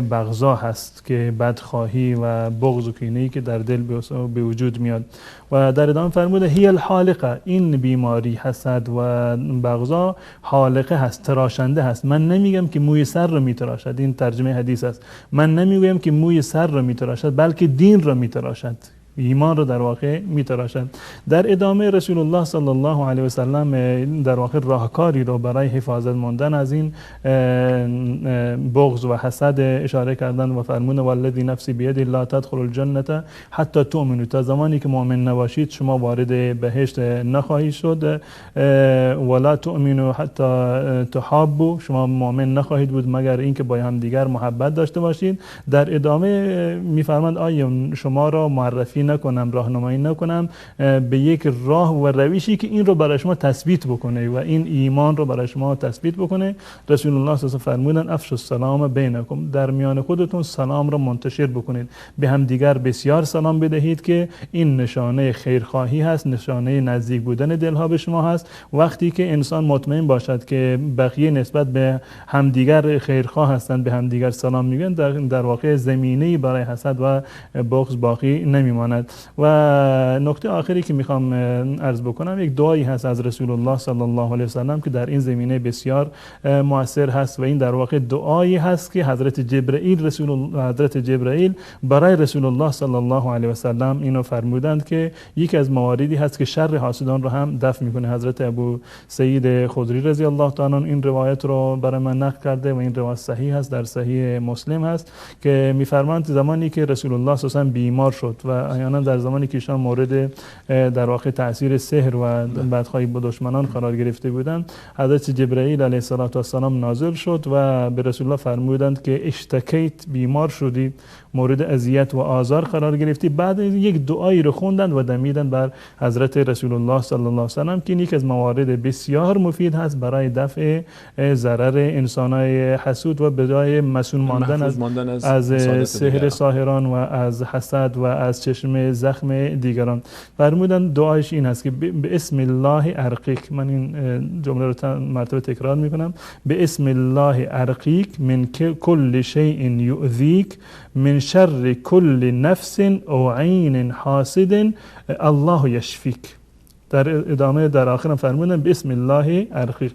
بغضا هست که بدخواهی و بغض و کینه‌ای که در دل به وجود میاد. و در ادامه فرموده هی الحالقه، این بیماری حسد و بغضا حالقه هست، تراشنده هست. من نمیگم که موی سر رو میتراشد، این ترجمه حدیث است، من نمیگم که موی سر رو میتراشد بلکه دین رو میتراشد، ایمان رو در واقع میتراشد. در ادامه رسول الله صلی الله علیه و سلم در واقع راهکاری رو برای حفاظت ماندن از این بغض و حسد اشاره کردن و فرمون والذی نفسی بیده لا تدخل الجنة حتی تؤمنوا، تا زمانی که مؤمن نباشید شما وارد بهشت نخواهید شد، ولا تؤمنوا حتی تحابوا، شما مؤمن نخواهید بود مگر اینکه با هم دیگر محبت داشته باشید. در ادامه میفرماند آیا شما را معرفی نکنم، راهنمایی نکنم به یک راه و روشی که این رو برای شما تثبیت بکنه و این ایمان رو برای شما تثبیت بکنه. رسول الله صلی الله علیه و فرمودن افشوا السلام بینکم، در میان خودتون سلام رو منتشر بکنید، به هم دیگر بسیار سلام بدهید که این نشانه خیرخواهی هست، نشانه نزدیک بودن دلها به شما هست. وقتی که انسان مطمئن باشد که بقیه نسبت به همدیگر خیرخواه هستند، به همدیگر سلام میگن، در واقع زمینه‌ای برای حسد و بغض باقی نمیماند. و نکته آخری که میخوام عرض بکنم یک دعایی هست از رسول الله صلی الله علیه و سلم که در این زمینه بسیار مؤثر هست و این در واقع دعایی هست که حضرت جبرئیل برای رسول الله صلی الله علیه و سلم اینو فرمودند که یکی از مواردی هست که شر حاسدان رو هم دفع میکنه. حضرت ابو سعید خدری رضی الله تعالی عنه این روایت رو برای من نقل کرده و این روایت صحیح هست، در صحیح مسلم هست که میفرمایند زمانی که رسول الله صلی الله علیه و سلم بیمار شد و احیانا در زمانی که ایشان مورد در واقع تاثیر سحر و بدخواهی با دشمنان قرار گرفته بودند، حضرت جبرئیل علیه السلام نازل شد و به رسول الله فرمودند که اشتکیت، بیمار شدی، مورد اذیت و آزار قرار گرفتی. بعد یک دعایی رو خوندند و دمیدند بر حضرت رسول الله صلی الله علیه و سلم که این یک از موارد بسیار مفید هست برای دفع ضرر انسان‌های حسود و برای مسون ماندن از سحر ساحران و از حسد و از چشم زخم دیگران. فرمودن دعایش این هست که به اسم الله ارقیک، من این جمله رو مرتبه تکرار میکنم، به اسم الله ارقیک من کل شیء یؤذیک من شر کل نفس او عین حاسد الله یشفیک. در ادامه در آخرم فرمودن به اسم الله ارقیک.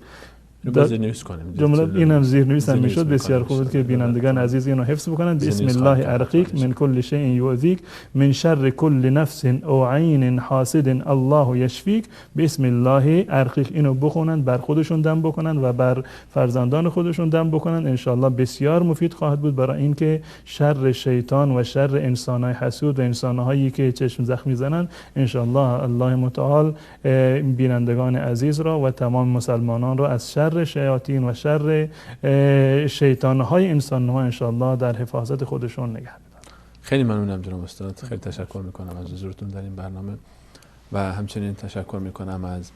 جمله اینم زیرنویس هم میشد، بسیار خوب بود که بینندگان عزیز اینو حفظ بکنن. بسم الله ارقیک من کل شیء یؤذیک من شر کل نفس او عین حاسد الله یشفیک. بسم الله ارقیک اینو بخونن، بر خودشون دم بکنن و بر فرزندان خودشون دم بکنن، انشاءالله بسیار مفید خواهد بود برای اینکه شر شیطان و شر انسانهای حسود و انسانهایی که چشم زخم میزنن انشاءالله الله متعال بینندگان عزیز را و تمام مسلمانان را از شر شیاطین و شر شیطان‌های انسان‌ها انشاءالله در حفاظت خودشون نگه بدارن. خیلی ممنونم جناب استاد، خیلی تشکر میکنم از حضورتون در این برنامه و همچنین تشکر میکنم از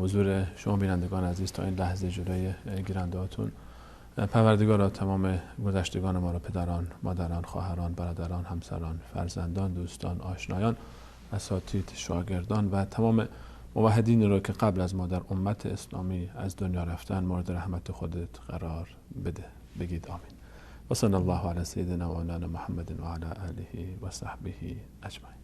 حضور شما بینندگان عزیز تا این لحظه جلوی گیرنده هاتون. پروردگارا تمام گذشتگان ما را، پدران، مادران، خواهران، برادران، همسران، فرزندان، دوستان، آشنایان، اساتید، شاگردان و تمام موحدین رو که قبل از ما در امت اسلامی از دنیا رفتن مورد رحمت خودت قرار بده. بگید آمین. و صلی الله علی سیدنا و مولانا محمد و علی آله و صحبه اجمعین.